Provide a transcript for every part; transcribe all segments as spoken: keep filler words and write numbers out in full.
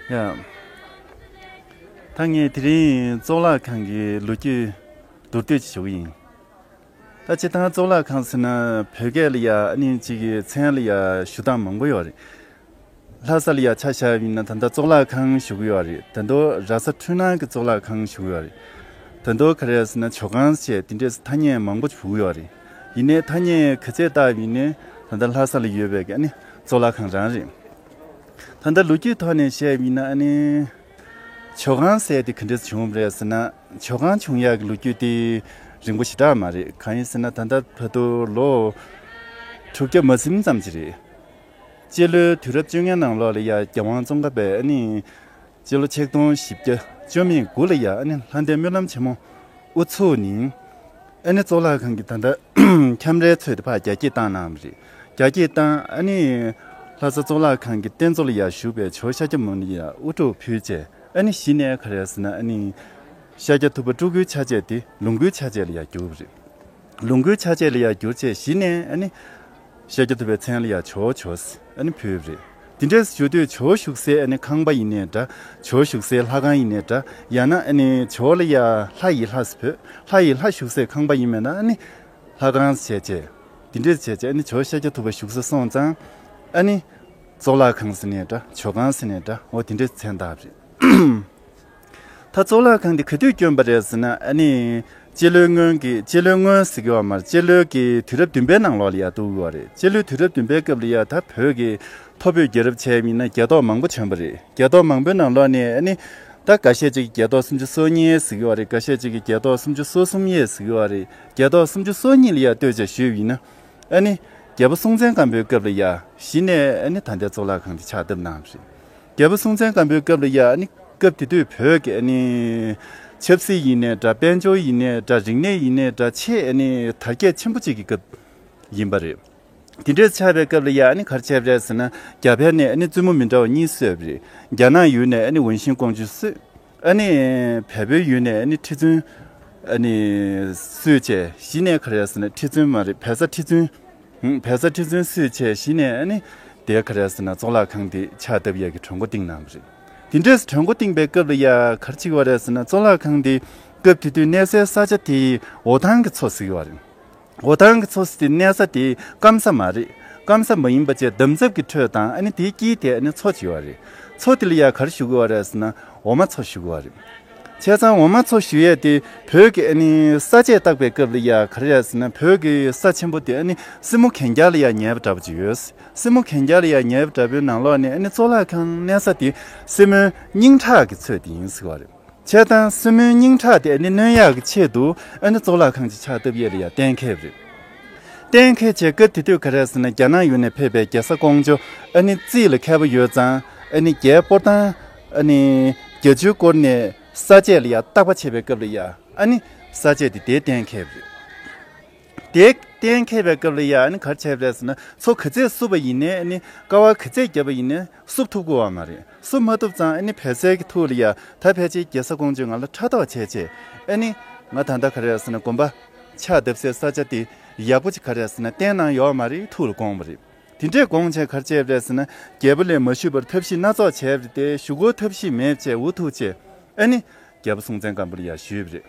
ཡ། ད་ངས་དེ་རིང་གཙུག་ལག་ཁང་གི་ལོ་རྒྱུས་མདོར་བསྡུས་ཅིག་ཞུ་གི་ཡིན། ད་སྤྱིར་བཏང་གཙུག་ལག་ཁང་ཟེར་ན་བོད་སྐད་ལ་ཡ་ཨ་ནི་གཅིག་གི་མཚན་ལ་ཡ་ཞུ་སྟངས་མང་པོ་ཡོད་རེད། ལྷ་ས་ལ་ཡ་ཆ་བཞག་པ་ཡིན་ན་ད་ལྟ་གཙུག་ལག་ཁང་ཞུ་གི་ཡོད་རེད། ད་དུང་ར་ས་འཕྲུལ་སྣང་གི་གཙུག་ལག་ཁང་ཞུ་གི་ཡོད་རེད། ད་དུང་ག་རེ་ཟེར་ན་ཇོ་ཁང་བཅས་དེ་འདྲས་ཐ་སྙད་མང་པོ་ཞུ་གི་ཡོད་རེད། ཡིན་ནའི་ཐ་སྙད་ག་ཚད་བཏགས་པ་ཡིན་ནའི་ད་ལྟ་ལྷ་ས་ལ་ཡོད་པའི་གི་ཨ་ནི་གཙུག་ལག་ཁང་རང་རེད། ད་ལྟ་ལོ་རྒྱུས་ཐོག་ནས་བཤད་པ་ཡིན་ན་ཨ་ནི། ཇོ་ཁང་ཟེར་དེ་ག་འདྲས་བྱུང་བ་རེད་ཟེར་ན། ཇོ་ཁང་བྱུང་ཡག་གི་ལོ་རྒྱུས་དེ་རིང་པོ་ཞེ་དྲག་མ་རེད། གང་ཡིན་ཟེར་ན་ད་ལྟ་བར་དུ་ལོ་དྲུག་བརྒྱ་མ་ཟིན་ཙམ་ཅིག་རེད། སྤྱི་ལོའི་དུས་རབས་བཅོ་ལྔའི་ནང་ལོགས་ལ་ཡ་རྒྱལ་དབང་ཙོང་ཁ་པས་ཨ་ནི། སྤྱི་ལོ་ཆིག་སྟོང་བཞི་བརྒྱ་བཅུ་མེད་དགུ་ལ་ཡ་ཨ་ནི་ལྷ་ལྡན་སྨོན་ལམ་ཆེན་མོ་དབུ་ཚུགས་ནས། ཨ་ནི་གཙུག་ལག་ཁང་གི་ད་ལྟ་ཁྱམས་རའི་ཚོད་དེ་ཕར་རྒྱ་སྐྱེད་བཏང་གནང་བ་རེད། རྒྱ་སྐྱེད་བཏང་ཨ་ནི་ལྷ་ས་གཙུག་ལག་ཁང་གི་རྟེན་གཙོ་ལ་ཡ་བཞུགས་པའི་ཇོ་བོ་ཤཱཀྱ་མུ་ནི་ལ་ཡ་དབུ་སྐྲ་ཕུལ་བྱས་ཨ་ནི་གཞི་ནས་ག་རེ་ཟེར་ན་ཨ་ནི་ཤཱཀྱ་ཐུབ་པ་སྤྲུལ་སྐུའི་ཆ་བྱད་དེ་ལོངས་སྐུའི་ཆ་བྱད་ལ་ཡ་བསྒྱུར་བ་རེད། ལོངས་སྐུའི་ཆ་བྱད་ལ་ཡ་བསྒྱུར་བྱས་གཞི་ནས་ཨ་ནི། ཤཱཀྱ་ཐུབ་པའི་མཚན་ལ་ཡ་ཇོ་བོ་ཇོ་བོ་ཟེར་ཨ་ནི་ཕུལ་བ་རེད། དེ་འདྲས་ཞུ་དུས་ཇོ་བོ་བཞུགས་སའི་ཨ་ནི་ཁང་པ་ཡིན་ནའི་འདྲ། ཇོ་བོ་བཞུགས་སའི་ལྷ་ཁང་ཡིན་ནའི་འདྲ། ཡང་ན་ཨ་ནི་ཇོ་བོ་ལ་ཡ་ལྷ་ཡི་ལྷ་ཟེར་བོད་ལྷ་ཡི་ལྷ་བཞུགས་སའི་ཁང་པ་ཡིན་མིན་ན་ཨ་ནི་ལྷ་ཁང་ཟེར་བྱས། དེ་འདྲས་བྱས་བྱས་ཨ་ནི་ཇོ་བོ་ཤཱཀྱ་ཐུབ་པ་བཞུགས་ས་སོང་ཙང་ཨ་ནི་གཙུག་ལག་ཁང་ཟེར་ནའི་འདྲ། ཇོ་ཁང་ཟེར་ནའི་འདྲ། འོ་དེ་འདྲས་མཚན་བཏགས་པ་རེད། ད་གཙུག་ལག་ཁང་འདི་ག་དུས་བསྐྱོན་པ་རེད་ཟེར་ན་ཨ་ནི། སྤྱི་ལོའི་སྔོན་གྱི་སྤྱི་ལོའི་སྔོན་ཟེར་གྱི་ཡོད་མ་རེད། སྤྱི་ལོའི་གི་དུས་རབས་བདུན་པའི་ནང་ལོགས་ལ་ཡ་གཏོགས་ཀྱི་ཡོད་རེད། སྤྱི་ལོའི་དུས་རབས་བདུན་པའི་སྐབས་ལ་ཡ་ད་བོད་ཀྱི་ཐོ་བོད་རྒྱལ་རབས་བྱས་པ་ཡིན་ན་རྒྱལ་ཐོག་མང་པོ་བྱོན་པ་རེད། རྒྱལ་ཐོག་མང་པོའི་ནང་ལོགས་ནས་ཨ་ནི། ད་འགའ་ཤས་ཅིག་གིས་རྒྱལ་ཐོག་སུམ་ཅུ་སོ་གཉིས་ཟེར་གྱི་ཡོད་རེད། འགའ་ཤས་ཅིག་གིས་རྒྱལ་ཐོག་སུམ་ཅུ་སོ་གསུམ་ཡས་ཟེར་གྱི་ཡོད་རེད། རྒྱལ་ཐོག་སུམ་ཅུ་སོ་གཉིས་ལ་ཡ་ལྟོས་བྱས་ཞུས་པ་ཡིན་ན། ཨ་ནི། རྒྱལ་པོ་སྲོང་བཙན་སྒམ་པོའི་སྐབས་ལ་ཡ་གཞི་ནས་ཨ་ནི་ད་ལྟའི་གཙུག་ལག་ཁང་དེ་ཕྱག་བཏབ་གནང་བ་རེད། རྒྱལ་པོ་སྲོང་བཙན་སྒམ་པོའི་སྐབས་ལ་ཡ་ཨ་ནི་སྐབས་དེ་དུས་བོད་ཀྱི་ཨ་ནི་ཆབ་སྲིད་ཡིན་ནའི་འདྲ། དཔལ་འབྱོར་ཡིན་ནའི་འདྲ། རིག་གནས་ཡིན་ནའི་འདྲ། ཆེས་ཨ་ནི་དར་རྒྱས་ཆེན་པོ་གཅིག་གི་སྐབས་ཡིན་པ་རེད། དེ་འདྲས་ཆགས་པའི་སྐབས་ལ་ཡ་ཨ་ནི་ག་རེ་བྱས་པ་རེད་ཟེར་ན། རྒྱ་བལ་ནས་ཨ་ནི་བཙུན་མོ་མི་འདྲ་བ་གཉིས་གསོས་པ་རེད། རྒྱ་ནག་ཡུལ་ནས་ཨ་ནི་ཝུན་ཤིང་ཀོང་ཇོ་གསོས། ཨ་ནི་བལ་པོའི་ཡུལ་ནས་ཨ་ནི་ཁྲི་བཙུན་ཨ་ནི་གསོས་བྱས་གཞི་ནས་ག་རེ་ཟེར་ན་ཁྲི་བཙུན་མ་རེད། བལ་བཟའ་ཁྲི་བཙུན། ཧུམ། བལ་བཟའ་ཁྲི་བཙུན་གསོས་བྱས་གཞི་ནས་ཨ་ནི་དེ་ག་རེ་ཟེར་ན་གཙུག་ལག་ཁང་དེ་ཕྱག་བཏབ་ཡས་ཀྱི་གྲོས་འགོ་བཏིང་གནང་བ་རེད། དེ་འདྲས་གྲོས་འགོ་བཏིང་པའི་སྐབས་ལ་ཡ་ག་རེ་བྱེད་ཀྱི་ཡོད་རེད་ཟེར་ན་གཙུག་ལག་ཁང་དེ་སྐབས་དེ་དུས་གནས་སའི་ས་ཆ་དེ་འོ་ཐང་གི་མཚོ་ཟེར་གྱི་ཡོད་རེད། འོ་ཐང་གི་མཚོ་ཟེར་དེ་གནས་ས་དེ་སྐམ་ས་མ་རེད། སྐམ་ས་མ་ཡིན་པ་བྱས་འདམ་རྫབ་ཀྱི་ཁྲོད་དང་ཨ་ནི་དེའི་དཀྱིལ་དེ་ཨ་ནི་མཚོ་ཅིག་ཡོད་རེད། མཚོ་དེ་ལ་ཡ་ག་རེ་ཞུ་གི་ཡོད་རེད་ཟེར་ན་འོ་མ་མཚོ་ཞུ་གི་ཡོད་རེད། བྱས་ཙང་འོ་མ་མཚོ་ཞུ་ཡས་དེ་བོད་ཀྱི་ཨ་ནི་ས་དཔྱད་བརྟག་པའི་སྐབས་ལ་ཡ་ག་རེ་རེད་ཟེར་ན་བོད་ཀྱི་ས་ཆེན་པོ་དེ་ཨ་ནི་སྲིན་མོ་གན་རྐྱལ་ལ་ཡ་ཉེ་བ་འདྲ་པོ་ཅིག་ཡོད། སྲིན་མོ་གན་རྐྱལ་ལ་ཡ་ཉེ་བ་འདྲ་པོའི་ནང་ལོགས་ནས་ཨ་ནི་གཙུག་ལག་ཁང་གནས་ས་དེ་སྲིན་མོའི་སྙིང་ཁྲག་གི་ཚོད་དེ་ཡིན་ཟེར་བ་རེད། བྱས་ཙང་སྲིན་མོའི་སྙིང་ཁྲག་དེ་ཨ་ནི་གནོན་ཡག་གི་ཆེད་དུ་ཨ་ནི་གཙུག་ལག་ཁང་ཅིག་ཕྱག་བཏབ་ཡས་ལ་ཡ་གཏན་འཁེལ་བ་རེད། གཏན་འཁེལ་བྱས་སྐབས་དེ་དུས་ག་རེ་ཟེར་ན་རྒྱ་ནག་ཡུལ་ནས་ཕེབས་པའི་རྒྱལ་ས་ཀོང་ཇོ་ཨ་ནི་རྩིས་ལ་མཁས་པོ་ཡོད་ཙང་ཨ་ནི་རྒྱའི་སྤོར་ཐང་ཨ་ནི་བརྒྱད་ཅུའི་སྐོར་ནས་ས་དཔྱད་ལ་ཡ་བརྟག་པ་བྱེད་པའི་སྐབས་ལ་ཡ་ཨ་ནི་ས་དཔྱད་དེ་དེ་གཏན་འཁེལ་བ་རེད། དེ་གཏན་འཁེལ་བའི་སྐབས་ལ་ཡ་ཨ་ནི་ག་རེ་བྱས་པ་རེད་ཟེར་ན་མཚོ་ག་ཚད་བསུབས་པ་ཡིན་ནའི་ཨ་ནི་ཀ་བ་ག་ཚད་བརྒྱབ་པ་ཡིན་ནའི་བསུབ་ཐུབ་ཀྱི་ཡོད་མ་རེད། བསུབ་མ་ཐུབ་ཙང་ཨ་ནི་བལ་བཟའི་གི་ཐུགས་ལ་ཡ་ད་ཕལ་ཆེར་རྒྱལ་ས་ཀོང་ཇོས་ང་ལ་ཕྲག་དོག་བྱས་བྱས་ཨ་ནི་ང་ད་ལྟ་ག་རེ་ཟེར་ན་དགོན་པ་ཕྱག་བཏབ་སའི་ས་ཆ་དེ་ཡག་པོ་ཅིག་ག་རེ་ཟེར་ན་བསྟན་གནང་ཡོད་མ་རེད་ཐུགས་ལ་དགོངས་པ་རེད། དེ་འདྲས་དགོངས་བྱས་ག་རེ་བྱས་པ་རེད་ཟེར་ན་རྒྱལ་པོ་ལས་མ་ཞུས་པར་ཐབས་ཤེས་སྣ་ཚོགས་བྱས་པ་རེད་དེ་ཞུ་སྒོ་ཐབས་ཤེས་མེད་བྱས་འུ་ཐུག་བྱས་ཨ་ནི་རྒྱལ་པོ་སྲོང་བཙན་སྒམ་པོ་ལ་ཡ་ཞུས་པ་རེད།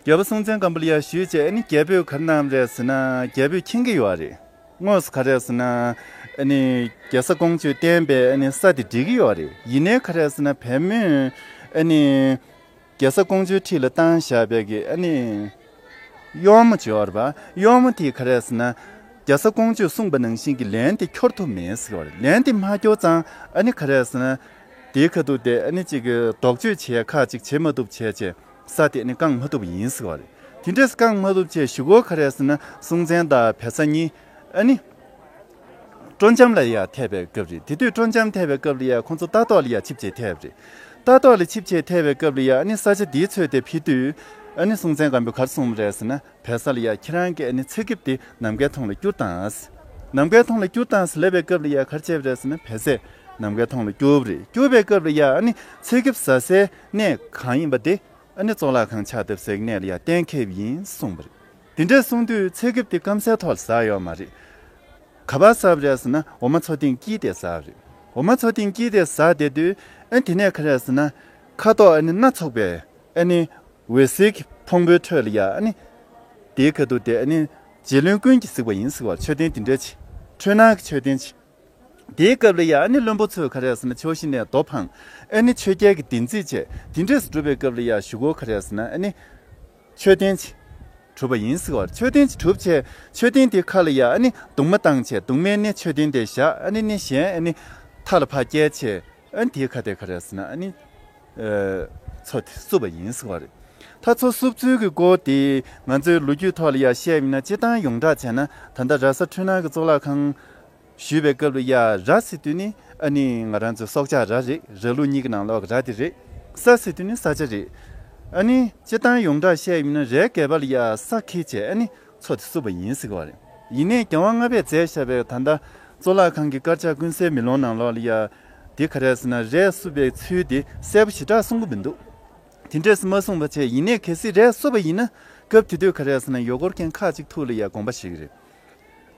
རྒྱལ་པོ་སྲོང་བཙན་སྒམ་པོ་ལ་ཡ་ཞུས་བྱས་ཨ་ནི་རྒྱལ་པོས་ག་རེ་གནང་བ་རེད་ཟེར་ན་རྒྱལ་པོས་མཁྱེན་གྱི་ཡོད་རེད། དངོས་སུ་ག་རེ་ཟེར་ན་ཨ་ནི་རྒྱལ་ས་ཀོང་ཇོས་བསྟན་པའི་ཨ་ནི་ས་དེ་འགྲིག་གི་ཡོད་རེད། ཡིན་ནའི་ག་རེ་ཟེར་ན་བལ་མོས་ཨ་ནི་རྒྱལ་ས་ཀོང་ཇོའི་འཁྲིས་ལ་བཏང་བཞག་པའི་གི་ཨ་ནི་གཡོག་མོ་ཅིག་ཡོད་རེད་པ། གཡོག་མོ་དེས་ག་རེ་ཟེར་ན་རྒྱལ་ས་ཀོང་ཇོས་གསུངས་པ་ནང་བཞིན་གྱི་ལན་དེ་འཁྱོར་ཐུབ་མེད་ཟེར་བ་རེད། ལན་དེ་མ་འཁྱོར་ཙང་ཨ་ནི་ག་རེ་ཟེར་ན་དེའི་ཁ་ཐུག་དེ་ཨ་ནི་གཅིག་གི་ལྡོག་གཅོད་བྱེད་ཡ་ཁག་ཅིག་བྱེད་མ་ཐུབ་བྱས་བྱས་ས་དེ་ཨ་ནི་བཀང་མ་ཐུབ་པ་ཡིན་ཟེར་བ་རེད། དེ་འདྲས་བཀང་མ་ཐུབ་བྱས་གཞུག་གུ་ག་རེ་ཟེར་ན་སྲོང་བཙན་དང་བལ་བཟའ་གཉིས་ཨ་ནི། སྤྲོ་འཆམ་ལ་ཡ་ཐེབས་པའི་སྐབས་རེད། དེ་དུས་སྤྲོ་འཆམ་ཐེབས་པའི་སྐབས་ལ་ཡ་ཁོང་ཚོ་ལྟ་རྟོག་ལ་ཡ་ཆིབས་བྱས་ཐེབས་རེད། ལྟ་རྟོག་ལ་ཆིབས་བྱས་ཐེབས་པའི་སྐབས་ལ་ཡ་ཨ་ནི་ས་ཆ་འདིའི་ཚོད་དེ་ཕུལ་དུས་ཨ་ནི་སྲོང་བཙན་སྒམ་པོས་ག་རེ་གསུངས་པ་རེད་ཟེར་ན་བལ་བཟའ་ལ་ཡ་ཁྱེད་རང་གིས་ཨ་ནི་ཚེ་སྐྱིབས་དེ་ནམ་མཁའི་མཐོངས་ལ་བསྐྱུར་དང་། ནམ་མཁའི་མཐོངས་ལ་བསྐྱུར་དང་ཟེར་ལབ་པའི་སྐབས་ལ་ཡ་ག་རེ་བྱས་པ་རེད་ཟེར་ན་བལ་བཟས་ནམ་མཁའི་མཐོངས་ལ་བསྐྱུར་བ་རེད། བསྐྱུར་བའི་སྐབས་ལ་ཡ་ཨ་ནི་ཚེ་སྐྱིབས་ཟ་སའི་གནས་གང་ཡིན་པ་དེ་ཨ་ནི་གཙུག་ལག་ཁང་ཕྱག་བཏབ་སའི་གནས་ལ་ཡ་གཏན་འཁེལ་བ་ཡིན་གསུངས་པ་རེད། དེ་འདྲས་གསུངས་དུས་ཚེ་སྐྱིབས་དེ་སྐམ་སའི་ཐོག་ལ་ཟ་ཡོད་མ་རེད། ག་པར་ཟ་བ་རེད་ཟེར་ན་འོ་མ་མཚོ་སྟེང་དཀྱིལ་དེ་ཟ་བ་རེད། འོ་མ་མཚོ་སྟེང་དཀྱིལ་དེ་ཟགས་བསྡད་དུས། ཨ་ནི་དེ་ནས་ག་རེ་ཟེར་ན། ཁ་དོག་ཨ་ནི་སྣ་ཚོགས་པའི་ཨ་ནི་འོད་ཟེར་གྱི་ཕུང་པོའི་ཁྲོད་ལ་ཡ། ཨ་ནི་དེའི་ཁ་ཐུག་དེ་ཨ་ནི་རྗེ་བློན་ཀུན་གྱིས་གཟིགས་པ་ཡིན་ཟེར་བ། མཆོད་རྟེན་དེ་འདྲ་ཅིག་འཕྲུལ་སྣང་གི་མཆོད་རྟེན་ཅིག་དེའི་སྐབས་ལ་ཡ་ཨ་ནི་བློན་པོ་ཚོས་ག་རེ་ཟེར་ན། ཕྱོགས་བཞི་ནས་རྡོ་འཕངས། ཨ་ནི་ཆོས་རྒྱལ་གྱི་བདེན་ཚིག་བྱས། དེ་འདྲས་སུ་སྒྲུབ་པའི་སྐབས་ལ་ཡ་གཞུག་གུ་ག་རེ་ཟེར་ན། ཨ་ནི་མཆོད་རྟེན་ཅིག་གྲུབ་པ་ཡིན་ཟེར་བ། མཆོད་རྟེན་ཅིག་གྲུབ་བྱས། མཆོད་རྟེན་དེའི་ཁ་ལ་ཡ་ཨ་ནི་གདུང་མ་བཏང་བྱས། གདུང་མའི་ནི་མཆོད་རྟེན་དེ་བཞག་ཨ་ནི་ནི་གཞན་ཨ་ནི་མཐའ་ལ་ཕར་བསྐྱལ་བྱས། ཨ་ནི་དེའི་ཁ་དེ་ག་རེ་ཟེར་ན། ཨ་ནི་ཨ་མཚོ་དེ་བསུབས་པ་ཡིན་ཟེར་བ་རེད། ད་མཚོ་བསུབས་ཚུལ་གྱི་སྐོར་དེ་ང་ཚོའི་ལོ་རྒྱུས་ཐོག་ལ་ཡ་བཤད་ཡིན་ན། སྤྱིར་བཏང་ཡོངས་གྲགས་བྱས་ན། ད་ལྟ་ར་ས་འཕྲུལ་སྣང་གི་གཙུག་ལག་ཁང་ཞུས་པའི་སྐབས་ལ་ཡ། ར་ཟེར་དུས་ནི་ཨ་ནི་ང་རང་ཚོའི་སྲོག་ཆགས་ར་རེད། ར་ལུག་གཉིས་ཀྱི་ནང་ལོགས་ཀྱི་ར་དེ་རེད། ས་ཟེར་དུས་ནི་ས་ཆ་རེད། ཨ་ནི་སྤྱིར་བཏང་ཡོངས་གྲགས་བཤད་ཡིན་ན། རའི་སྒལ་པ་ལ་ཡ་ས་འཁེལ་བྱས། ཨ་ནི་མཚོ་དེ་བསུབས་པ་ཡིན་ཟེར་གྱི་བ་རེད། ཡིན་ནའི་རྒྱལ་དབང་ལྔ་པས་མཛད་བཞག་པའི་ད་ལྟ་གཙུག་ལག་ཁང་གི་དཀར་ཆག་ཀུན་གསལ་མེ་ལོང་ནང་ལོགས་ལ་ཡ། དེ་ག་རེ་ཟེར་ན། རས་བསུབས་པའི་ཚུལ་དེ་གསལ་པོ་ཞེ་དྲག་གསུང་གི་མི་འདུག་དེ་འདྲས་སུ་མ་གསུངས་པ་བྱས། ཡིན་ནའི་གལ་སྲིད་རས་བསུབས་པ་ཡིན་ན། སྐབས་དེ་དུས་ག་རེ་ཟེར་ན། ཡུལ་སྐོར་མཁན་ཁག་ཅིག་ཐུག་ལ་ཡ་དགོངས་པ་ཞུས་ཀྱི་རེད།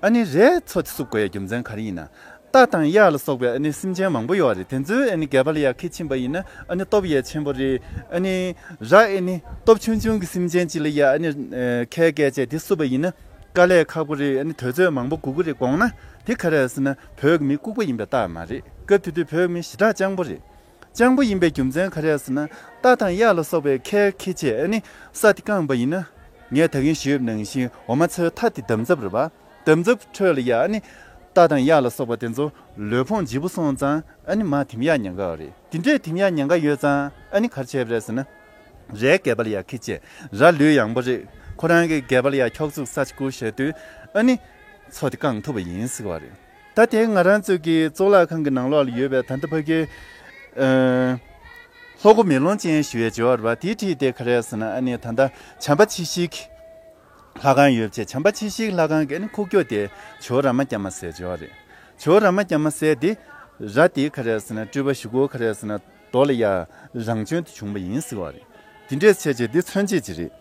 ཨ་ནི་རའི་མཚོ་དེ་བསུབ་དགོས་ཡ་རྒྱུ་མཚན་ག་རེ་ཡིན་ན། རྟ་དང་གཡག་ལ་སོགས་པའི་ཨ་ནི་སེམས་ཅན་མང་པོ་ཡོད་རེད། དེ་ཚོའི་ཨ་ནི་སྒལ་པ་ལ་ཡ་འཁེལ་ཕྱིན་པ་ཡིན་ན། ཨ་ནི་སྟོབས་ཡ་ཆེན་པོ་རེད། ཨ་ནི་ར་ཨ་ནི་སྟོབས་ཆུང་ཆུང་གི་སེམས་ཅན་ཅིག་ལ་ཡ་ཨ་ནི་ཨ་འཁེལ་སྐད་བྱས་དེ་བསུབ་པ་ཡིན་ན། དཀའ་ལས་ཁག་པོ་རེད། ཨ་ནི་དུས་ཚོད་མང་པོ་འགོར་གི་རེད། དགོངས་ན་དེ་ག་རེ་ཟེར་ན། བོད་ཀྱི་མི་ལྐུགས་པ་ཡིན་པའི་རྟགས་མ་རེད། སྐབས་དེ་དུས་བོད་ཀྱི་མི་ཞེ་དྲག་སྤྱང་པོ་རེད། སྤྱང་པོ་ཡིན་པའི་རྒྱུ་མཚན་ག་རེ་ཟེར་ན། རྟ་དང་གཡག་ལ་སོགས་པའི་ཁལ་འཁྱེར་བྱས་ཨ་ནི་ས་དེ་བཀང་པ་ཡིན་ན། ངས་ད་གིན་ཞུས་པ་ནང་བཞིན་འོ་མ་མཚོའི་མཐའ་དེ་འདམ་རྫབ་རེད་པ། འདམ་རྫབ་ཁྲོད་ལ་ཡ་ཨ་ནི་རྟ་དང་གཡག་ལ་སོགས་པ་དེ་ཚོ་ལུས་ཕུང་ལྗིད་པོ་སོང་ཙང་། ཨ་ནི་མར་འཐིམ་ཡག་ཉེན་ཁ་ཡོད་རེད། དེ་འདྲས་འཐིམ་ཡག་ཉེན་ཁ་ཡོད་ཙང་། ཨ་ནི་ག་རེ་བྱས་པ་རེད་ཟེར་ན། རའི་སྒལ་པ་ལ་ཡ་འཁྱེར་བྱས། ར་ལུས་ཡངས་པོ་རེད། ཁོ་རང་གི་སྒལ་པ་ལ་ཡ་འཁྱོག་བཙུགས་ས་ཅིག་བསྐུར་བྱས་དུས། ཨ་ནི་མཚོ་དེ་བཀང་ཐུབ་པ་ཡིན་ཟེར་བ་རེད། ད་དེ་ང་རང་ཚོ་གི་གཙུག་ལག་ཁང་གི་ནང་ལོགས་ལ་ཡོད་པའི་ད་ལྟ་ཕ་གི་ཨ་ལྷོ་སྒོ་མེ་ལོང་ཅན་ཞུ་ཡས་ཇོ་བོ་རེད་པ། དེའི་འཁྲིས་དེ་ག་རེ་ཟེར་ན། ཨ་ནི་ད་ལྟ་བྱམས་པ་ཆེ་བཞི་གི་ལྷ་ཁང་ཡོད་བྱས། བྱམས་པ་ཆེ་བཞི་གི་ལྷ་ཁང་གི་ཨ་ནི་ཁུག་ཀྱོག་དེ་ཇོ་བོ་རཱ་མ་ཛ་མ་ཟེར་ཇོ་བོ་རེད། ཇོ་བོ་རཱ་མ་ཛ་མ་ཟེར་དེ་ར་དེ་ག་རེ་ཟེར་ན། སྤྲུལ་པ་གཞུག་གུ་ག་རེ་ཟེར་ན། རྡོ་ལ་ཡ་རང་བྱོན་དུ་བྱུང་བ་ཡིན་ཟེར་བ་རེད། དེ་འདྲས་བྱས་བྱས་དེ་མཚོན་བྱེད་ཅིག་རེད།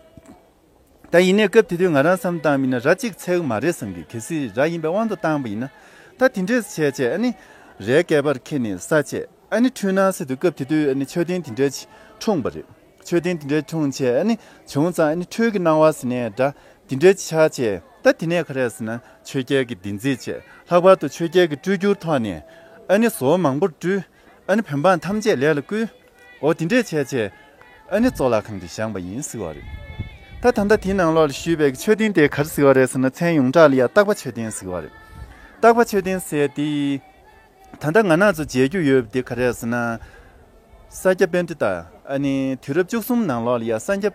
ད་ཡིན་ནའི་སྐབས་དེ་དུས་ང་རང་བསམ་བཏང་མིན་ན་ར་གཅིག་ཚད་ཀྱི་མ་རེད་བསམ་གི། གལ་སྲིད་ར་ཡིན་པའི་དབང་དུ་བཏང་པ་ཡིན་ན། ད་དེ་འདྲས་བྱས་བྱས་ཨ་ནི་རའི་སྒལ་པར་འཁྱེར་ནས་ས་བཅད། ཨ་ནི་འཕྲུལ་སྣང་ཟེར་དུས་སྐབས་དེ་དུས་ཨ་ནི་མཆོད་རྟེན་དེ་འདྲས་ཅིག་འཁྲུངས་པ་རེད། མཆོད་རྟེན་དེ་འདྲས་འཁྲུངས་བྱས་ཨ་ནི་བྱུང་ཙང་། ཨ་ནི་འཕྲུལ་གྱི་སྣང་བ་ཟེར་ནས་འདྲ་དེ་འདྲས་ཅིག་ཆགས་བྱས། ད་དེ་ནས་ག་རེ་ཟེར་ན། ཆོས་རྒྱལ་གྱི་བདེན་ཚིག་བྱས། ལྷག་པར་དུ་ཆོས་རྒྱལ་གྱི་སྤྲུལ་སྒྱུར་ཐོག་ནས་ཨ་ནི་བཟོ་མང་པོ་སྤྲུལ། ཨ་ནི་བོད་འབངས་ཐམས་ཅད་ལས་ལ་བསྐུལ། འོ་དེ་འདྲས་བྱས་བྱས་ཨ་ནི་གཙུག་ལག་ཁང་དེ་བཞེངས་པ་ཡིན་ཟེར་བ་རེད། ད་ད་ལྟ་དེའི་ནང་ལོགས་ལ་ཞུས་པའི་མཆོད་རྟེན་དེ་ག་རེ་ཟེར་བ་རེད་ཟེར་ན། མཚན་ཡོངས་གྲགས་ལ་ཡ་སྟག་པ་མཆོད་རྟེན་ཟེར་བ་རེད། སྟག་པ་མཆོད་རྟེན་ཟེར་དེ་ད་ལྟ་ང་རང་ཚོ་མཇལ་རྒྱུ་ཡོད་པ་དེ་ག་རེ་ཟེར་ན། ས་སྐྱ་པཎྜི་ཏ། ཨ་ནི་དུས་རབས་བཅུ་གསུམ་ནང་ལོགས་ལ་ཡ་ས་སྐྱ་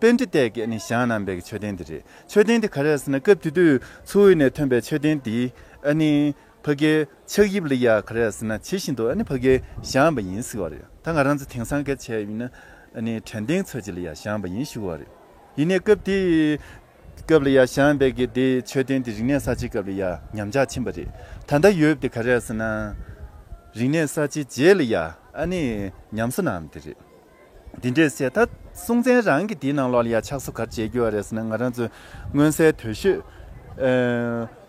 པཎྜི་ཏས་ཀྱིས་ཨ་ནི་བཞེངས་གནང་པའི་མཆོད་རྟེན་དེ་རེད། མཆོད་རྟེན་དེ་ག་རེ་ཟེར་ན། སྐབས་དེ་དུས་མཚོ་དབུས་ནས་ཐོན་པའི་མཆོད་རྟེན་དེ་ཨ་ནི་ཕ་གིའི་ཆགས་དབྱིབས་ལ་ཡ་ག་རེ་ཟེར་ན། ཇི་བཞིན་དུ་ཨ་ནི་ཕ་གིར་བཞེངས་པ་ཡིན་ཟེར་བ་རེད། ད་ང་རང་ཚོ་དེང་སང་སྐད་ཆ་བཤད་ཡིན་ན་ཨ་ནི་དྲན་རྟེན་ཚོད་ཅིག་ལ་ཡ་བཞེངས་པ་ཡིན་ཞུ་བ་རེད། ཡིན་ནའི་སྐབས་དེའི་སྐབས་ལ་ཡ་བཞེངས་པའི་གི་དེ་མཆོད་རྟེན་དེ་རིག་གནས་གསར་བརྗེའི་སྐབས་ལ་ཡ་ཉམས་ཆག་ཕྱིན་པ་རེད། ད་ལྟ་ཡོད་པ་དེ་ག་རེ་ཟེར་ན། རིག་གནས་གསར་བརྗེའི་རྗེས་ལ་ཡ་ཨ་ནི་ཉམས་གསོ་གནང་བ་དེ་རེད། འདི་འདྲས་བྱས། ད་སྲོང་བཙན་རང་གི་དེའི་ནང་ལོགས་ལ་ཡ་ཕྱག་བཟོ་ག་རེ་བྱེད་རྒྱུ་ཡོད་རེད་ཟེར་ན། ང་རང་ཚོའི་མངོན་གསལ་དོད་ཤོས་ཨ་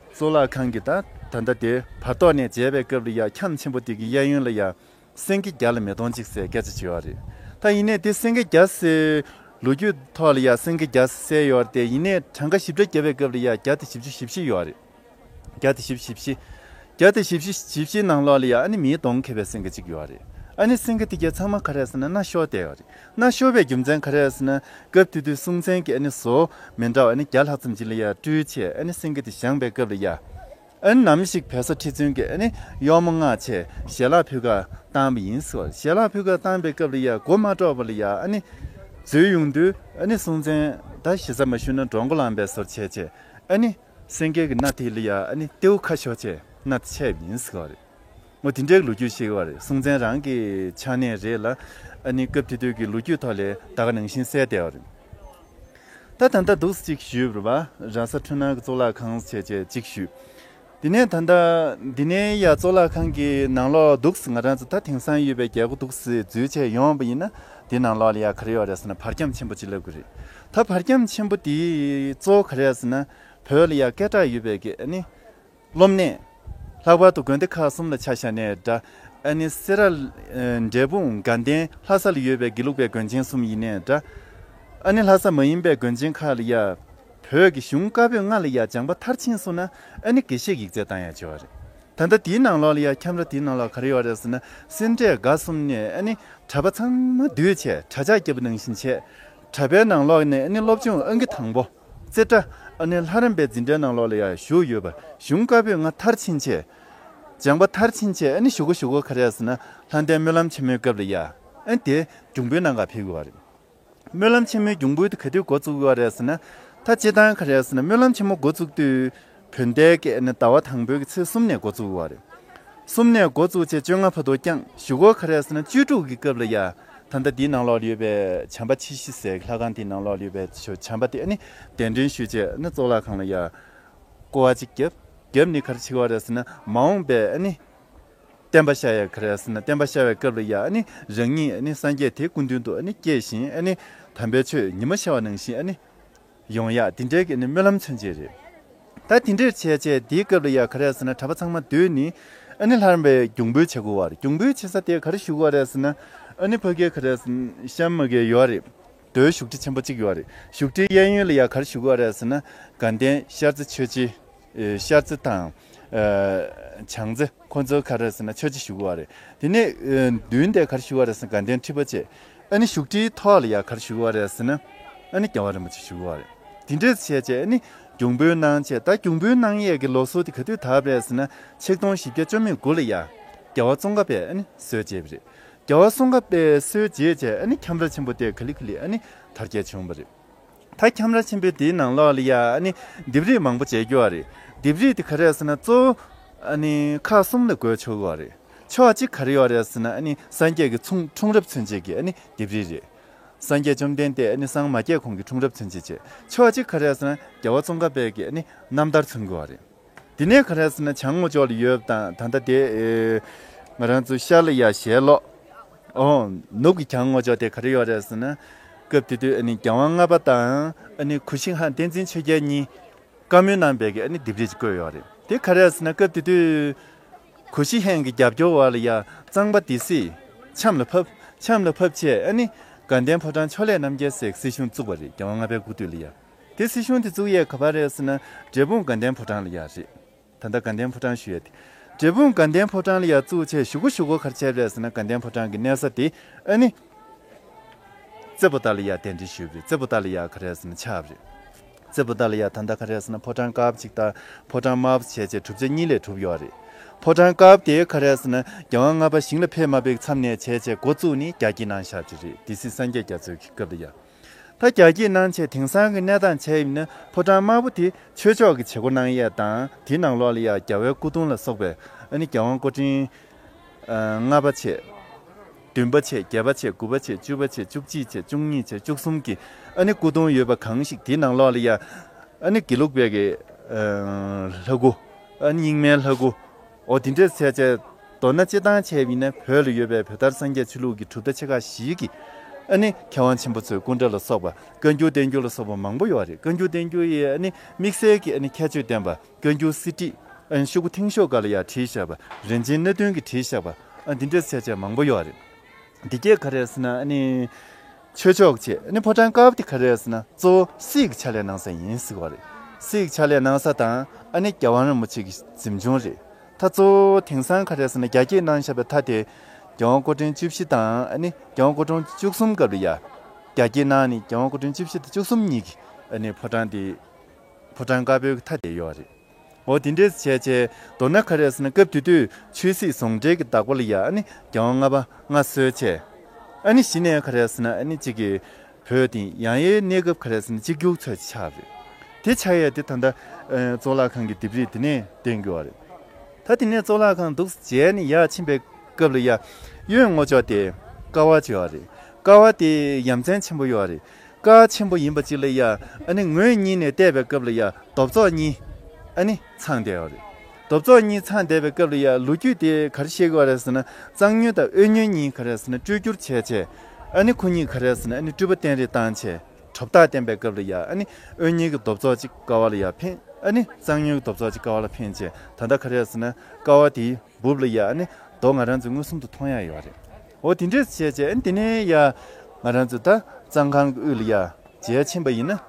གཙུག་ལག་ཁང་གི་ད་ད་ལྟ་དེ་བར་ཐོག་ནས་མཇལ་བའི་སྐབས་ལ་ཡ་ཁྱམས་ཆེན་པོ་དེ་གི་གཡས་གཡོན་ལ་ཡ་སེང་གེ་བརྒྱ་ལ་མེ་དོང་གཅིག་ཟེར་སྐད་ཆ་བྱེད་ཡོད་རེད། ད་ཡིན་ནའི་དེ་སེང་གེ་བརྒྱ་ཟེར་ལོ་རྒྱུས་ཐོག་ལ་ཡ་སེང་གེ་བརྒྱ་ཟེར་ཡོད་རེད་དེ། ཡིན་ནའི་གྲངས་ཀ་ཞིབ་ཕྲ་བརྒྱབ་པའི་སྐབས་ལ་ཡ་བརྒྱ་དང་བཞི་བཅུ་ཞེ་བཞི་ཡོད་རེད། བརྒྱ་དང་བཞི་བཅུ་ཞེ་བཞི། བརྒྱ་དང་བཞི་བཅུ་ཞེ་བཞི་ནང་ལོགས་ལ་ཡ་ཨ་ནི་མེ་དོང་འཁྱེར་བའི་སེང་གེ་གཅིག་ཡོད་རེད། ཨ་ནི་སེང་གེ་དེ་གྱད་ཚང་མ་ག་རེ་ཟེར་ན་སྣ་ཤོར་བསྡད་ཡོད་རེད། སྣ་ཤོར་བའི་རྒྱུ་མཚན་ག་རེ་ཟེར་ན། སྐབས་དེ་དུས་སྲོང་བཙན་གྱིས་ཨ་ནི་བཟོ་མི་འདྲ་བ་ཨ་ནི་བརྒྱ་ལྷག་ཙམ་ཅིག་ལ་ཡ་སྤྲུལ་བྱས། ཨ་ནི་སེང་གེ་དེ་བཞེངས་པའི་སྐབས་ལ་ཡ། ཨ་ནི་ནམ་ཞིག་བལ་བཟའ་ཁྲི་བཙུན་གྱིས་ཨ་ནི་གཡོག་མོ་མངགས་བྱས་ཞལ་ལག་ཕུལ་གར་བཏང་བ་ཡིན་ཟེར་བ། ཞལ་ལག་ཕུལ་གར་བཏང་པའི་སྐབས་ལ་ཡ་གོ་མ་ལྡོག་པ་ལ་ཡ་ཨ་ནི་འཛུལ་ཡོང་དུས། ཨ་ནི་སྲོང་བཙན་ད་ཞེ་ས་མ་ཞུས་ན་འགྲོ་མགོ་ལངས་པའི་བཟོ་བྱས་བྱས། ཨ་ནི་སེང་གེ་གི་སྣ་དེ་ལ་ཡ་ཨ་ནི་རྟེའུ་ཁ་ཤོར་བྱས་སྣ་དེ་ཆད་པ་ཡིན་ཟེར་བ་རེད། འོ་དེ་འདྲའི་ལོ་རྒྱུས་ཤིག་ཡོད་རེད། སྲོང་བཙན་རང་གི་ཆགས་གནས་རེད་ལ། ཨ་ནི་སྐབས་དེ་དུས་ཀྱི་ལོ་རྒྱུས་ཐོག་ལ་ད་ག་ནང་བཞིན་གསལ་བསྡད་པ་རེད། ད་ད་ལྟ་འདུག་སེ་ཅིག་ཞུས་པ་རེད་པ། ར་ས་འཕྲུལ་སྣང་གི་གཙུག་ལག་ཁང་བྱས་བྱས་ཅིག་ཞུས། དེ་ནས་ད་ལྟ་འདི་ནས་ཡ་གཙུག་ལག་ཁང་གི་ནང་ལོགས་འདུག་སེ་ང་རང་ཚོ་ད་དེང་སང་ཡོད་པའི་རྒྱལ་སྒོ་འདུག་སེ་འཛུལ་བྱས་ཡོང་བ་ཡིན་ན། དེ་ནང་ལོགས་ལ་ཡ་ག་རེ་ཡོད་རེད་ཟེར་ན། བར་ཁྱམས་ཆེན་པོ་ཅིག་ལབ་དགོས་རེད། ད་བར་ཁྱམས་ཆེན་པོ་དེ་གཙོ་བོ་ག་རེ་ཟེར་ན། བོད་ལ་ཡ་སྐད་གྲགས་ཡོད་པའི་གི་ཨ་ནི་སློབ་གནས། ལྷག་པར་དུ་དགོན་སྡེ་ཁག་གསུམ་ལ་ཆ་བཞག་ནའི་འདྲ། ཨ་ནི་སེ་ར། ཨ། འབྲས་སྤུངས། དགའ་ལྡན། ལྷ་ས་ལ་ཡོད་པའི་དགེ་ལུགས་པའི་དགོན་ཆེན་གསུམ་ཡིན་ནའི་འདྲ། ཨ་ནི་ལྷ་ས་མ་ཡིན་པའི་དགོན་ཆེན་ཁག་ལ་ཡ། བོད་ཀྱི་གཞུང་བཀའ་པོད་ལྔ་ལ་ཡ་སྦྱངས་པ་མཐར་ཕྱིན་སོང་ན། ཨ་ནི་དགེ་བཤེས་ཡིག་ཚད་བཏང་ཡ་བྱེད་པ་རེད། ད་ལྟ་དེའི་ནང་ལོགས་ལ་ཡ་ཁྱམས་ར་དེའི་ནང་ལོགས་ག་རེ་ཡོད་རེད་ཟེར་ན། སེ་འབྲས་དགའ་གསུམ་ནས་ཨ་ནི་གྲྭ་པ་ཚང་མ་བསྡུས་བྱས། གྲྭ་ཆགས་བརྒྱབ་པ་ནང་བཞིན་བྱས། གྲྭ་པའི་ནང་ལོགས་ནས་ཨ་ནི་སློབ་སྦྱོང་ཨང་ཀི་དང་པོ། རྩེ་གྲ། ཨ་ནི་ལྷ་རམས་པའི་འཛིན་གྲྭའི་ནང་ལོགས་ལ་ཡ་ཞུགས་ཡོད་པ། གཞུང་བཀའ་པོད་ལྔ་མཐར་ཕྱིན་བྱས། སྦྱངས་པ་མཐར་ཕྱིན་བྱས། ཨ་ནི་གཞུག་གུ་གཞུག་གུ་ག་རེ་ཡ་ཟེར་ན། ལྷ་ལྡན་སྨོན་ལམ་ཆེན་མོའི་སྐབས་ལ་ཡ། ཨ་ནི་དེ་སྒྲུང་འབུལ་གནང་ག་ཕེབས་ཡོད་པ་རེད། སྨོན་ལམ་ཆེན་མོའི་སྒྲུང་འབུལ་དེ་ག་དུས་འགོ་བཙུགས་ཡོད་རེད་ཟེར་ན། ད་སྤྱིར་བཏང་ག་རེ་ཟེར་ན། སྨོན་ལམ་ཆེན་མོ་འགོ་བཙུགས་དུས། བོད་ཟླའི་གི་ཟླ་བ་དང་པོའི་གི་ཚེས་གསུམ་ནས་འགོ་བཙུགས་ཡོད་རེད། གསུམ་ནས་འགོ་བཙུགས་བྱས་བཅོ་ལྔ་བར་དུ་བསྐྱངས། གཞུག་གུ་ག་རེ་ཟེར་ན། བཅུ་དྲུག་གི་སྐབས་ལ་ཡ། ད་ལྟ་འདིའི་ནང་ལོགས་ལ་ཡོད་པའི་བྱམས་པ་ཆེ་བཞི་ཟེར་ལྷ་ཁང་དེའི་ནང་ལོགས་ལ་ཡོད་པའི་བྱམས་པ་དེ་ཨ་ནི་གདན་འདྲེན་ཞུས་བྱས། ཨ་ནི་གཙུག་ལག་ཁང་ལ་ཡ་སྐོར་བ་གཅིག་བརྒྱབ། བརྒྱབ་ནས་ག་རེ་བྱེད་ཀྱི་ཡོད་རེད་ཟེར་ན། མ་འོངས་པའི་ཨ་ནི་བསྟན་པ་ཤར་ཡ་ག་རེ་ཟེར་ན། བསྟན་པ་ཤར་བའི་སྐབས་ལ་ཡ་ཨ་ནི་རང་ཉིད་ཨ་ནི་སངས་རྒྱས་དེ་སྐུ་མདུན་དུ་ཨ་ནི་སྐྱེས་ཤིང་། ཨ་ནི་དམ་པའི་ཆོས་ཉི་མ་ཤར་བ་ནང་བཞིན་ཨ་ནི་ཡོང་ཡ། དེ་འདྲའི་གི་ཨ་ནི་སྨོན་ལམ་མཚོན་བྱེད་རེད། ད་དེ་འདྲས་བྱས་བྱས་དེའི་སྐབས་ལ་ཡ་ག་རེ་ཟེར་ན། གྲྭ་པ་ཚང་མ་བསྡུས་ནས་ཨ་ནི་ལྷ་རམས་པའི་སྒྲུང་འབུལ་བྱེད་དགོས་པ་རེད། སྒྲུང་འབུལ་བྱེད་ས་དེ་ག་རེ་ཞུ་དགོས་རེད་ཟེར་ན། ཨ་ནི་ཕ་གིའི་ག་རེ་ཟེར་ན། གཤམ་མ་གི་ཡོད་རེད། རྡོའི་བཞུགས་ཁྲི་ཆེན་པོ་གཅིག་ཡོད་རེད། བཞུགས་ཁྲིའི་གཡས་གཡོན་ལ་ཡ་ག་རེ་ཞུ་དགོས་རེད་ཟེར་ན། དགའ་ལྡན་ཤར་རྩེ་ཆོས་རྗེ། ཨེ། ཤར་རྩེ་དང་། ཨེ། བྱང་རྩེ། ཁོ་ཚོ་ག་རེ་ཟེར་ན་ཆོས་རྗེ་ཞུ་གི་ཡོད་རེད། དེ་ནས། ཨེ། མདུན་དེ་ག་རེ་ཞུ་གི་ཡོད་རེད་ཟེར་ན། དགའ་ལྡན་ཁྲི་པ་བཅས། ཨ་ནི་བཞུགས་ཁྲིའི་ཐོག་ལ་ཡ་ག་རེ་ཞུ་གི་ཡོད་རེད་ཟེར་ན། ཨ་ནི་རྒྱལ་བ་རིན་པོ་ཆེ་ཞུ་གི་ཡོད་རེད། དེ་འདྲས་བྱས་བྱས་ཨ་ནི་སྒྲུང་འབུལ་གནང་བྱས། ད་སྒྲུང་འབུལ་གནང་ཡས་ཀྱི་ལོ་སྲོལ་དེ་ག་དུས་དར་བ་རེད་ཟེར་ན། ཆིག་སྟོང་བཞི་བརྒྱ་བཅུ་མེད་དགུ་ལ་ཡ་རྒྱལ་བ་ཙོང་ཁ་པས་ཨ་ནི་སྲོལ་འབྱེད་པ་རེད། རྒྱལ་བ་ཙོང་ཁ་པས་སྲོལ་འབྱེད་བྱས། ཨ་ནི་ཁྱམས་ར་ཆེན་པོ་དེ་ག་ལེ་ག་ལེ་ཨ་ནི་དར་རྒྱས་བྱུང་བ་རེད། ད་ཁྱམས་ར་ཆེན་པོའི་དེའི་ནང་ལོགས་ལ་ཡ་ཨ་ནི་ལྡེབས་རིས་མང་པོ་མཇལ་རྒྱུ་བ་རེད། ལྡེབས་རིས་དེ་ག་རེ་ཟེར་ན། གཙོ་བོ་ཨ་ནི་ཁག་གསུམ་ལ་བགོས་ཆོག་གི་བ་རེད། ཕྱོགས་གཅིག་ག་རེ་ཡོད་རེད་ཟེར་ན། ཨ་ནི་སངས་རྒྱས་ཀྱི་འཁྲུངས་འཁྲུངས་རབས་མཚོན་བྱེད་ཀྱི་ཨ་ནི་ལྡེབས་རིས་རེད། སངས་རྒྱས་བཅོམ་ལྡན་འདས་ཨ་ནི་སྔོན་མ་མ་སྐྱེས་གོང་གི་འཁྲུངས་རབས་མཚོན་བྱེད་བྱས། ཕྱོགས་གཅིག་ག་རེ་ཟེར་ན། རྒྱལ་བ་ཙོང་ཁ་པའི་གི་ཨ་ནི་རྣམ་ཐར་མཚོན་གྱི་བ་རེད། དེ་ནས་ག་རེ་ཟེར་ན། བྱང་ངོས་ཕྱོགས་ལ་ཡོད་པ་དང་། ད་ལྟ་དེ། ཨེ། ང་རང་ཚོ་ཤར་ལ་ཡ་ཞལ་ལོག་ཨོ། ནུབ་ཀྱི་བྱང་ངོས་ཕྱོགས་དེ་ག་རེ་ཡོད་རེད་ཟེར་ན། སྐབས་དེ་དུས་ཨ་ནི་རྒྱལ་དབང་ལྔ་པ་དང་ཨ་ནི་གུ་ཤྲི་ཧན་བསྟན་འཛིན་ཆོས་རྒྱལ་གཉིས་བཀའ་མོལ་གནང་བའི་གི་ཨ་ནི་ལྡེབས་རིས་ཅིག་བཀོད་ཡོད་རེད། དེ་ག་རེ་ཟེར་ན། སྐབས་དེ་དུས་གུ་ཤྲི་ཧན་གྱི་རྒྱབ་སྐྱོར་བ་ལ་ཡ་གཙང་པ་སྡེ་སྲིད་ཆམ་ལ་ཕབ། ཆམ་ལ་ཕབ་བྱས་ཨ་ནི་དགའ་ལྡན་ཕོ་བྲང་ཕྱོགས་ལས་རྣམ་རྒྱལ་ཟེར་སྲིད་གཞུང་བཙུགས་པ་རེད། རྒྱལ་དབང་ལྔ་པའི་སྐུ་དུས་ལ་ཡ། དེ་སྲིད་གཞུང་དེ་བཙུགས་ཡས་ག་པར་རེད་ཟེར་ན། འབྲས་སྤུངས་དགའ་ལྡན་ཕོ་བྲང་ལ་ཡ་རེད། ད་ལྟ་དགའ་ལྡན་ཕོ་བྲང་ཞུ་ཡས་དེ། འབྲས་སྤུངས་དགའ་ལྡན་ཕོ་བྲང་ལ་ཡ་བཙུགས་བྱས་གཞུག་གུ་གཞུག་གུ་ག་རེ་བྱས་རེད་ཟེར་ན། དགའ་ལྡན་ཕོ་བྲང་གི་གནས་ས་དེ་ཨ་ནི་རྩེ་པོ་ཏ་ལ་ཡ་གདན་འདྲེན་ཞུས་པ་རེད། རྩེ་པོ་ཏ་ལ་ཡ་ག་རེ་ཟེར་ན་ཆགས་པ་རེད། རྩེ་པོ་ཏ་ལ་ཡ་ད་ལྟ་ག་རེ་ཟེར་ན། ཕོ་བྲང་དཀར་པོ་གཅིག་དང་ཕོ་བྲང་དམར་པོ་བྱས་བྱས་གྲུབ་ཆ་གཉིས་ལས་གྲུབ་ཡོད་རེད། ཕོ་བྲང་དཀར་པོ་དེ་ག་རེ་ཟེར་ན། རྒྱལ་དབང་ལྔ་པ་ཞིང་ལ་ཕེབས་མ་ཕེབས་མཚམས་ནས་བྱས་བྱས་འགོ་བཙུགས་ནས་རྒྱ་སྐྱེད་གནང་བཞག་པ་ཅིག་རེད། སྡེ་སྲིད་སངས་རྒྱས་རྒྱ་མཚོའི་གི་སྐབས་ལ་ཡ། ད་རྒྱ་སྐྱེད་གནང་བྱས་དེང་སང་གི་གནས་སྟངས་བྱས་ཡིན་ན། ཕོ་བྲང་དམར་པོ་དེ་ཆོས་ཕྱོགས་ཀྱི་བྱེད་སྒོ་གནང་ཡས་དང་། དེའི་ནང་ལོགས་ལ་ཡ་རྒྱལ་བའི་སྐུ་གདུང་ལ་སོགས་པའི་ཨ་ནི་རྒྱལ་དབང་སྐུ་ཕྲེང་ཨ་ལྔ་པ་བྱས། བདུན་པ་བྱས། བརྒྱད་པ་བྱས། དགུ་པ་བྱས། བཅུ་པ་བྱས། བཅུ་གཅིག་བྱས། བཅུ་གཉིས་བྱས། བཅུ་གསུམ་གྱི་ཨ་ནི་སྐུ་གདུང་ཡོད་པ་གང་ཞིག་དེའི་ནང་ལོགས་ལ་ཡ་ཨ་ནི་དགེ་ལུགས་པའི་གི་ཨ་ལྷ་སྐུ། ཨ་ནི་རྙིང་མའི་ལྷ་སྐུ། འོ་དེ་འདྲས་བྱས་བྱས། མདོར་ན་སྤྱིར་བཏང་བྱས་པ་ཡིན་ན། བོད་ལ་ཡོད་པའི་བོད་དར་སངས་རྒྱས་ཆོས་ལུགས་ཀྱི་གྲུབ་མཐའ་ཆེ་ཁག་བཞི་གི་ཨ་ནི་མཁས་དབང་ཆེན་པོ་ཚོའི་སྐུ་འདྲ་ལ་སོགས་པ། བཀའ་འགྱུར་བསྟན་འགྱུར་ལ་སོགས་པ་མང་པོ་ཡོད་རེད། བཀའ་འགྱུར་བསྟན་འགྱུར་ཡི་ཨ་ནི་དམིགས་བསལ་གྱི་ཨ་ནི་ཁྱད་ཆོས་ལྡན་པ། བཀའ་འགྱུར་གསེར་བྲིས། ཨ་ནི་ཤོག་གུ་མཐིང་ཤོག་སྒང་ལ་ཡ་བྲིས་བཞག་པ། རིན་ཆེན་སྣ་བདུན་གྱིས་བྲིས་བཞག་པ། ཨ། འདི་འདྲས་བྱས་བྱས་མང་པོ་ཡོད་རེད། འདི་གས་ག་རེ་ཟེར་ན། ཨ་ནི་ཆོས་ཕྱོགས་བྱས། ཨ་ནི་ཕོ་བྲང་དཀར་པོ་དེ་ག་རེ་ཟེར་ན། གཙོ་བོ་སྲས་ཀྱི་ཕྱག་ལས་གནང་ས་ཡིན་ཟེར་བ་རེད། སྲས་ཀྱི་ཕྱག་ལས་གནང་ས་དང་། ཨ་ནི་རྒྱལ་དབང་རིན་པོ་ཆེ་གི་གཟིམ་ཆུང་རེད། ད་གཙོ་བོ་དེང་སང་ག་རེ་ཟེར་ན། རྒྱ་སྐྱེད་གནང་བཞག་པའི་མཐའ་དེ་རྒྱལ་དབང་སྐུ་ཕྲེང་བཅུ་བཞི་དང་། ཨ་ནི་རྒྱལ་དབང་སྐུ་ཕྲེང་བཅུ་གསུམ་སྐབས་ལ་ཡ། རྒྱ་སྐྱེད་གནང་ནས་རྒྱལ་དབང་སྐུ་ཕྲེང་བཅུ་བཞི་དང་བཅུ་གསུམ་གཉིས་ཀྱི་ཨ་ནི་ཕོ་བྲང་དེ། ཕོ་བྲང་དཀར་པོའི་མཐའ་དེ་ཡོད་རེད། འོ་དེ་འདྲས་བྱས་བྱས། མདོར་ན་ག་རེ་ཟེར་ན། སྐབས་དེ་དུས་ཆོས་སྲིད་ཟུང་འབྲེལ་གྱི་བདག་པོ་ལ་ཡ་ཨ་ནི་རྒྱལ་དབང་ལྔ་པ་མངའ་གསོལ་བྱས། ཨ་ནི་གཞི་ནས་ག་རེ་ཟེར་ན། ཨ་ནི་གཅིག་གི་བོད་དེ་ཡང་ཡའི་གནས་སྐབས་ག་རེ་ཟེར་ན། གཅིག་གྱུར་ཚོད་ཆགས་རེད། དེ་ཆགས་ཡས་དེ་ད་ལྟ་ཨ་གཙུག་ལག་ཁང་གི་ལྡེབས་རིས་དེ་ནས་བསྟན་གྱི་ཡོད་རེད། ད་དེ་ནས་གཙུག་ལག་ཁང་འདུག་སེ་མཇལ་ནས་ཡར་ཕྱིན་པའི་སྐབས་ལ་ཡ། གཡོན་ངོས་ཕྱོགས་དེ་ཀ་བ་ཅིག་ཡོད་རེད། ཀ་བ་དེ་ཡ་མཚན་ཆེན་པོ་ཡོད་རེད། ཀ་བ་ཆེན་པོ་ཡིན་པ་ཅིག་ལ་ཡ། ཨ་ནི་ངོས་གཉིས་ནས་བལྟས་པའི་སྐབས་ལ་ཡ། རྡོ་བཙོག་གཉིས་ཨ་ནི་འཚང་བསྡད་ཡོད་རེད། རྡོ་བཙོག་གཉིས་འཚང་བསྡད་པའི་སྐབས་ལ་ཡ། ལོ་རྒྱུས་དེ་ག་རེ་བཤད་ཀྱི་ཡོད་རེད་ཟེར་ན། གཙང་སྨྱོན་དང་དབུལ་སྨྱོན་གཉིས་ག་རེ་ཟེར་ན། སྤྲུལ་བསྒྱུར་བྱས་བྱས། ཨ་ནི་ཁོ་གཉིས་ག་རེ་ཟེར་ན། ཨ་ནི་སྤྲུལ་པ་བསྟན་རེས་བཏང་བྱས། གྲུབ་རྟགས་བསྟན་པའི་སྐབས་ལ་ཡ། ཨ་ནི་དབུལ་སྨྱོན་གྱི་རྡོ་བཙོག་ཅིག་ཀ་བ་ལ་ཡ་འཕེན། ཨ་ནི་གཙང་སྨྱོན་གྱི་རྡོ་བཙོག་ཅིག་ཀ་བ་ལ་འཕེན་བྱས། ད་ལྟ་ག་རེ་ཟེར་ན། ཀ་བ་དེའི་སྦུབས་ལ་ཡ། ཨ་ནི་ རྡོ་ང་རང་ཚོས་མངོན་སུམ་དུ་མཐོང་ཡ་ཡོད་རེད། འོ་དེ་འདྲས་བྱས་བྱས་ཨ་ནི་དེ་ནས་ཡ་ང་རང་ཚོ་ད་གཙང་ཁང་གི་དབུས་ལ་ཡ་མཇལ་ཕྱིན་པ་ཡིན་ན།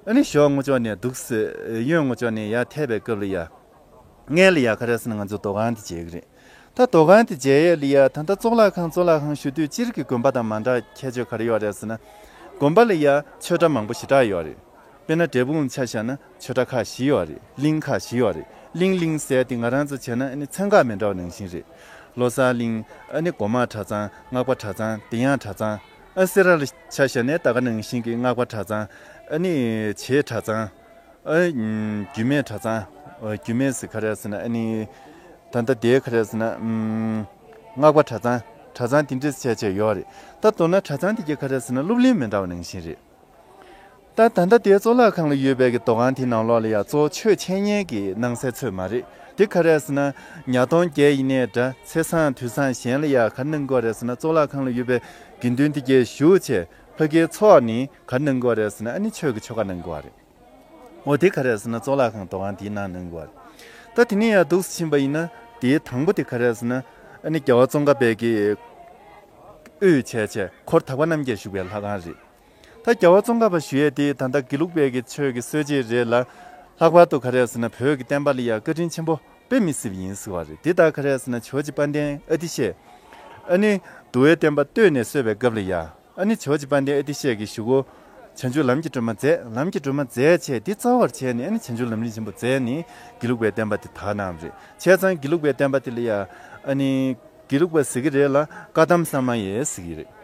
ཨ་ནི་ཞོགས་སྔ་ཕྱོགས་ནས་འདུག་སེ་གཡོན་སྔ་ཕྱོགས་ནས་ཡར་ཐལ་བའི་སྐབས་ལ་ཡ། སྔོན་ལ་ཡ་ག་རེ་ཟེར་ན་ང་ཚོ་འདུ་ཁང་དེ་མཇལ་གི་རེད། ད་འདུ་ཁང་དེ་མཇལ་ཡས་ལ་ཡ་ད་ལྟ་གཙུག་ལག་ཁང་གཙུག་ལག་ཁང་ཞུ་དུས་སྤྱིར་གྱི་དགོན་པ་དང་མ་འདྲ་ཁྱད་ཆོས་ག་རེ་ཡོད་རེད་ཟེར་ན། དགོན་པ་ལ་ཡ་ཆོས་གྲྭ་མང་པོ་ཞེ་དྲག་ཡོད་རེད། དཔེར་ན་འབྲས་སྤུངས་ཆ་བཞག་ན་ཆོས་གྲྭ་ཁག་བཞི་ཡོད་རེད། གླིང་ཁག་བཞི་ཡོད་རེད། གླིང་གླིང་ཟེར་དེ་ང་རང་ཚོ་བྱས་ན་ཨ་ནི་ཚན་ཁག་མི་འདྲ་བ་ནང་བཞིན་རེད། ལོ་གསར་གླིང་། ཨ་ནི་སྒོ་མང་གྲྭ་ཚང་། སྔགས་པ་གྲྭ་ཚང་། བདེ་ཡངས་གྲྭ་ཚང་། ཨ་སེ་ར་ལ་ཆ་བཞག་ནས་ད་ག་ནང་བཞིན་གྱི་སྔགས་པ་གྲྭ་ཚང་། ཨ་ནི་བྱེས་གྲྭ་ཚང་། ཨ་རྒྱུད་སྨད་གྲྭ་ཚང་། ཨ་རྒྱུད་སྨད་ཟེར་ག་རེ་ཟེར་ན་ཨ་ནི། ད་ལྟ་དེ་ག་རེ་ཟེར་ན་ཨམ། སྔགས་པ་གྲྭ་ཚང་། གྲྭ་ཚང་དེ་འདྲས་བྱས་བྱས་ཡོད་རེད། ད་མདོར་ན་གྲྭ་ཚང་དེ་གས་ག་རེ་ཟེར་ན་སློབ་གླིང་མི་འདྲ་བ་ནང་བཞིན་རེད། ད་ད་ལྟ་དེ་གཙུག་ལག་ཁང་ལ་ཡོད་པའི་གི་འདུ་ཁང་དེའི་ནང་ལོགས་ལ་ཡང་གཙོ་བོ་ཆོས་འཆད་ཉན་གྱི་སྣང་གསལ་ཚོད་མ་རེད། དེ་ག་རེ་ཟེར་ན་ཉ་སྟོང་བརྒྱད་ཡིན་ནའི་འདྲ། ཚེས་བཟང་དུས་བཟང་གཞན་ལ་ཡང་ག་རེ་གནང་གི་ཡོད་རེད་ཟེར་ན་གཙུག་ལག་ཁང་ལ་ཡོད་པའི་དགེ་འདུན་དེ་གས་བཞུགས་བྱས་ཕ་གིའི་ཚོགས་ནི་ག་རེ་གནང་གི་ཡོད་རེད་ཟེར་ན་ཨ་ནི་ཆོས་ཀྱི་ཆོ་ག་གནང་གི་ཡོད་རེད། འོ་དེ་ག་རེ་ཟེར་ན་གཙུག་ལག་ཁང་འདུ་ཁང་དེའི་ནང་གནང་གི་ཡོད་རེད། ད་དེ་ནས་ཡང་འདུག་སེ་ཕྱིན་པ་ཡིན་ན་དེའི་དང་པོ་དེ་ག་རེ་ཟེར་ན་ཨ་ནི་རྒྱལ་བ་ཙོང་ཁ་པའི་གི་དབུས་བྱས་བྱས་འཁོར་དག་པ་རྣམ་རྒྱལ་བཞུགས་པའི་ལྷ་ཁང་རེད། ད་རྒྱལ་བ་ཙོང་ཁ་པ་ཞུ་ཡས་དེ་ད་ལྟ་དགེ་ལུགས་པའི་གི་ཆོས་ཀྱི་སྲོལ་འབྱེད་རེད་ལ། ལྷག་པར་དུ་ག་རེ་ཟེར་ན་བོད་ཀྱི་བསྟན་པ་ལ་ཡང་བཀའ་དྲིན་ཆེན་པོ་དཔེ་མི་སྲིད་པ་ཡིན་ཟེར་བ་རེད། དེ་ལྟར་ག་རེ་ཟེར་ན་ཇོ་བོ་རྗེ་དཔལ་ལྡན་ཨ་ཏི་ཤས། ཨ་ནི་འདུལ་བའི་བསྟན་པ་གཏོད་ནས་གསོལ་བའི་སྐབས་ལ་ཡ། ཨ་ནི་ཇོ་བོ་རྗེ་དཔལ་ལྡན་ཨ་ཏི་ཤས་ཀྱི་གཞུག་གུ་བྱང་ཆུབ་ལམ་གྱི་སྒྲོན་མ་མཛད། ལམ་གྱི་སྒྲོན་མ་མཛད་བྱས་དེ་རྩ་བར་བྱས་ནས་ཨ་ནི་བྱང་ཆུབ་ལམ་རིམ་ཆེན་པོ་མཛད་ནས་དགེ་ལུགས་པའི་བསྟན་པ་དེ་དར་གནང་བ་རེད། བྱས་ཙང་དགེ་ལུགས་པའི་བསྟན་པ་དེ་ལ་ཡ་ཨ་ནི། དགེ་ལུགས་པ་ཟེར་གྱི་རེད་ལ་བཀའ་གདམས་གསར་མ་ཡས་ཟེར་གྱི་རེད།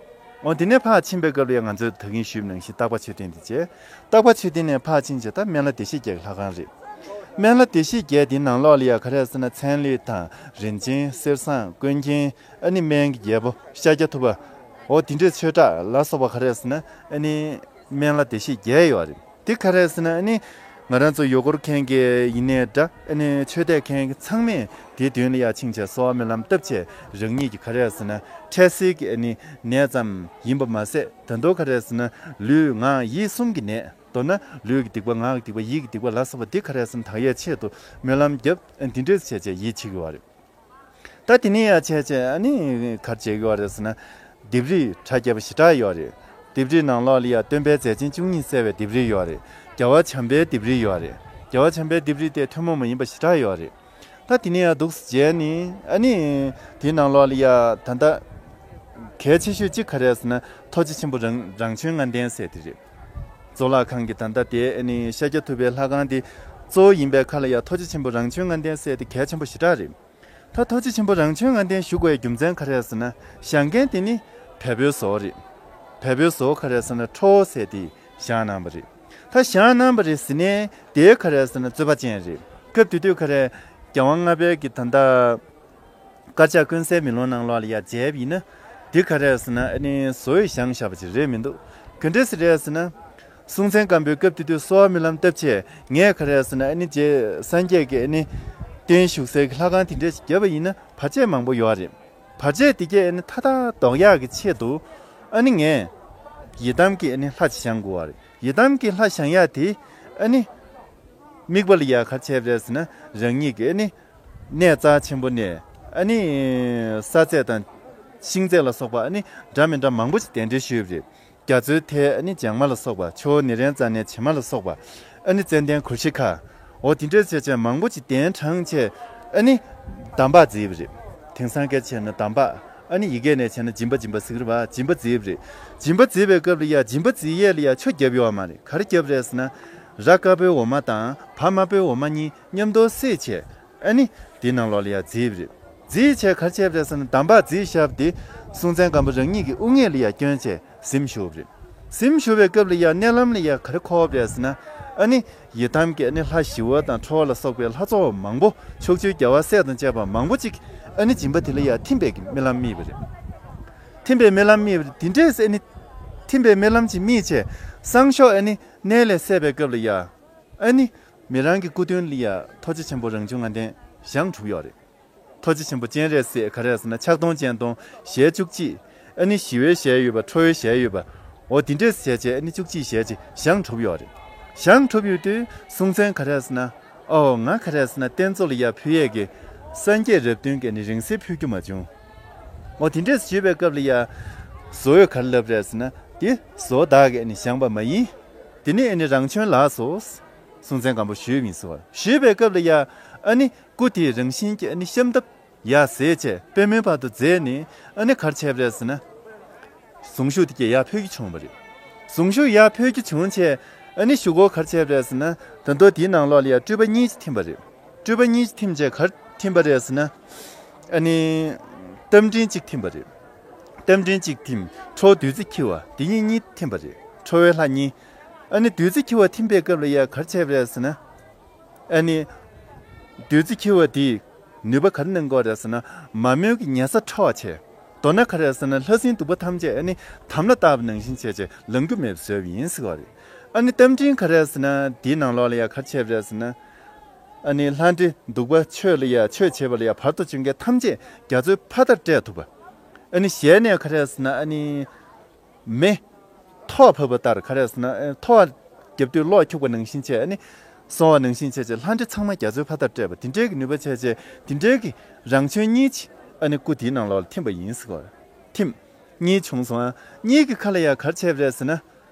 འོ་དེ་ནས་ཕར་ཕྱིན་པའི་སྐབས་ལ་ཡང་ང་ཚོས་ད་གིན་ཞུས་པ་ནང་བཞིན་སྟག་པ་མཆོད་རྟེན་དེ་བྱས། སྟག་པ་མཆོད་རྟེན་ནས་ཕར་ཕྱིན་བྱས་ད་སྨན་བླ་བདེ་གཤེགས་བརྒྱད་ཀྱི་ལྷ་ཁང་རེད། སྨན་བླ་བདེ་གཤེགས་བརྒྱད་དེའི་ནང་ལོགས་ལ་ཡང་ག་རེ་ཟེར་ན་ཚན་རིག་དང་རིན་ཆེན་གསེར་ཟངས་ཀུན་མཁྱེན་ཨ་ནི་སྨན་གྱི་རྒྱལ་པོ་ཤཱཀྱ་ཐུབ་པ། འོ་དེ་འདྲའི་ཆོས་གྲགས་ལ་སོགས་པ་ག་རེ་ཟེར་ན་ཨ་ནི་སྨན་བླ་བདེ་གཤེགས་བརྒྱད་ཡོད་རེད། དེ་ག་རེ་ཟེར་ན་ཨ་ནི་ང་རང་ཚོ་ཡུལ་སྐོར་མཁན་གྱི་ཡིན་ནའི་འདྲ་ཨ་ནི་ཆོས་དད་མཁན་གྱི་ཚང་མས་དེའི་མདུན་ལ་ཡར་ཕྱིན་བྱས་གསོལ་བ་སྨོན་ལམ་བཏབ་བྱས་རང་ཉིད་ཀྱི་ག་རེ་ཟེར་ན་འཕྲལ་སེལ་གྱི་ཨ་ནི་ནད་ཙམ་ཡིན་པ་མ་ཟད་ད་དུང་ག་རེ་ཟེར་ན་ལུས་ངག་ཡིད་གསུམ་གྱི་ནད། མདོར་ན་ལུས་ཀྱི་སྡིག་པ་ངག་གི་སྡིག་པ་ཡིད་ཀྱི་སྡིག་པ་ལ་སོགས་པ་འདི་ག་རེ་ཟེར་ན་དག་ཡས་ཆེད་དུ་སྨོན་ལམ་བརྒྱབ་ཨ་ནི་འདི་འདྲས་བྱས་བྱས་ཡིད་ཆེས་ཀྱི་ཡོད་རེད། ད་དེ་ནས་ཡར་བྱས་བྱས་ཨ་ནི་ག་རེ་བྱེད་ཀྱི་ཡོད་རེད་ཟེར་ན། ལྡེབས་རིས་གྲ་རྒྱས་པ་ཞེ་དྲག་ཡོད་རེད། ལྡེབས་རིས་ནང་ལོགས་ལ་ཡ་སྟོན་པའི་མཛད་ཆེན་བཅུ་གཉིས་གསལ་བའི་ལྡེབས་རིས་ཡོད་རེད། རྒྱལ་བ་བྱམས་པའི་ལྡེབས་རིས་ཡོད་རེད། རྒྱལ་བ་བྱམས་པའི་ལྡེབས་རིས་དེ་ཐུན་མོང་མ་ཡིན་པ་ཞེ་དྲག་ཡོད་རེད། ད་དེ་ནས་ཡར་འདུག་སེ་མཇལ་ནས་ཨ་ནི་དེའི་ནང་ལོགས་ལ་ཡ་ད་ལྟ་གལ་ཆེ་ཤོས་གཅིག་ག་རེ་ཟེར་ན་ཐུགས་རྗེ་ཆེན་པོ་རང་རང་བྱོན་ལྔ་ལྡན་ཟེར་དེ་རེད། གཙུག་ལག་ཁང་གི་ད་ལྟ་དེ་ཨ་ནི་ཤཱཀྱ་ཐུབ་པའི་ལྷ་ཁང་དེ་གཙོ་བོ་ཡིན་པའི་ཁ་ལ་ཡ་ཐུགས་རྗེ་ཆེན་པོ་རང་བྱོན་ལྔ་ལྡན་ཟེར་དེ་གལ་ཆེན་པོ་ཞེ་དྲག་རེད། ད་ཐུགས་རྗེ་ཆེན་པོ་རང་བྱོན་ལྔ་ལྡན་བཞུགས་པའི་རྒྱུ་མཚན་ག་རེ་ཟེར་ན་བཞེངས་མཁན་དེ་ནི་བལ་པོའི་བཟོ་བོ་རེད། བལ་པོའི་བཟོ་བོ་ག་རེ་ཟེར་ན་ཁྲོ་བོ་ཟེར་དེ་བཞེངས་གནང་བ་རེད། ད་བཞེངས་གནང་བ་རེད་ཟེར་ནས་དེའི་ག་རེ་ཟེར་ན་རྩོད་པ་ཅན་རེད། སྐབས་དེ་དུས་ག་རེ་རྒྱལ་དབང་ལྔ་པའི་གི་ད་ལྟ་དཀར་ཆག་ཀུན་གསལ་མེ་ལོང་ནང་ལོགས་ལ་ཡ་མཇལ་བ་ཡིན་ན་དེ་ག་རེ་ཟེར་ན་ཨ་ནི་བཟོ་བོས་བཞེངས་བཞག་པ་ཅིག་རེད་མི་འདུག་ག་འདྲས་ཟེར་རེད་ཟེར་ན། སྲོང་བཙན་སྒམ་པོས་སྐབས་དེ་དུས་གསོལ་བ་སྨོན་ལམ་བཏབ་བྱས་ངས་ག་རེ་ཟེར་ན་ཨ་ནི་རྗེ་སངས་རྒྱས་ཀྱི་ཨ་ནི་རྟེན་བཞུགས་སའི་གི་ལྷ་ཁང་དེ་འདྲས་ཞིག་བརྒྱབ་པ་ཡིན་ན་བར་ཆད་མང་པོ་ཡོད་རེད། བར་ཆད་དེ་གས་ཨ་ནི་མཐའ་དག་ཟློག་ཡག་གི་ཆེད་དུ་ཨ་ནི་ངས་ཡི་དམ་གྱི་ཨ་ནི་ལྷ་ཅིག་བཞེངས་དགོས་པ་རེད། ཡི་དམ་གྱི་ལྷ་བཞེངས་ཡག་དེ་ཨ་ནི་དམིགས་པ་ལ་ཡ་ག་རེ་བྱས་པ་རེད་ཟེར་ན་རང་ཉིད་ཀྱི་ཨ་ནི་གནས་རྩ་ཆེན་པོ་ནས་ཨ་ནི་ས་རྫས་དང་ཤིང་རྫས་ལ་སོགས་པ་ཨ་ནི་འདྲ་མི་འདྲ་མང་པོ་ཅིག་གདན་འདྲེན་ཞུས་པ་རེད། རྒྱ་མཚོའི་མཐའི་ཨ་ནི་བྱང་མ་ལ་སོགས་པ། ཆུ་བོ་ནཻ་རཉྫ་ནའི་བྱེ་མ་ལ་སོགས་པ། ཨ་ནི་ཙན་དན་གུར་ཤི་ཁ། འོ་དེ་འདྲས་བྱས་བྱས་མང་པོ་ཅིག་གདན་དྲངས་བྱས་ཨ་ནི་འདམ་བག་བརྫིས་པ་རེད། དེང་སང་སྐད་བྱས་ན་འདམ་བག་ཨ་ནི་ཡི་གེ་ནས་བྱས་ན་སྦྱིན་པ་སྦྱིན་པ་ཟེར་གི་རེད་པ། སྦྱིན་པ་བརྫིས་པ་རེད། སྦྱིན་པ་བརྫིས་པའི་སྐབས་ལ་ཡ་སྦྱིན་པ་བརྫིས་ཡས་ལ་ཡ་ཆུ་བརྒྱབ་ཡོད་མ་རེད། ག་རེ་བརྒྱབ་རེད་ཟེར་ན། ར་དཀར་པོའི་འོ་མ་དང་བ་དམར་པོའི་འོ་མ་གཉིས་མཉམ་དུ་བསྲེས་བྱས། ཨ་ནི་དེའི་ནང་ལོགས་ལ་ཡ་བརྫིས་པ་རེད། བརྫིས་བྱས་ག་རེ་བྱས་པ་རེད་ཟེར་ན་འདམ་བག་བརྫིས་བཞག་པ་དེ་སྲོང་བཙན་སྒམ་པོ་རང་ཉིད་ཀྱི་དབུ་སྔས་ལ་ཡ་བསྐྱོན་བྱས་གཟིམ་བཞུགས་པ་རེད། གཟིམ་བཞུགས་པའི་སྐབས་ལ་ཡ་མནལ་ལམ་ལ་ཡ་ག་རེ་མཁོ་བ་རེད་ཟེར་ན། ཨ་ནི་ཡི་དམ་གྱི་ཨ་ནི་ལྷ་ཞི་བ་དང་ཁྲོ་བོ་ལ་སོགས་པའི་ལྷ་ཚོགས་མང་པོ་ཕྱོགས་བཅུའི་རྒྱལ་བ་སྲས་དང་བཅས་པ་མང་པོ་ཅིག་ཨ་ནི་སྦྱིན་པ་དེ་ལ་ཡ་ཐིམ་པའི་གི་རྨི་ལམ་རྨིས་པ་རེད། ཐིམ་པའི་རྨི་ལམ་རྨིས་པ་རེད། དེ་འདྲས་ཨ་ནི་ཐིམ་པའི་རྨི་ལམ་ཅིག་རྨིས་བྱས་སང་ཞོགས་ཨ་ནི་མནལ་ལས་སད་པའི་སྐབས་ལ་ཡ། ཨ་ནི་མི་རང་གི་སྐུ་མདུན་ལ་ཡ་ཐུགས་རྗེ་ཆེན་པོ་རང་བྱུང་ལྔ་ལྡན་བཞེངས་གྲུབ་ཡོད་རེད། ཐུགས་རྗེ་ཆེན་པོ་སྤྱན་རས་གཟིགས་ག་རེ་ཟེར་ན་ཕྱག་སྟོང་སྤྱན་སྟོང་ཞལ་བཅུ་གཅིག་ཨ་ནི་ཞི་བའི་ཞལ་ཡོད་པ། ཁྲོ་བོའི་ཞལ་ཡོད་པ། འོ་དེ་འདྲས་བྱས་བྱས་ཨ་ནི་བཅུ་གཅིག་ཞལ་གཅིག་བཞེངས་གྲུབ་ཡོད་རེད། བཞེངས་གྲུབ་ཡོད་དུས་སྲོང་བཙན་ག་རེ་ཟེར་ན། ཨོ་ང་ག་རེ་ཟེར་ན་རྟེན་གཙོ་ལ་ཡ་ཕུལ་ཡས་ཀྱི་ སངས་རྒྱས་རབས་བདུན་གྱི་ཨ་ནི་རིང་བསྲེལ་ཕུལ་རྒྱུ་མ་བྱུང་། འོ་དེ་འདྲས་ཞུས་པའི་སྐབས་ལ་ཡ། བཟོ་བོས་ག་རེ་ལབ་རེད་ཟེར་ན། དེ་བཟོ་བདག་གིས་ཨ་ནི་བཞེངས་པ་མ་ཡིན། དེ་ནི་ཨ་ནི་རང་བྱོན་ལགས་སོ། སྲོང་བཙན་སྒམ་པོ་ཞུས་ཡིན་ཟེར་བ། ཞུས་པའི་སྐབས་ལ་ཡ། ཨ་ནི་སྐུ་དེའི་རང་བཞིན་གྱི་ཨ་ནི་ཤམ་ཐབས་ཡར་བཟས་བྱས་པད་མོའི་བར་དུ་མཛད་ནས། ཨ་ནི་ག་རེ་བྱས་པ་རེད་ཟེར་ན། གཟུངས་གཞུག་དེ་གས་ཡར་ཕུལ་རྒྱུ་བྱུང་བ་རེད། གཟུངས་གཞུག་ཡར་ཕུལ་རྒྱུ་བྱུང་བྱས། ཨ་ནི་གཞུག་གུ་ག་རེ་བྱས་པ་རེད་ཟེར་ན། ད་དུང་དེའི་ནང་ལོགས་ལ་ཡ་སྤྲུལ་པ་གཉིས་ཅིག་ཐིམ་པ་རེད། སྤྲུལ་པ་གཉིས་ཅིག་ཐིམ་བྱས་ག་རེ་ཐིམ་པ་རེད་ཟེར་ན། ཨ་ནི་རྟ་མགྲིན་གཅིག་ཐིམ་པ་རེད། རྟ་མགྲིན་གཅིག་ཐིམ། ཁྲོ་བོ་བདུད་རྩི་འཁྱིལ་བ་དེ་གཉིས་གཉིས་ཐིམ་པ་རེད། ཁྲོ་བོའི་ལྷ་གཉིས། ཨ་ནི་བདུད་རྩི་འཁྱིལ་བ་ཐིམ་པའི་སྐབས་ལ་ཡ་ག་རེ་བྱས་པ་རེད་ཟེར་ན། ཨ་ནི། བདུད་རྩི་འཁྱིལ་བ་དེས་ནུས་པ་ག་རེ་གནང་གི་ཡོད་རེད་ཟེར་ན། མ་རྨོས་ཀྱི་ཉེ་ས་ཕྲ་བ་བྱས། མདོར་ན་ག་རེ་ཟེར་ན། ལྷ་སྲིན་གདུག་པ་ཐམས་ཅད་ཨ་ནི་དམ་ལ་བཏགས་པ་ནང་བཞིན་བྱས་བྱས་ལངས་རྒྱུ་མེད་པ་བཟོས་པ་ཡིན་ཟེར་བ་རེད། ཨ་ནི་རྟ་མགྲིན་ག་རེ་ཟེར་ན། དེའི་ནང་ལོགས་ལ་ཡ་ག་རེ་བྱས་པ་རེད་ཟེར་ན། ཨ་ནི་ལྷ་འདྲེ་གདུག་པ་ཆོས་ལ་ཡ་ཆོས་བྱེད་པ་ལ་ཡ་བར་དུ་གཅོད་མཁན་ཐམས་ཅད་རྒྱ་མཚོའི་ཕ་མཐར་བསྐྲད་ཐུབ་པ། ཨ་ནི་ཞལ་ནས་ག་རེ་ཟེར་ན། ཨ་ནི། མེ། ཐོག་ཕབ་པ་ལྟར་ག་རེ་ཟེར་ན། ཨེ། ཐོག་བརྒྱབ་དུས་གློག་འཁྱུག་པ་ནང་བཞིན་བྱས། ཨ་ནི་སོང་བ་ནང་བཞིན་བྱས་བྱས་ལྷ་འདྲེ་ཚང་མ་རྒྱ་མཚོའི་ཕ་མཐར་བསྐྲད་པ་དེ་འདྲའི་གི་ནུས་པ་བྱས་བྱས། དེ་འདྲའི་གི་རང་བྱོན་གཉིས་ཅིག་ཨ་ནི་སྐུ་དེའི་ནང་ལོགས་ལ་ཐིམ་པ་ཡིན་ཟེར་བ། ཐིམ། གཉིས་བྱུང་སོང་། ཨ། གཉིས་ཀྱི་ཁ་ལ་ཡ་ག་རེ་བྱས་པ་རེད་ཟེར་ན།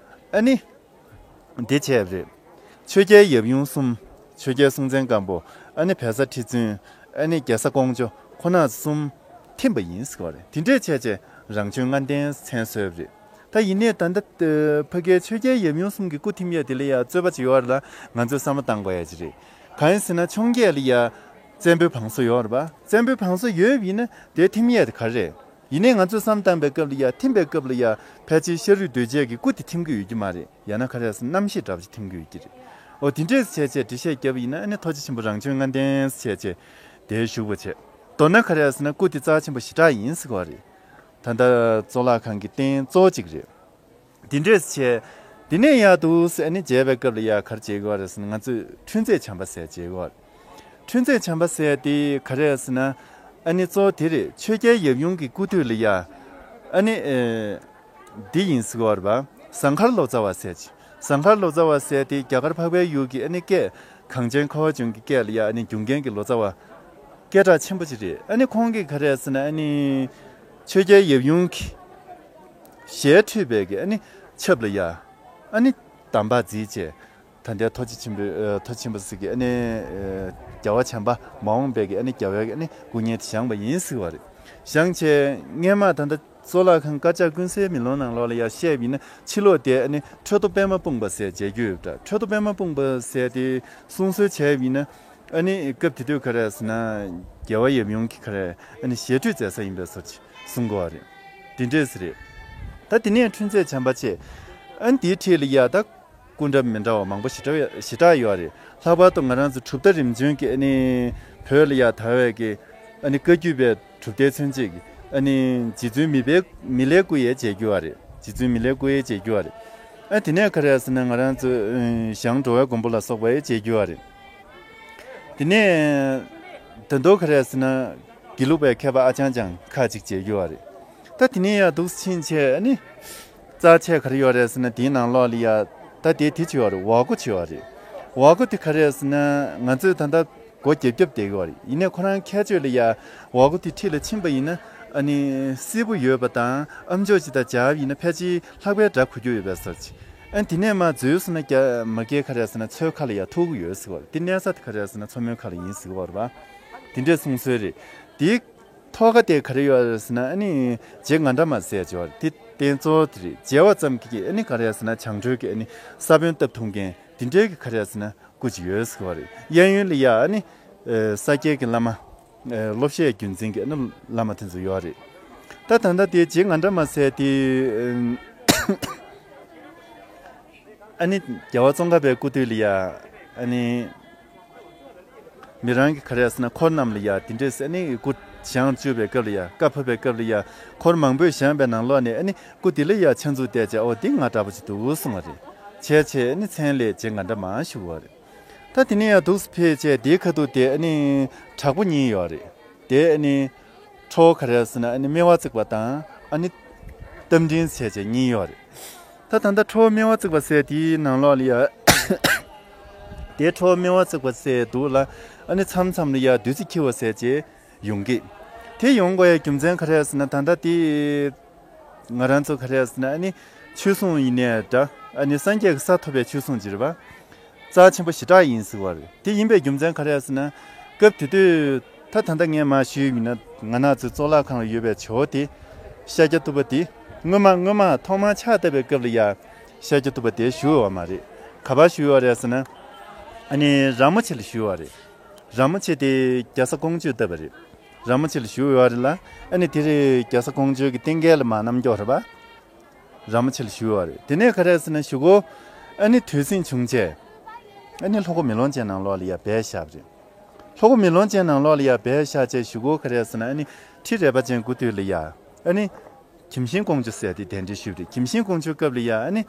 ཨ་ནི། འདི་བྱས་པ་རེད། ཆོས་རྒྱལ་ཡབ་ཡུམ་གསུམ། ཆོས་རྒྱལ་སྲོང་བཙན་སྒམ་པོ། ཨ་ནི་བལ་བཟའ་ཁྲི་བཙུན། ཨ་ནི་རྒྱ་བཟའ་ཀོང་ཇོ། ཁོ་ན་གསུམ་ཐིམ་པ་ཡིན་ཟེར་བ་རེད། དེ་འདྲས་བྱས་བྱས་རང་བྱོན་ལྔ་ལྡན་མཚན་གསོལ་བ་རེད། ད་ཡིན་ནའི་ད་ལྟ་ཕ་གིའི་ཆོས་རྒྱལ་ཡབ་ཡུམ་གསུམ་གྱི་སྐུ་ཐིམ་ཡས་དེ་ལ་ཡ་རྩོད་པ་ཅིག་ཡོད་རེད་ལ། ང་ཚོས་བསམ་བློ་བཏང་དགོས་ཡ་ཅིག་རེད། གང་ཡིན་ཟེར་ན། འཕྱོངས་རྒྱས་ལ་ཡ་བཙན་པོའི་བང་སོ་ཡོད་རེད་པ། བཙན་པོའི་བང་སོ་ཡོད་པ་ཡིན་ན་དེ་ཐིམ་ཡས་དེ་ག་རེ་རེད། ཡིན་ནའི་ང་ཚོས་བསམ་བཏང་པའི་སྐབས་ལ་ཡ། ཐིམ་པའི་སྐབས་ལ་ཡ། ཕལ་ཆེར་ཤ་རུས་གདོས་བཅས་ཀྱི་སྐུ་དེ་ཐིམ་གྱི་ཡོད་ཀྱི་མ་རེད། ཡང་ན་ག་རེ་ཟེར་ན། རྣམ་ཤེས་འདྲ་པོ་ཅིག་ཐིམ་གྱི་ཡོད་ཀྱི་རེད། འོ་དེ་འདྲས་བྱས་བྱས་འགྲེལ་བཤད་བརྒྱབ་པ་ཡིན་ན། ཨ་ནི་ཐུགས་རྗེ་ཆེན་པོ་རང་བྱོན་ལྔ་ལྡན་བྱས་བྱས་དེ་བཞུགས་པ་བྱས། མདོར་ན་ག་རེ་ཟེར་ན། སྐུ་དེ་རྩ་ཆེན་པོ་ཞེ་དྲག་ཡིན་ཟེར་བ་རེད། ད་ལྟ་གཙུག་ལག་ཁང་གི་རྟེན་གཙོ་བོ་གཅིག་རེད། དེ་འདྲས་བྱས། དེ་ནས་ཡར་འདུག་སེ་ཨ་ནི་མཇལ་བའི་སྐབས་ལ་ཡ་ག་རེ་མཇལ་གྱི་ཡོད་རེད་ཟེར་ན། ང་ཚོས་འཕྲུལ་མཛད་བྱམས་པ་ཟེར་མཇལ་གྱི་ཡོད་རེད། འཕྲུལ་མཛད་བྱམས་པ་ཟེར་དེ་ག་རེ་རེད་ཟེར་ན། ཨ་ནི་གཙོ་བོ་དེ་རེད། ཆོས་རྒྱལ་ཡབ་ཡུམ་གྱི་སྐུ་དུས་ལ་ཡ། ཨ་ནི་ཨེ། འདི་ཡིན་ཟེར་གྱི་ཡོད་རེད་པ། ཟངས་དཀར་ལོ་ཙཱ་བ་ཟེར་གྱི། ཟངས་དཀར་ལོ་ཙཱ་བ་ཟེར་དེ་རྒྱ་གར་འཕགས་པའི་ཡུལ་གྱི་ཨ་ནི་སྐད། གངས་ཅན་ཁ་བ་ཅན་གྱི་སྐད་ལ་ཡ་ཨ་ནི་སྒྱུར་མཁན་གྱི་ལོ་ཙཱ་བ་སྐད་གྲགས་ཆེན་པོ་ཅིག་རེད། ཨ་ནི་ཁོང་གིས་ག་རེ་རེད་ཟེར་ན། ཨ་ནི་ཆོས་རྒྱལ་ཡབ་ཡུམ་གྱི་ཞལ་འཁྲུད་པའི་གི་ཨ་ནི་ཆབ་ལ་ཡ། ཨ་ནི་དམ་པ་བརྩིས་བྱས། ད་ལྟའི་ཐུགས་རྗེ་ཆེན་པོ། ཨ། ཐུགས་རྗེ་ཆེན་པོ་ཟེར་གི། ཨ་ནི་ཨ། རྒྱལ་བ་བྱམས་པ་མ་འོངས་པའི་གི་ཨ་ནི་རྒྱལ་བའི་གི་ཨ་ནི་སྐུ་བརྙན་དེ་བཞེངས་པ་ཡིན་ཟེར་བ་རེད། བཞེངས་བྱས་སྔས་མ་ད་ལྟ་གཙུག་ལག་ཁང་བཀའ་ཕྱག་ཀུན་གསལ་མེ་ལོང་ནང་ལོགས་ལ་ཡ་བཤད་པ་ཡིན་ན། ཕྱི་ལོགས་དེ་ཨ་ནི་ཁྲོ་ཐུང་པདྨ་སྤུངས་པ་ཟེར་མཇལ་རྒྱུ་ཡོད་པ་འདྲ། ཁྲོ་ཐུང་པདྨ་སྤུངས་པ་ཟེར་དེ་གསུང་སྲོལ་བྱས་པ་ཡིན་ན། ཨ་ནི་སྐབས་དེ་དུས་ག་རེ་ཟེར་ན། རྒྱལ་བ་ཡབ་ཡུམ་གྱི་ག་རེ། ཨ་ནི་ཞལ་འཁྲུད་མཛད་ས་ཡིན་པའི་བཟོ་ཅིག་གསུང་གི་ཡོད་རེད། དེ་འདྲས་རེད། ད་དེ་ནས་འཕྲུལ་མཛད་བྱམས་པ་བྱས། ཨ་ནི་དེའི་འཁྲིས་ལ་ཡ་ད་སྐུ་འདྲ་མི་འདྲ་བ་མང་པོ་ཞེ་དྲག་ཞེ་དྲག་ཡོད་རེད། ལྷག་པར་དུ་ང་རང་ཚོ་གྲུབ་མཐའ་རིམ་བྱོན་གྱི་ཨ་ནི་བོད་ལ་ཡ་དར་བའི་གི་ཨ་ནི་བཀའ་བརྒྱུད་པའི་གྲུབ་མཐའི་མཚོན་བྱེད་ཀྱི་ཨ་ནི་རྗེ་བཙུན་མི་ལའི་མི་ལའི་སྐུ་ཡང་མཇལ་རྒྱུ་ཡོད་རེད། རྗེ་བཙུན་མི་ལའི་སྐུ་ཡང་མཇལ་རྒྱུ་ཡོད་རེད། ཨ། དེ་ནས་ག་རེ་ཟེར་ན། ང་རང་ཚོ་ཨ། ཞང་འགྲོ་བའི་མགོན་པོ་ལ་སོགས་པ་ཡང་མཇལ་རྒྱུ་ཡོད་རེད། དེ་ནས་ད་དུང་ག་རེ་ཟེར་ན། དགེ་ལུགས་པའི་མཁས་པ་ཨ་ལྕང་ལྕང་ཁ་ཅིག་མཇལ་རྒྱུ་ཡོད་རེད། ད་དེ་ནས་ཡར་འདུག་སེ་ཕྱིན་བྱས་ཨ་ནི་རྩ་ཆེ་ག་རེ་ཡོད་རེད་ཟེར་ན། དེའི་ནང་ལོགས་ལ་ཡ་ད་དེ་དེ་ཅིག་ཡོད་རེད། འོག་སྒོ་ཅིག་ཡོད་རེད། འོག་སྒོ་དེ་ག་རེ་རེད་ཟེར་ན། ང་ཚོས་ད་ལྟ་སྒོ་རྒྱབ་རྒྱབ་བསྡད་ཀྱི་ཡོད་རེད། ཡིན་ནའི་ཁོ་རང་ཁྱད་ཆོས་ལ་ཡ་འོག་སྒོ་དེ་འཁྲིས་ལ་ཕྱིན་པ་ཡིན་ན། ཨ་ནི་བསིལ་པོ་ཡོད་པ་དང་། ཨ་མཆོག་ཅིག་དང་མཇལ་བ་ཡིན་ན་ཕལ་ཆེར་ལྷག་པའི་སྒྲ་གོ་རྒྱུ་ཡོད་པའི་བཟོ་ཅིག་ཨ་ནི་དེ་ནས་མར་འཛུལ་སོང་ན་རྒྱ་མ་སྐད་ག་རེ་ཟེར་ན། མཚོའི་ཁ་ལ་ཡ་ཐུག་གི་ཡོད་ཟེར་བ་རེད། དེ་གནས་ས་དེ་ག་རེ་ཟེར་ན། མཚོ་མོའི་ཁ་ལ་ཡིན་ཟེར་བ་རེད་པ། དེ་འདྲའི་གསུང་སྲོལ་རེད། དེའི་ཐོག་ཁ་དེ་ག་རེ་ཡོད་རེད་ཟེར་ན། ཨ་ནི་རྗེ་ང་འདྲ་མ་ཟེར་ཅིག་ཡོད་རེད། དེ་རྟེན་གཙོ་བོ་དེ་རེད། མཇལ་བ་ཙམ་གྱིས་ཨ་ནི་ག་རེ་ཟེར་ན། བྱང་གྲོལ་གྱི་ཨ་ནི་ས་བོན་བཏབ་ཐུབ་མཁན་དེ་འདྲའི་གི་ག་རེ་ཟེར་ན་སྐུ་ཅིག་ཡོད་ཟེར་བ་རེད། གཡས་གཡོན་ལ་ཡ་ཨ་ནི་ས་སྐྱའི་གི་བླ་མ། ཨེ། སློབ་བཤད་རྒྱུན་འཛིན་གྱི་ཨ་ནི་བླ་མ་དེ་ཚོ་ཡོད་རེད། ད་ད་ལྟ་དེ་རྗེ་ང་འདྲ་མ་ཟེར་དེ། ཨ་ནི་རྒྱལ་བ་ཙོང་ཁ་པའི་སྐུ་དུས་ལ་ཡ་ཨ་ནི་མི་རང་གི་ག་རེ་ཟེར་ན། འཁོར་རྣམས་ལ་ཡ་དེ་འདྲས་ཨ་ནི་སྐུ་བཞེངས་བཅུག་པའི་སྐབས་ལ་ཡ། བཀའ་ཕབ་པའི་སྐབས་ལ་ཡ། འཁོར་མང་པོས་བཞེངས་པའི་ནང་ལོགས་ནས་ཨ་ནི་སྐུ་དེ་ལ་ཡ་ཕྱག་མཛུབ་གཏད་བྱས། འོ་འདི་ང་འདྲ་པོ་ཅིག་འདུག་གསུང་བ་རེད། བྱས་བྱས་ཨ་ནི་མཚན་ལས་རྗེ་ང་འདྲ་མ་ཞུ་བ་རེད། ད་དེ་ནས་ཡར་འདུག་སེ་ཕེབས་བྱས་དེའི་ཁ་ཐུག་དེ་ཨ་ནི་བྲག་ཕུག་གཉིས་ཡོད་རེད། དེ་ཨ་ནི་ཁྲོ་བོ་ག་རེ་ཟེར་ན། ཨ་ནི་སྨེ་བ་བརྩེགས་པ་དང་། ཨ་ནི་རྟ་མགྲིན་ཟེར་བྱས་གཉིས་ཡོད་རེད། ད་ད་ལྟ་ཁྲོ་བོ་སྨེ་བ་བརྩེགས་པ་ཟེར་དེའི་ནང་ལོགས་ལ་ཡ། དེ་ཁྲོ་བོ་སྨེ་བ་བརྩེགས་པ་ཟེར་འདུག་ལ། ཨ་ནི་མཚམས་མཚམས་ལ་ཡ་བདུད་རྩི་འཁྱིལ་བ་ཟེར་བྱས་ཡོང་གི། དེ་ཡོང་དགོས་ཡ་རྒྱུ་མཚན་ག་རེ་ཟེར་ན། ད་ལྟ་དེ་ང་རང་ཚོ་ག་རེ་ཟེར་ན། ཨ་ནི་ཆོས་སྲུང་ཡིན་ནའི་འདྲ། ཨ་ནི་སངས་རྒྱས་ཀྱི་ས་ཐོབ་པའི་ཆོས་སྲུང་ཅིག་རེད་པ། རྩ་ཆེན་པོ་ཞེ་དྲག་ཡིན་ཟེར་བ་རེད། དེ་ཡིན་པའི་རྒྱུ་མཚན་ག་རེ་ཟེར་ན། སྐབས་དེ་དུས་ད་ད་ལྟ་ངས་མར་ཞུས་ཡིན་ན། ང་རང་ཚོའི་གཙུག་ལག་ཁང་ལ་ཡོད་པའི་ཇོ་བོ་དེ་ཤཱཀྱ་ཐུབ་པ་དེ་སྔོན་མ་སྔོན་མ་ཐོག་མར་ཕྱག་བཏབ་པའི་སྐབས་ལ་ཡ་ཤཱཀྱ་ཐུབ་པ་དེ་བཞུགས་ཡོད་པ་མ་རེད། ག་པར་བཞུགས་ཡོད་རེད་ཟེར་ན། ཨ་ནི་ར་མོ་ཆེ་ལ་བཞུགས་ཡོད་པ་རེད། ར་མོ་ཆེ་དེ་རྒྱ་བཟའ་ཀོང་ཇོས་བཏབ་པ་རེད། ར་མོ་ཆེ་ལ་བཞུགས་ཡོད་པ་རེད་ལ། ཨ་ནི་དེ་རེད། རྒྱ་བཟའ་ཀོང་ཇོ་གི་རྟེན་སྐལ་ལ་མར་རྣམ་འཇོག་རེད་པ། ར་མོ་ཆེ་ལ་བཞུགས་པ་རེད། དེ་ནས་ག་རེ་ཟེར་ན། གཞུག་གུ་ཨ་ནི་དུས་ཟིང་བྱུང་བྱས། ཨ་ནི་ལྷོ་སྒོ་མེ་ལོང་ཅན་ནང་ལོགས་ལ་ཡ་སྦས་བཞག་པ་རེད། ལྷོ་སྒོ་མེ་ལོང་ཅན་ནང་ལོགས་ལ་ཡ་སྦས་བཞག་བྱས། གཞུག་གུ་ག་རེ་ཟེར་ན། ཨ་ནི་ཁྲི་རལ་པ་ཅན་སྐུ་དུས་ལ་ཡ། ཨ་ནི་གྱིམ་ཤིང་ཀོང་ཇོ་ཟེར་དེ་གདན་འདྲེན་ཞུས་པ་རེད། གྱིམ་ཤིང་ཀོང་ཇོའི་སྐབས་ལ་ཡ། ཨ་ནི་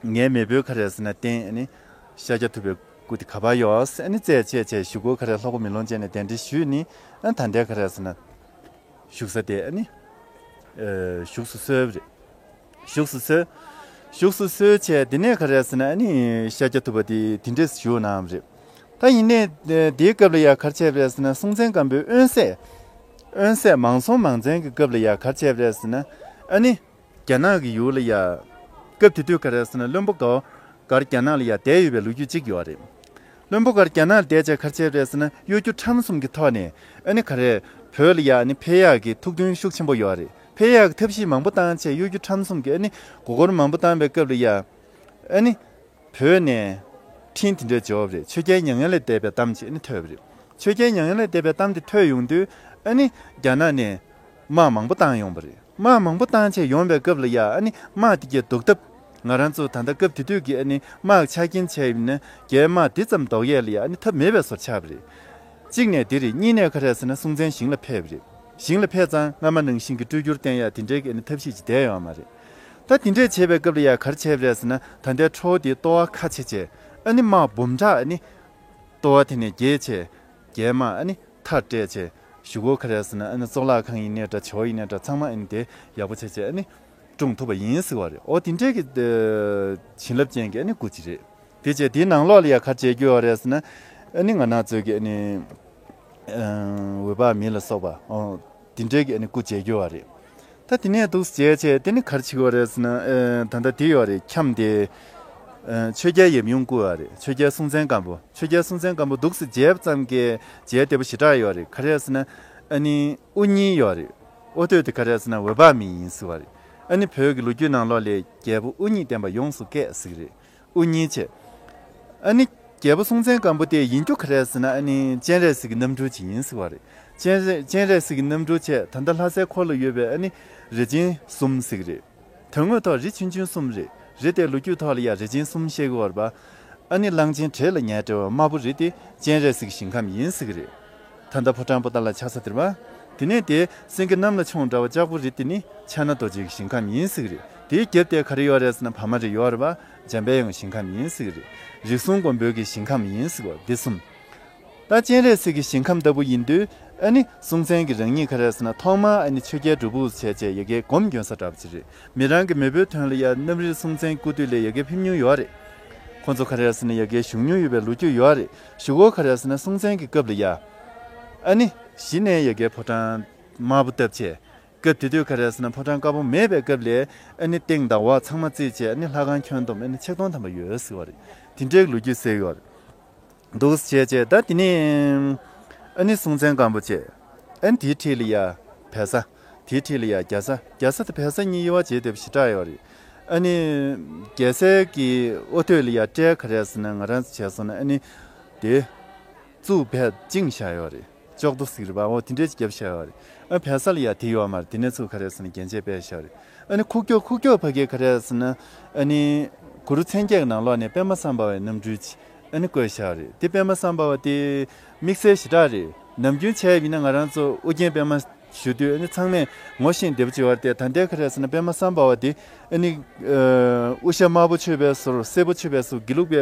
ངའི་མེས་པོའི་ག་རེ་ཟེར་ན་རྟེན། ཨ་ནི་ཤཱཀྱ་ཐུབ་པའི་སྐུ་དེ་ག་པར་ཡོད་ཟེར། ཨ་ནི་རྩད་བཅད་བྱས། གཞུག་གུ་ག་རེ་ལྷོ་སྒོ་མེ་ལོང་ཅན་ནས་གདན་འདྲེན་ཞུས་ནི། ཨ་ནི་ད་ལྟའི་ག་རེ་ཟེར་ན། བཞུགས་ས་དེ་ཨ་ནི་ཨ་བཞུགས་སུ་གསོལ་བ་རེད། བཞུགས་སུ་གསོལ། བཞུགས་སུ་གསོལ་བྱས། དེ་ནས་ག་རེ་ཟེར་ན། ཨ་ནི་ཤཱཀྱ་ཐུབ་པ་དེ་དེ་འདྲས་བཞུགས་གནང་བ་རེད། ད་ཡིན་ནའི་དེའི་སྐབས་ལ་ཡ་ག་རེ་བྱས་པ་རེད་ཟེར་ན། སྲོང་བཙན་སྒམ་པོའི་དབོན་སྲས། དབོན་སྲས་མང་སྲོང་མང་བཙན་གྱི་སྐབས་ལ་ཡ་ག་རེ་བྱས་པ་རེད་ཟེར་ན། ཨ་ནི་རྒྱ་ནག་གི་ཡུལ་ལ་ཡ། སྐབས་དེ་དུས་ག་རེ་ཟེར་ན། བློན་པོ་ག་བ་གར་རྒྱ་ནག་ལ་ཡ་བསྡད་ཡོད་པའི་ལོ་རྒྱུས་གཅིག་ཡོད་རེད། བློན་པོ་གར་རྒྱ་ནག་ལ་བསྡད་བྱས་ག་རེ་བྱས་པ་རེད་ཟེར་ན། གཡོ་སྒྱུ་ཁྲམ་གསུམ་གྱི་ཐོག་ནས་ཨ་ནི་ག་རེ། བོད་ལ་ཡ་ཨ་ནི་ཕེབས་ཡག་གི་ཐུགས་འདུན་ཤུགས་ཆེན་པོ་ཡོད་རེད། ཕེབས་ཡག་གི་ཐབས་ཤེས་མང་པོ་བཏང་བྱས། གཡོ་སྒྱུ་ཁྲམ་གསུམ་གྱི་ཨ་ནི་མགོ་སྐོར་མང་པོ་བཏང་བའི་སྐབས་ལ་ཡ། ཨ་ནི་བོད་ནས་འཕྲིན་དེ་འདྲ་འབྱོར་བ་རེད། ཆོས་རྒྱལ་མྱ་ངན་ལས་འདས་པའི་གཏམ་ཅིག་ཨ་ནི་ཐོས་པ་རེད། ཆོས་རྒྱལ་མྱ་ངན་ལས་འདས་པའི་གཏམ་དེ་ཐོས་ཡོང་དུས། ཨ་ནི་རྒྱ་ནག་ནས་དམག་མང་པོ་བཏང་ཡོང་བ་རེད། དམག་མང་པོ་བཏང་བྱས་ཡོང་བའི་སྐབས་ལ་ཡ། ཨ་ནི་དམག་དེ་གའི་ཟློག་ཐབས། ང་རང་ཚོ་ད་ལྟ་སྐབས་དེ་དུས་ཀྱི་ཨ་ནི་དམག་ཆ་རྐྱེན་བྱས་ཡིན་ན། རྒྱའི་དམག་དེ་ཙམ་ཟློག་ཡས་ལ་ཡ་ཨ་ནི་ཐབས་མེད་པའི་བཟོ་ཆགས་པ་རེད། གཅིག་ནས་དེ་རེད། གཉིས་ནས་ག་རེ་ཟེར་ན། སྲོང་བཙན་ཞིང་ལ་ཕེབས་པ་རེད། ཞིང་ལ་ཕེབས་ཙང་སྔ་མ་ནང་བཞིན་གྱི་སྤྲུལ་སྒྱུར་བསྟན་ཡ་དེ་འདྲའི་གི་ཨ་ནི་ཐབས་ཤེས་ཅིག་བསྡད་ཡོད་མ་རེད། ད་དེ་འདྲས་བྱས་པའི་སྐབས་ལ་ཡ་ག་རེ་བྱས་པ་རེད་ཟེར་ན། ད་ལྟའི་ཁྲོ་བོ་དེའི་ལྟོ་བ་ཁ་ཕྱེ་བྱས། ཨ་ནི་དམག་འབུམ་ཕྲག་ཨ་ནི་ལྟོ་བ་དེ་ནས་འགྱེལ་བྱས། རྒྱའི་དམག་ཨ་ནི་མཐར་བསྐྲད་བྱས། གཞུག་གུ་ག་རེ་ཟེར་ན། ཨ་ནི་གཙུག་ལག་ཁང་ཡིན་ནའི་འདྲ། ཇོ་བོ་ཡིན་ནའི་འདྲ། ཚང་མ་ཨ་ནི་དེ་ཡག་པོ་བྱས་བྱས་ཨ་ནི་བཀྲོངས་ཐུབ་པ་ཡིན་ཟེར་བ་རེད། ཨོ་དེ་འདྲའི་གི་ཨ་བྱིན་རླབས་ཅན་གྱི་ཨ་ནི་སྐུ་ཅིག་རེད། དེ་བྱས་དེའི་ནང་ལོགས་ལ་ཡ་ག་རེ་མཇལ་རྒྱུ་ཡོད་རེད་ཟེར་ན། ཨ་ནི་ང་རང་ཚོའི་གི་ཨ་ནི་ཨ་འོད་དཔག་མེད་ལ་སོགས་པ། ཨོ་དེ་འདྲའི་གི་ཨ་ནི་སྐུ་མཇལ་རྒྱུ་ཡོད་རེད། ད་དེ་ནས་འདུག་སེ་བྱས་བྱས། དེ་ནི་ག་རེ་བྱེད་དགོས་རེད་ཟེར་ན། ཨ་ད་ལྟ་དེ་ཡོད་རེད། ཁྱམས་དེ་ཨ་ཆོས་རྒྱལ་ཡབ་ཡུམ་སྐུ་ཡོད་རེད། ཆོས་རྒྱལ་སྲོང་བཙན་སྒམ་པོ། ཆོས་རྒྱལ་སྲོང་བཙན་སྒམ་པོ་འདུག་སེ་མཇལ་བ་ཙམ་གྱིས་མཇལ་བདེ་པོ་ཞེ་དྲག་ཡོད་རེད། ག་རེ་ཟེར་ན། ཨ་ནི་དབུ་བརྙེས་ཡོད་རེད། ཨོ་དེ་དེ་ག་རེ་ཟེར་ན། འོད་དཔག་མེད་ཡིན་ཟེར་བ་རེད། ཨ་ནི་བོད་ཀྱི་ལོ་རྒྱུས་ནང་ལོགས་ལ་རྒྱལ་པོ་དབུ་བརྙེས་བསྟན་པ་ཡོངས་སུ་བསྐལ་ཟེར་གི་རེད། དབུ་བརྙེས་བྱས། ཨ་ནི་རྒྱལ་པོ་སྲོང་བཙན་སྒམ་པོ་དེ་ཡིན་རྒྱུ་ག་རེ་ཟེར་ན། ཨ་ནི་སྤྱན་རས་གཟིགས་ཀྱི་རྣམ་སྤྲུལ་ཅིག་ཡིན་ཟེར་བ་རེད། སྤྱན་རས་སྤྱན་རས་གཟིགས་ཀྱི་རྣམ་སྤྲུལ་བྱས། ད་ལྟ་ལྷ་སའི་འཁོར་ལོ་ཡོད་པའི་ཨ་ནི་རས་ཆེན་གསུམ་ཟེར་གི་རེད། དོན་དངོས་ཐོག་རི་ཆུང་ཆུང་གསུམ་རེད། རི་དེ་ལོ་རྒྱུས་ཐོག་ལ་ཡ་རས་ཆེན་གསུམ་བཤད་གི་ཡོད་རེད་པ། ཨ་ནི་གླང་ཆེན་བྲེ་ལ་ཉལ་བྲེ་བ་དམར་པོ་རི་དེ་སྤྱན་རས་གཟིགས་ཀྱི་ཞིང་ཁམས་ཡིན་ཟེར་གི་རེད། ད་ལྟ་ཕོ་བྲང་པོ་ཏཱ་ལ་ཆགས་ས་དེ་རེད་པ། དེ་ནས་དེ་སེང་གེ་གནམ་ལ་མཆོངས་འདྲ་བ་ལྕགས་པོ་རི་དེ་ནི་ཕྱག་ན་རྡོ་རྗེ་གི་ཞིང་ཁམས་ཡིན་ཟེར་གི་རེད། དེའི་རྒྱབ་དེ་ག་རེ་ཡོད་རེད་ཟེར་ན། བ་མ་རི་ཡོད་རེད་པ། འཇམ་པའི་དབྱངས་ཞིང་ཁམས་ཡིན་ཟེར་གི་རེད། རིགས་གསུམ་མགོན་པོའི་གི་ཞིང་ཁམས་ཡིན་ཟེར་གི་འདི་གསུམ། ད་སྤྱན་རས་གཟིགས་ཀྱི་ཞིང་ཁམས་ལྟ་བུ་ཡིན་དུས། ཨ་ནི་སྲོང་བཙན་གྱི་རང་ཉིད་ག་རེ་ཟེར་ན། ཐོག་མར་ཨ་ནི་ཆོས་རྒྱལ་སྒྲུབ་ཕུག་བྱས་བྱས་ཡ་གའི་སྒོམ་སྐྱོན་ས་འདྲ་བ་ཅིག་རེད། མི་རང་གི་མེས་པོའི་དོན་ལ་ཡ་གནམ་རི་སྲོང་བཙན་སྐུ་དུས་ལ་ཡ་གའི་ཕེབས་མྱོང་ཡོད་རེད། ཁོང་ཚོ་ག་རེ་ཟེར་ན། ཡ་གའི་བཞུགས་མྱོང་ཡོད་པའི་ལོ་རྒྱུས་ཡོད་རེད། གཞུག་གུ་ག་རེ་ཟེར་ན། སྲོང་བཙན་གྱི་སྐབས་ལ་ཡ། ཨ་ནི་གཞི་ནས་ཡ་གའི་ཕོ་བྲང་དམར་པོ་བཏབ་བྱས། སྐབས་དེ་དུས་ག་རེ་ཟེར་ན། ཕོ་བྲང་དཀར་པོ་མེད་པའི་སྐབས་ལ། ཨ་ནི་སྟེང་དང་འོག་ཚང་མ་རྩིས་བྱས། ཨ་ནི་ལྷ་ཁང་ཁྱོན་བསྡོམས་ཨ་ནི་ཆིག་སྟོང་ཐམ་པ་ཡོད་ཟེར་བ་རེད། དེ་འདྲའི་ལོ་རྒྱུས་གསལ་ཡོད་རེད། འདུག་སེ་བྱས་བྱས། ད་དེ་ནས་ཨ་ནི་སྲོང་བཙན་སྒམ་པོ་བྱས། ཨ་ནི་དེའི་འཁྲིས་ལ་ཡ་བལ་བཟའ། དེའི་འཁྲིས་ལ་ཡ་རྒྱ་བཟའ། རྒྱ་བཟའ་དང་བལ་བཟའ་གཉིས་དབྱེ་བ་འབྱེད་བདེ་པོ་ཞེ་དྲག་ཡོད་རེད། ཨ་ནི་རྒྱལ་སྲས་ཀྱི་ཨོ་ཐོད་ལ་ཡ་སྤྲེལ་ག་རེ་ཟེར་ན། ང་རང་ཚོ་བྱས་སོང་ན། ཨ་ནི་དེ་གཙུག་ཕུད་བཅིངས་བཞག་ཡོད་རེད། ལྕོག་རྡོ་ཟེར་གི་རེད་པ། འོ་དེ་འདྲས་ཅིག་བརྒྱབ་བཞག་ཡོད་རེད། ཨ་བལ་བཟའ་ལ་ཡ་དེ་ཡོད་མ་རེད། དེ་ནས་ཚུར་ག་རེ་ཟེར་ན། རྒྱན་ཆས་སྤྲས་བཞག་རེད། ཨ་ནི་ཁུག་ཀྱོག་ཁུག་ཀྱོག་ཕ་གིར་ག་རེ་ཟེར་ན། ཨ་ནི་གུ་རུ་མཚན་བརྒྱད་ཀྱི་ནང་ལོགས་ནས་པདྨ་སམ་བྷ་ཝའི་རྣམ་སྤྲུལ་ཅིག་ཨ་ནི་བཀོད་བཞག་རེད། དེ་པདྨ་སམ་བྷ་ཝ་དེ་དམིགས་བསལ་ཞེ་དྲག་རེད། ནམ་རྒྱུན་བྱས་ཡིན་ན་ང་རང་ཚོ་ཨོ་རྒྱན་པདྨ་ཞུ་དུས། ཨ་ནི་ཚང་མས་ངོ་ཤེས་བདེ་པོ་བྱེད་པ་རེད། ད་ལྟའི་ག་རེ་ཟེར་ན། པདྨ་སམ་བྷ་ཝ་དེ་ཨ་ནི་ཨ་དབུ་ཞྭ་དམར་པོ་མཆོད་པའི་ཟུར། སེར་པོ་མཆོད་པའི་ཟུར། དགེ་ལུགས་པའི་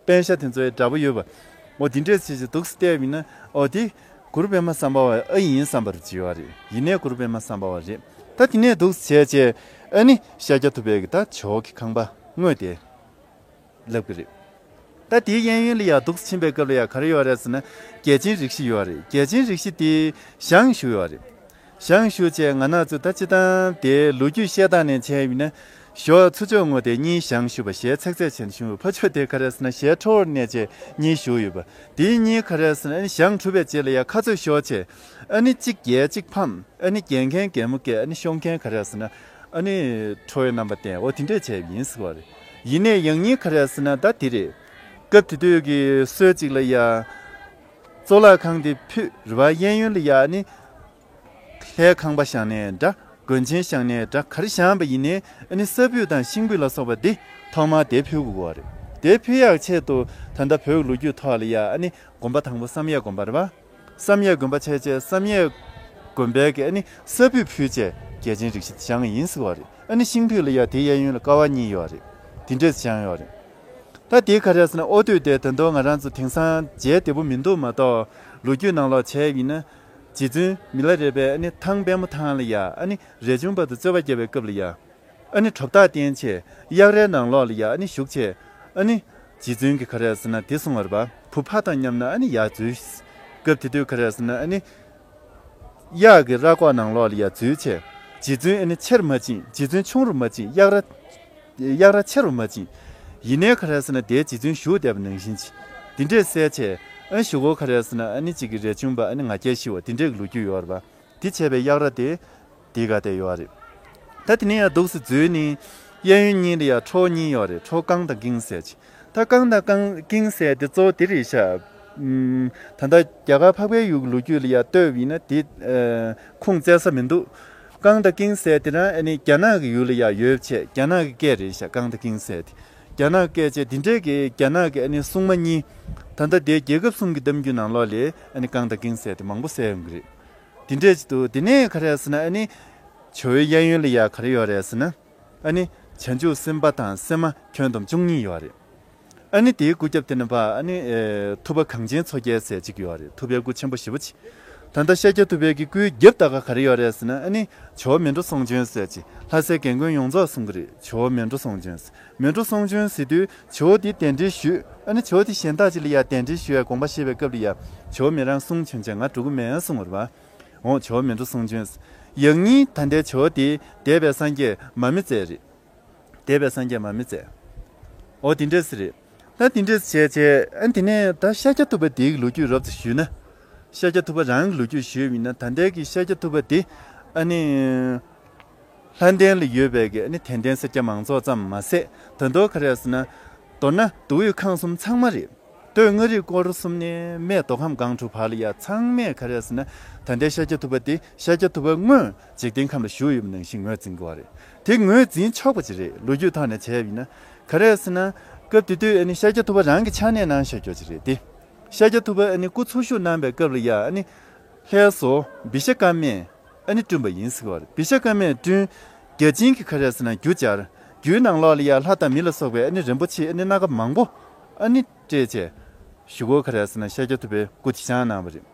པཎ་ཞྭ་དེ་ཚོའི་འདྲ་པོ་ཡོད་པ། འོ་དེ་འདྲས་བྱས་བྱས་འདུག་སེ་བལྟས་པ་ཡིན་ན། འོ་དེ་གུ་རུ་པདྨ་སམ་བྷ་ཝ་ཨེ་ཡིན་བསམ་པ་རུ་བྱེད་པ་རེད། ཡིན་ནའི་གུ་རུ་པདྨ་སམ་བྷ་ཝ་རེད། ད་དེ་ནས་འདུག་སེ་བྱས་བྱས། ཨ་ནི་ཤཱཀྱ་ཐུབ་པའི་གི་ད་ཇོ་བོ་གི་ཁང་པ་དངོས་དེ་ལབ་གི་རེད། ད་ ད་དེའི་གཡས་གཡོན་ལ་ཡ་འདུག་ཕྱིན་པའི་སྐབས་ལ་ཡ་ག་རེ་ཡོད་རེད་ཟེར་ན། རྒྱལ་ཆེན་རིགས་བཞི་ཡོད་རེད། རྒྱལ་ཆེན་རིགས་བཞི་དེ་ཞང་ཞུ་ཡོད་རེད། ཞང་ཞུ་བྱས་ང་རང་ཚོ་ད་སྤྱིར་བཏང་དེ་ལོ་རྒྱུས་བཤད་སྟངས་ནས་བྱས་ཡིན་ན། ཞོ་ཚུར་ཕྱོགས་ངོས་དེ་གཉིས་ཞང་ཞུ་བ་ཞལ་ཚེག་ཚེག་བྱས་ནས་བྱུང་བ། ཕར་ཕྱོགས་དེ་ག་རེ་ཟེར་ན་ཞལ་ཁྲོ་བོར་གནས་བྱས་གཉིས་ཞུ་ཡོད་པ། དེའི་གཉིས་ག་རེ་ཟེར་ན་ཨ་ནི་ཞང་གྲུབ་པའི་རྗེས་ལ་ཡ་ཁ་ཚོད་ཤོར་བྱས་ཨ་ནི་གཅིག་རྒྱལ་གཅིག་ཕམ། ཨ་ནི་རྒྱལ་མཁན་རྒྱལ་མོ་རྒྱལ། ཨ་ནི་ཤོར་མཁན་ག་རེ་ཟེར་ན་ཨ་ནི་ཁྲོ་བོའི་རྣམ་པ་བསྟན། འོ་དེ་འདྲས་བྱས་ཡིན་ཟེར་བ་རེད། ཡིན་ནའི་ཡང་སྙིང་ག་རེ་ཟེར་ན་ད་དེ་རེད། སྐབས་དེ་དུས་ཀྱི་སྲོལ་གཅིག་ལ་ཡ། གཙུག་ལག་ཁང་དེ་ཕུད་རེད་པ། གཡས་གཡོན་ལ་ཡ་ཨ་ནི། ལྷའི་ཁང་པ་བཞེངས་ནའི་འདྲ། མགོན་ཆེན་བཞེངས་ནའི་འདྲ། ག་རེ་བཞེངས་པ་ཡིན་ནའི་ཨ་ནི་ས་ཕུད་དང་ཤིང་ཕུད་ལ་སོགས་པ་འདི་ཐོག་མར་དེ་ཕུད་དགོས་པ་རེད། དེ་ཕུད་ཡག་ཆེད་དུ་ད་ལྟ་བོད་ཀྱི་ལོ་རྒྱུས་ཐོག་ལ་ཡ་ཨ་ནི་དགོན་པ་དང་པོ་བསམ་ཡས་དགོན་པ་རེད་པ། བསམ་ཡས་དགོན་པ་བྱས་བྱས་བསམ་ཡས་དགོན་པའི་གི་ཨ་ནི་ས་ཕུད་ཕུད་བྱས་རྒྱལ་ཆེན་རིགས་བཞི་བཞེངས་ཡིན་ཟེར་བ་རེད། ཨ་ནི་ཤིང་ཕུད་ལ་ཡ་དེ་གཡས་གཡོན་ལ་ཀ་བ་གཉིས་ཡོད་རེད། དེ་འདྲས་བཞེངས་ཡོད་རེད། ད་དེ་ག་རེ་ཟེར་ན་ཨོ་དུས་དེ་ད་དུང་ང་རང་ཚོ་དེང་སང་མཇལ་བདེ་པོ་མི་འདུག་མ་གཏོགས་ལོ་རྒྱུས་ནང་ལོགས་བྱས་ཡིན་ན། རྗེ་བཙུན་མི་ལ་རས་པས་ཨ་ནི་ཐང་པད་མོ་ཐང་ལ་ཡ་ཨ་ནི་རས་ཆུང་བར་དུ་རྩོད་པ་བརྒྱབ་པའི་སྐབས་ལ་ཡ། ཨ་ནི་གྲུབ་རྟགས་བསྟན་བྱས་གཡག་རའི་ནང་ལོགས་ལ་ཡ་ཨ་ནི་བཞུགས་བྱས། ཨ་ནི་རྗེ་བཙུན་གྱིས་ག་རེ་ཟེར་ན་དེ་གསུངས་པ་རེད་པ། བུ་ཕ་དང་མཉམ་ན་ཨ་ནི་ཡར་འཛུལ། སྐབས་དེ་དུས་ག་རེ་ཟེར་ན་ཨ་ནི། གཡག་གི་ར་ཁོག་ནང་ལོགས་ལ་ཡ་འཛུལ་བྱས། རྗེ་བཙུན་ཨ་ནི་ཆེར་མ་ཕྱིན། རྗེ་བཙུན་ཆུང་རུ་མ་ཕྱིན། གཡག་ར། གཡག་ར་ཆེ་རུ་མ་ཕྱིན། ཡིན་ནའི་ག་རེ་ཟེར་ན་དེའི་རྗེ་བཙུན་བཞུགས་བསྡད་པ་ནང་བཞིན་གྱི། དེ་འདྲས་གསལ་བྱས། ཨ་ནི་གཞུག་གུ་ག་རེ་ཟེར་ན་ཨ་ནི་གཅིག་གི་རས་ཆུང་པ་ཨ་ནི་ང་རྒྱལ་ཤི་བ་དེ་འདྲས་ཀྱི་ལོ་རྒྱུས་ཡོད་རེད་པ། དེ་བྱས་པའི་གཡག་ར་དེ། དེ་ག་དེ་ཡོད་རེད། ད་དེ་ནས་ཡང་འདུག་སེ་འཛུལ་ནས། གཡས་གཡོན་གཉིས་ལ་ཡང་ཁྲོ་བོ་གཉིས་ཡོད་རེད། ཁྲོ་བོ་ཀང་དང་ཀིང་ཟེར་གྱི། ད་ཀང་དང་ཀང་ཀིང་ཟེར་དེ་གཙོ་བོ་དེ་རེད་ཤག་ཨུམ། ད་ལྟ་རྒྱ་གར་འཕགས་པའི་ཡུལ་གྱི་ལོ་རྒྱུས་ལ་ཡང་ལྟོས་པ་ཡིན་ན་དེ། ཨ། ཁུངས་བཙན་ས་མི་འདུག་ཀང་དང་ཀིང་ཟེར་དེ་རང་ཨ་ནི་རྒྱ་ནག་གི་ཡུལ་ལ་ཡང་ཡོད་བྱས་རྒྱ་ནག་གི་སྐད་རེད་ཤག་ཀང་དང་ཀིང་ཟེར་དེ། རྒྱ་ནག་གི་སྐད་བྱས་དེ་འདྲས་ཀྱི་རྒྱ་ནག་གི་ཨ་ནི་སྲུང་མ་གཉིས། ད་ལྟ་དེ་རྒྱལ་ཁབ་གསུམ་གྱི་གཏམ་རྒྱུད་ནང་ལོགས་ལ་ཨ་ནི་ཀང་དང་ཀིང་ཟེར་དེ་མང་པོ་གསལ་ཡོང་གི་རེད། དེ་འདྲས་ཅིག་འདུག་དེ་ནས་ག་རེ་ཟེར་ན་ཨ་ནི། ཇོ་བོའི་གཡས་གཡོན་ལ་ཡ་ག་རེ་ཡོད་རེད་ཟེར་ན། ཨ་ནི། བྱང་ཆུབ་སེམས་དཔའ་དང་སེམས་མ་ཁྱོན་བསྡོམས་བཅུ་གཉིས་ཡོད་རེད། ཨ་ནི་དེའི་སྐུ་རྒྱབ་དེ་ནས་ཕར་ཨ་ནི། ཨེ། ཐུབ་པ་གངས་ཅན་མཚོ་རྒྱལ་ཟེར་གཅིག་ཡོད་རེད། ཐུབ་པའི་སྐུ་ཆེན་པོ་ཞེ་པོ་ཅིག་ད་ལྟ་ཤཱཀྱ་ཐུབ་པའི་གི་སྐུའི་རྒྱབ་ལྟ་ག་ག་རེ་ཡོད་རེད་ཟེར་ན་ཨ་ནི། ཇོ་བོ་མལ་གྲོ་གསུང་བྱོན་ཟེར་གཅིག་ལྷ་སའི་རྒན་རྒོན་ཡོངས་རྫོགས་གསུང་གི་རེད། ཇོ་བོ་མལ་གྲོ་གསུང་བྱོན་ཟེར། མལ་གྲོ་གསུང་བྱོན་ཟེར་དུས་ཇོ་བོ་དེ་གདན་འདྲེན་ཞུས། ཨ་ནི་ཇོ་བོ་དེ་གཞན་དག་ཅིག་ལ་ཡ་གདན་འདྲེན་ཞུ་ཡ་དགོངས་པ་བཞེས་པའི་སྐབས་ལ་ཡ། ཇོ་བོ་མི་རང་གསུང་བྱོན་བྱས་ང་འགྲོ་གི་མེད་གསུང་བ་རེད་པ། འོང་ཇོ་བོ་མལ་གྲོ་གསུང་བྱོན། ཡང་སྙིང་ད་ལྟའི་ཇོ་བོ་དེ་འདས་པའི་སངས་རྒྱས་མར་མེ་མཛད་རེད། འདས་པའི་སངས་རྒྱས་མར་མེ་མཛད། འོ་དེ་འདྲས་རེད། ད་དེ་འདྲས་བྱས་བྱས་ཨ་དེ་ནས་ད་ཤཱཀྱ་ཐུབ་པ་དེའི་ལོ་རྒྱུས་རོབ་ཙམ་ཞུས་ན། ཤཱཀྱ་ཐུབ་པ་རང་གི་ལོ་རྒྱུས་ཞུས་པ་ཡིན་ན་ད་ལྟའི་གི་ཤཱཀྱ་ཐུབ་པ་དེ་ཨ་ནི། ལྷ་ལྡན་ལ་ཡོད་པའི་གི་ཨ་ནི་དད་ལྡན་སེར་སྐྱ་མང་ཚོགས་ཙམ་མ་ཟད་ད་དུང་ག་རེ་ཟེར་ན། མདོར་ན་གདུགས་དབུས་ཁམས་གསུམ་ཚང་མ་རེད། སྟོད་མངའ་རིས་སྐོར་གསུམ་ནས་སྨད་མདོ་ཁམས་སྒང་དྲུག་བར་ལ་ཡ་ཚང་མས་ག་རེ་ཟེར་ན། ད་ལྟའི་ཤཱཀྱ་ཐུབ་པ་དེ་ཤཱཀྱ་ཐུབ་པ་དངོས་འཇིག་རྟེན་ཁམས་ལ་བཞུགས་ཡོད་པ་ནང་བཞིན་ངོས་འཛིན་དགོས་པ་རེད། དེ་ངོས་འཛིན་ཆོག་པ་ཅིག་རེད། ལོ་རྒྱུས་ཐོག་ནས་བྱས་པ་ཡིན་ན། ག་རེ་ཟེར་ན། སྐབས་དེ་དུས་ཨ་ནི་ཤཱཀྱ་ཐུབ་པ་རང་གི་ཕྱག་ལས་གནང་བཞག་རྒྱུ་ཅིག་རེད་དེ། ཤཱཀྱ་ཐུབ་པ་ཨ་ནི་སྐུ་འཚོ་བཞུགས་གནང་པའི་སྐབས་ལ་ཡ་ཨ་ནི། ལྷའི་བཟོ་བི་ཤ་ཀ་མས་ཨ་ནི་བསྐྲུན་པ་ཡིན་ཟེར་བ་རེད། བི་ཤ་ཀ་མས་བསྐྲུན། བརྒྱ་བྱིན་གྱིས་ག་རེ་ཟེར་ན་རྒྱུ་སྦྱར། རྒྱུའི་ནང་ལོགས་ལ་ཡ་ལྷ་དང་མི་ལ་སོགས་པའི་ཨ་ནི་རིན་པོ་ཆེ་ཨ་ནི་སྣ་ཁ་མང་པོ་ཨ་ནི་སྤྲད་བྱས། གཞུག་གུ་ག་རེ་ཟེར་ན་ཤཱཀྱ་ཐུབ་པའི་སྐུ་དེ་བཞེངས་གནང་བ་རེད།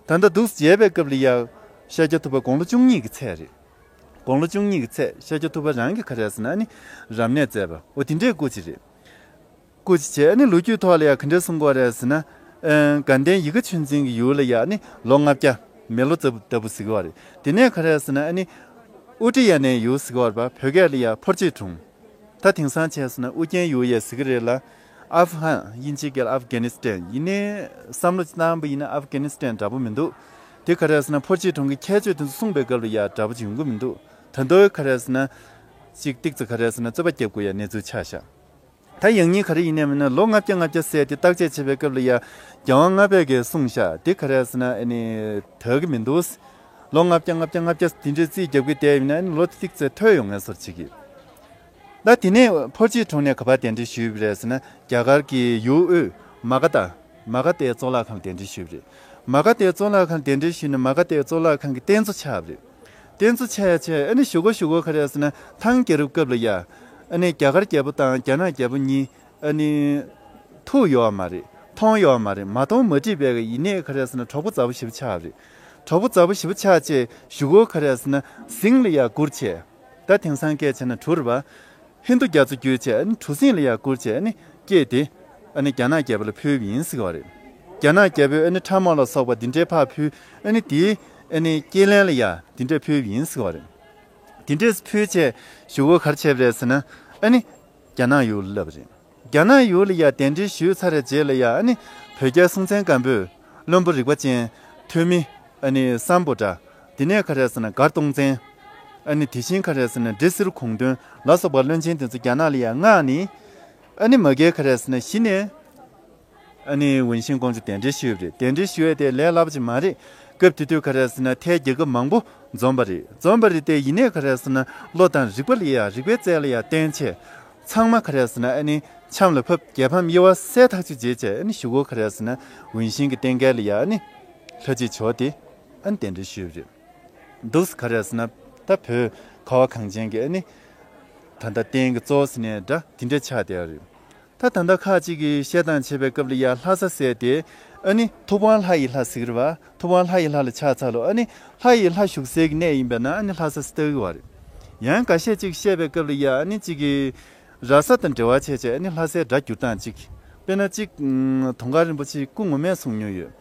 ད་ལྟ་འདུག་མཇལ་བའི་སྐབས་ལ་ཡ། ཤཱཀྱ་ཐུབ་པ་དགུང་ལོ་བཅུ་གཉིས་ཀྱི་ཚད་རེད། དགུང་ལོ་བཅུ་གཉིས་ཀྱི་ཚད་ཤཱཀྱ་ཐུབ་པ་རང་གིས་ག་རེ་ཟེར་ན་ཨ་ནི། རབ་གནས་མཛད་པ་འོ་དེ་འདྲའི་སྐུ་ཅིག་རེད། སྐུ་མཁྱེན་བྱས་ཨ་ནི་ལོ་རྒྱུས་ཐོག་ལ་ཡང་ག་འདྲས་གསུང་གི་ཡོད་རེད་ཟེར་ན། ཨ། དགའ་ལྡན་ཡི་གེ་ཆོས་འཛིན་གྱི་ཡུལ་ལ་ཡང་ཨ་ནི་ལོ་ལྔ་བརྒྱ། མེ་ལོ་ལྟ་བུ་ལྟ་བུ་ཟེར་གྱི་ཡོད་རེད། དེ་ནས་ག་རེ་ཟེར་ན་ཨ་ནི། ཨུ་ཏྲི་ཡ་ནའི་ཡུལ་ཟེར་གྱི་ཡོད་རེད་པ། བོད་སྐད་ལ་ཡང་ཕོར་ཅི་གྲོང་། ད་དེང་སང་བྱས་ཟེར་ན་ཨུ་རྒྱན་ཡུལ་ཡང་ཟེར་གྱི་རེད་ལ། ཨབ་ཧན། དབྱིན་ཇིའི་སྐད་ལ་ཨབ་གྷ་ནི་སི་ཐན། ཡིན་ནའི་བསམ་བློ་ཅིག་བཏང་པ་ཡིན་ན་ཨབ་གྷ་ནི་སི་ཐན་འདྲ་པོ་མི་འདུག་དེ་ག་རེ་ཟེར་ན་ཕོར་ཅི་གྲོང་གི་ཁྱད་ཆོས་དེ་ཚོ་གསུངས་པའི་སྐབས་ལ་ཡང་འདྲ་པོ་ཅིག་ཡོང་གི་མི་འདུག་ད་དུང་ག་རེ་ཟེར་ན། ཅིག་ཏིག་ཙི་ག་རེ་ཟེར་ན་རྩོད་པ་རྒྱབ་དགོས་ཡ་གནས་ཚུལ་ཆགས་ཤག་ད་ཡང་སྙིང་ག་རེ་ཡིན་ནའི་མིན་ན་ལོ་ལྔ་བརྒྱ་ལྔ་བརྒྱ་ཟེར་དེ་བརྟག་དཔྱད་བྱེད་པའི་སྐབས་ལ་ཡ། རྒྱལ་དབང་ལྔ་པས་ཀྱིས་གསུངས་ཤག་དེ་ག་རེ་ཟེར་ན་ཨ་ནི། དག་གི་མི་འདུག་ལོ་ལྔ་བརྒྱ་ལྔ་བརྒྱ་ལྔ་བརྒྱ་དེ་འདྲའི་རྩིས་རྒྱབ་ཀྱི་བསྡད་ཡིན་ན་ཨ་ནི་ལོ་དེ་ཏིག་ཙེ་ཐོལ་ཡོང་ངེས་སོར་བྱེད་ཀྱི། ད་དེ་ནས་ཕོར་ཅི་གྲོང་ནས་ག་པར་གདན་འདྲེན་ཞུས་པ་རེད་ཟེར་ན་རྒྱ་གར་གྱི་ཡུལ་དབུས་མ་ག་དྷ། མ་ག་དྷའི་གཙུག་ལག་ཁང་གདན་འདྲེན་ཞུས་པ་རེད། མ་ག་དྷའི་གཙུག་ལག་ཁང་གདན་འདྲེན་ཞུས་ནས་མ་ག་དྷའི་གཙུག་ལག་ཁང་གི་རྟེན་གཙོ་ཆགས་པ་རེད། རྟེན་གཙོ་ཆགས་ཡ་ཆེ་ཨ་ནི་གཞུག་གུ་གཞུག་གུ་ག་རེ་ཟེར་ན་ཐང་རྒྱལ་རབས་སྐབས་ལ་ཡ། ཨ་ནི་རྒྱ་གར་རྒྱལ་པོ་དང་རྒྱ་ནག་རྒྱལ་པོ་གཉིས་ཨ་ནི། ཐུག་ཡོད་མ་རེད། མཐོང་ཡོད་མ་རེད། མ་མཐོང་མ་དྲིས་པའི་ཡིན་ནའི་ག་རེ་ཟེར་ན་གྲོགས་པོ་མཛའ་བོ་ཞེ་པོ་ཆགས་པ་རེད། གྲོགས་པོ་མཛའ་བོ་ཞེ་པོ་ཆགས་བྱས་གཞུག་གུ་ག་རེ་ཟེར་ན་གཟིངས་ལ་ཡ་བསྐུར་བྱས། ད་དེང་སང་སྐད་བྱས་ན་གྲུ་རེད་པ། ཧིན་རྡུ་རྒྱ་མཚོ་བརྒྱུད་བྱས་ཨ་ནི་གྲུ་གཟིངས་ལ་ཡ་བསྐུར་བྱས་ཨ་ནི་སྐྱེས་ཏེ། ཨ་ནི་རྒྱ་ནག་རྒྱལ་པོ་ལ་ཕུལ་བ་ཡིན་ཟེར་གྱི་ཡོད་རེད། རྒྱ་ནག་རྒྱལ་པོས་ཨ་ནི་ཁྲབ་རྨོག་ལ་སོགས་པ་འདི་འདྲའི་ཕར་ཕུལ། ཨ་ནི་དེའི་ཨ་ནི་སྐྱེས་ལན་ལ་ཡ་འདི་འདྲ་ཕུལ་བ་ཡིན་ཟེར་གྱི་ཡོད་རེད། དེ་འདྲས་ཕུལ་བྱས་གཞུག་གུ་ག་རེ་བྱས་པ་རེད་ཟེར་ན། ཨ་ནི་རྒྱ་ནག་ཡུལ་ལ་སླེབས་པ་རེད། རྒྱ་ནག་ཡུལ་ལ་ཡ་གདན་འདྲེན་ཞུས་ཚར་བའི་རྗེས་ལ་ཡ། ཨ་ནི་བོད་རྒྱལ་སྲོང་བཙན་སྒམ་པོས་བློན་པོ་རིག་པ་ཅན་ཐོན་མི་ཨ་ནི་སམ་བྷོ་ཊ། དེ་ནས་ག་རེ་ཟེར་ན་མགར་སྟོང་བཙན། ཨ་ནི་དེ་བཞིན་ག་རེ་ཟེར་ན་འབྲི་སིལ་གུང་སྟོན་ལ་སོགས་པ་བློན་ཆེན་དེ་ཚོ་རྒྱ་ནག་ལ་ཡ་མངགས་ནས། ཨ་ནི་མ་གིར་ག་རེ་ཟེར་ན་གཞི་ནས། ཨ་ནི་ཝུན་ཤིན་ཀོང་ཇོ་གདན་འདྲེན་ཞུས་པ་རེད། གདན་འདྲེན་ཞུ་ཡས་དེ་ལས་སླ་པོ་ཅིག་མ་རེད། སྐབས་དེ་དུས་ག་རེ་ཟེར་ན་ཐའི་རྒྱལ་ཁབ་མང་པོ་འཛོམས་པ་རེད། འཛོམས་པ་རེད་དེ། ཡིན་ནའི་ག་རེ་ཟེར་ན་བློ་དང་རིག་པ་ལ་ཡ། རིག་པའི་རྩལ་ལ་ཡ་བརྟེན་བྱས། ཚང་མ་ག་རེ་ཟེར་ན་ཨ་ནི་འཆམ་ལ་ཕབ། རྒྱལ་ཕམ་དབྱེ་བ་གསལ་ཐག་ཆོད་བྱས་བྱས། ཨ་ནི་གཞུག་གུ་ག་རེ་ཟེར་ན་ཝུན་ཤིན་གྱི་རྟེན་སྐལ་ལ་ཡ་ཨ་ནི་ལྷ་རྗེ་ཇོ་བོ་དེ་ཨ་ནི་གདན་འདྲེན་ཞུས་པ་རེད། འདུག་སེ་ག་རེ་ཟེར་ན་ད་བོད་ཁ་བ་གངས་ཅན་གྱི་ཨ་ནི་ད་ལྟ་རྟེན་གྱི་གཙོ་བོ་ཟེར་ནའི་འདྲ། དེ་འདྲ་ཆགས་བསྡད་ཡོད་རེད། ད་ད་ལྟ་ཁ་ཅིག་གིས་བཤད་སྟངས་བྱེད་པའི་སྐབས་ལ་ཡ་ལྷ་ས་ཟེར་དེ་ཨ་ནི་ཐུབ་དབང་ལྷ་ཡི་ལྷ་ཟེར་གྱི་རེད་པ། ཐུབ་དབང་ལྷ་ཡི་ལྷ་ལ་ཆགས་ཚར་ལོ། ཨ་ནི་ལྷ་ཡི་ལྷ་བཞུགས་སའི་གི་གནས་ཡིན་པས་ན་ཨ་ནི་ལྷ་ས་ཟེར་ལྟ་གི་ཡོད་རེད། ཡང་འགའ་ཤས་ཅིག་བཤད་པའི་སྐབས་ལ་ཡ་ཨ་ནི་ཅིག་གིས་ར་ས་དང་འབྲེལ་བ་བྱས་བྱས་ཨ་ནི་ལྷ་སའི་སྒྲ་བསྒྱུར་སྟངས་ཅིག་དཔེར་ན་ཅིག་ཨུམ་དུང་དཀར་རིན་པོ་ཆེ་སྐུ་ངོ་མས་གསུངས་མྱོང་ཡོད།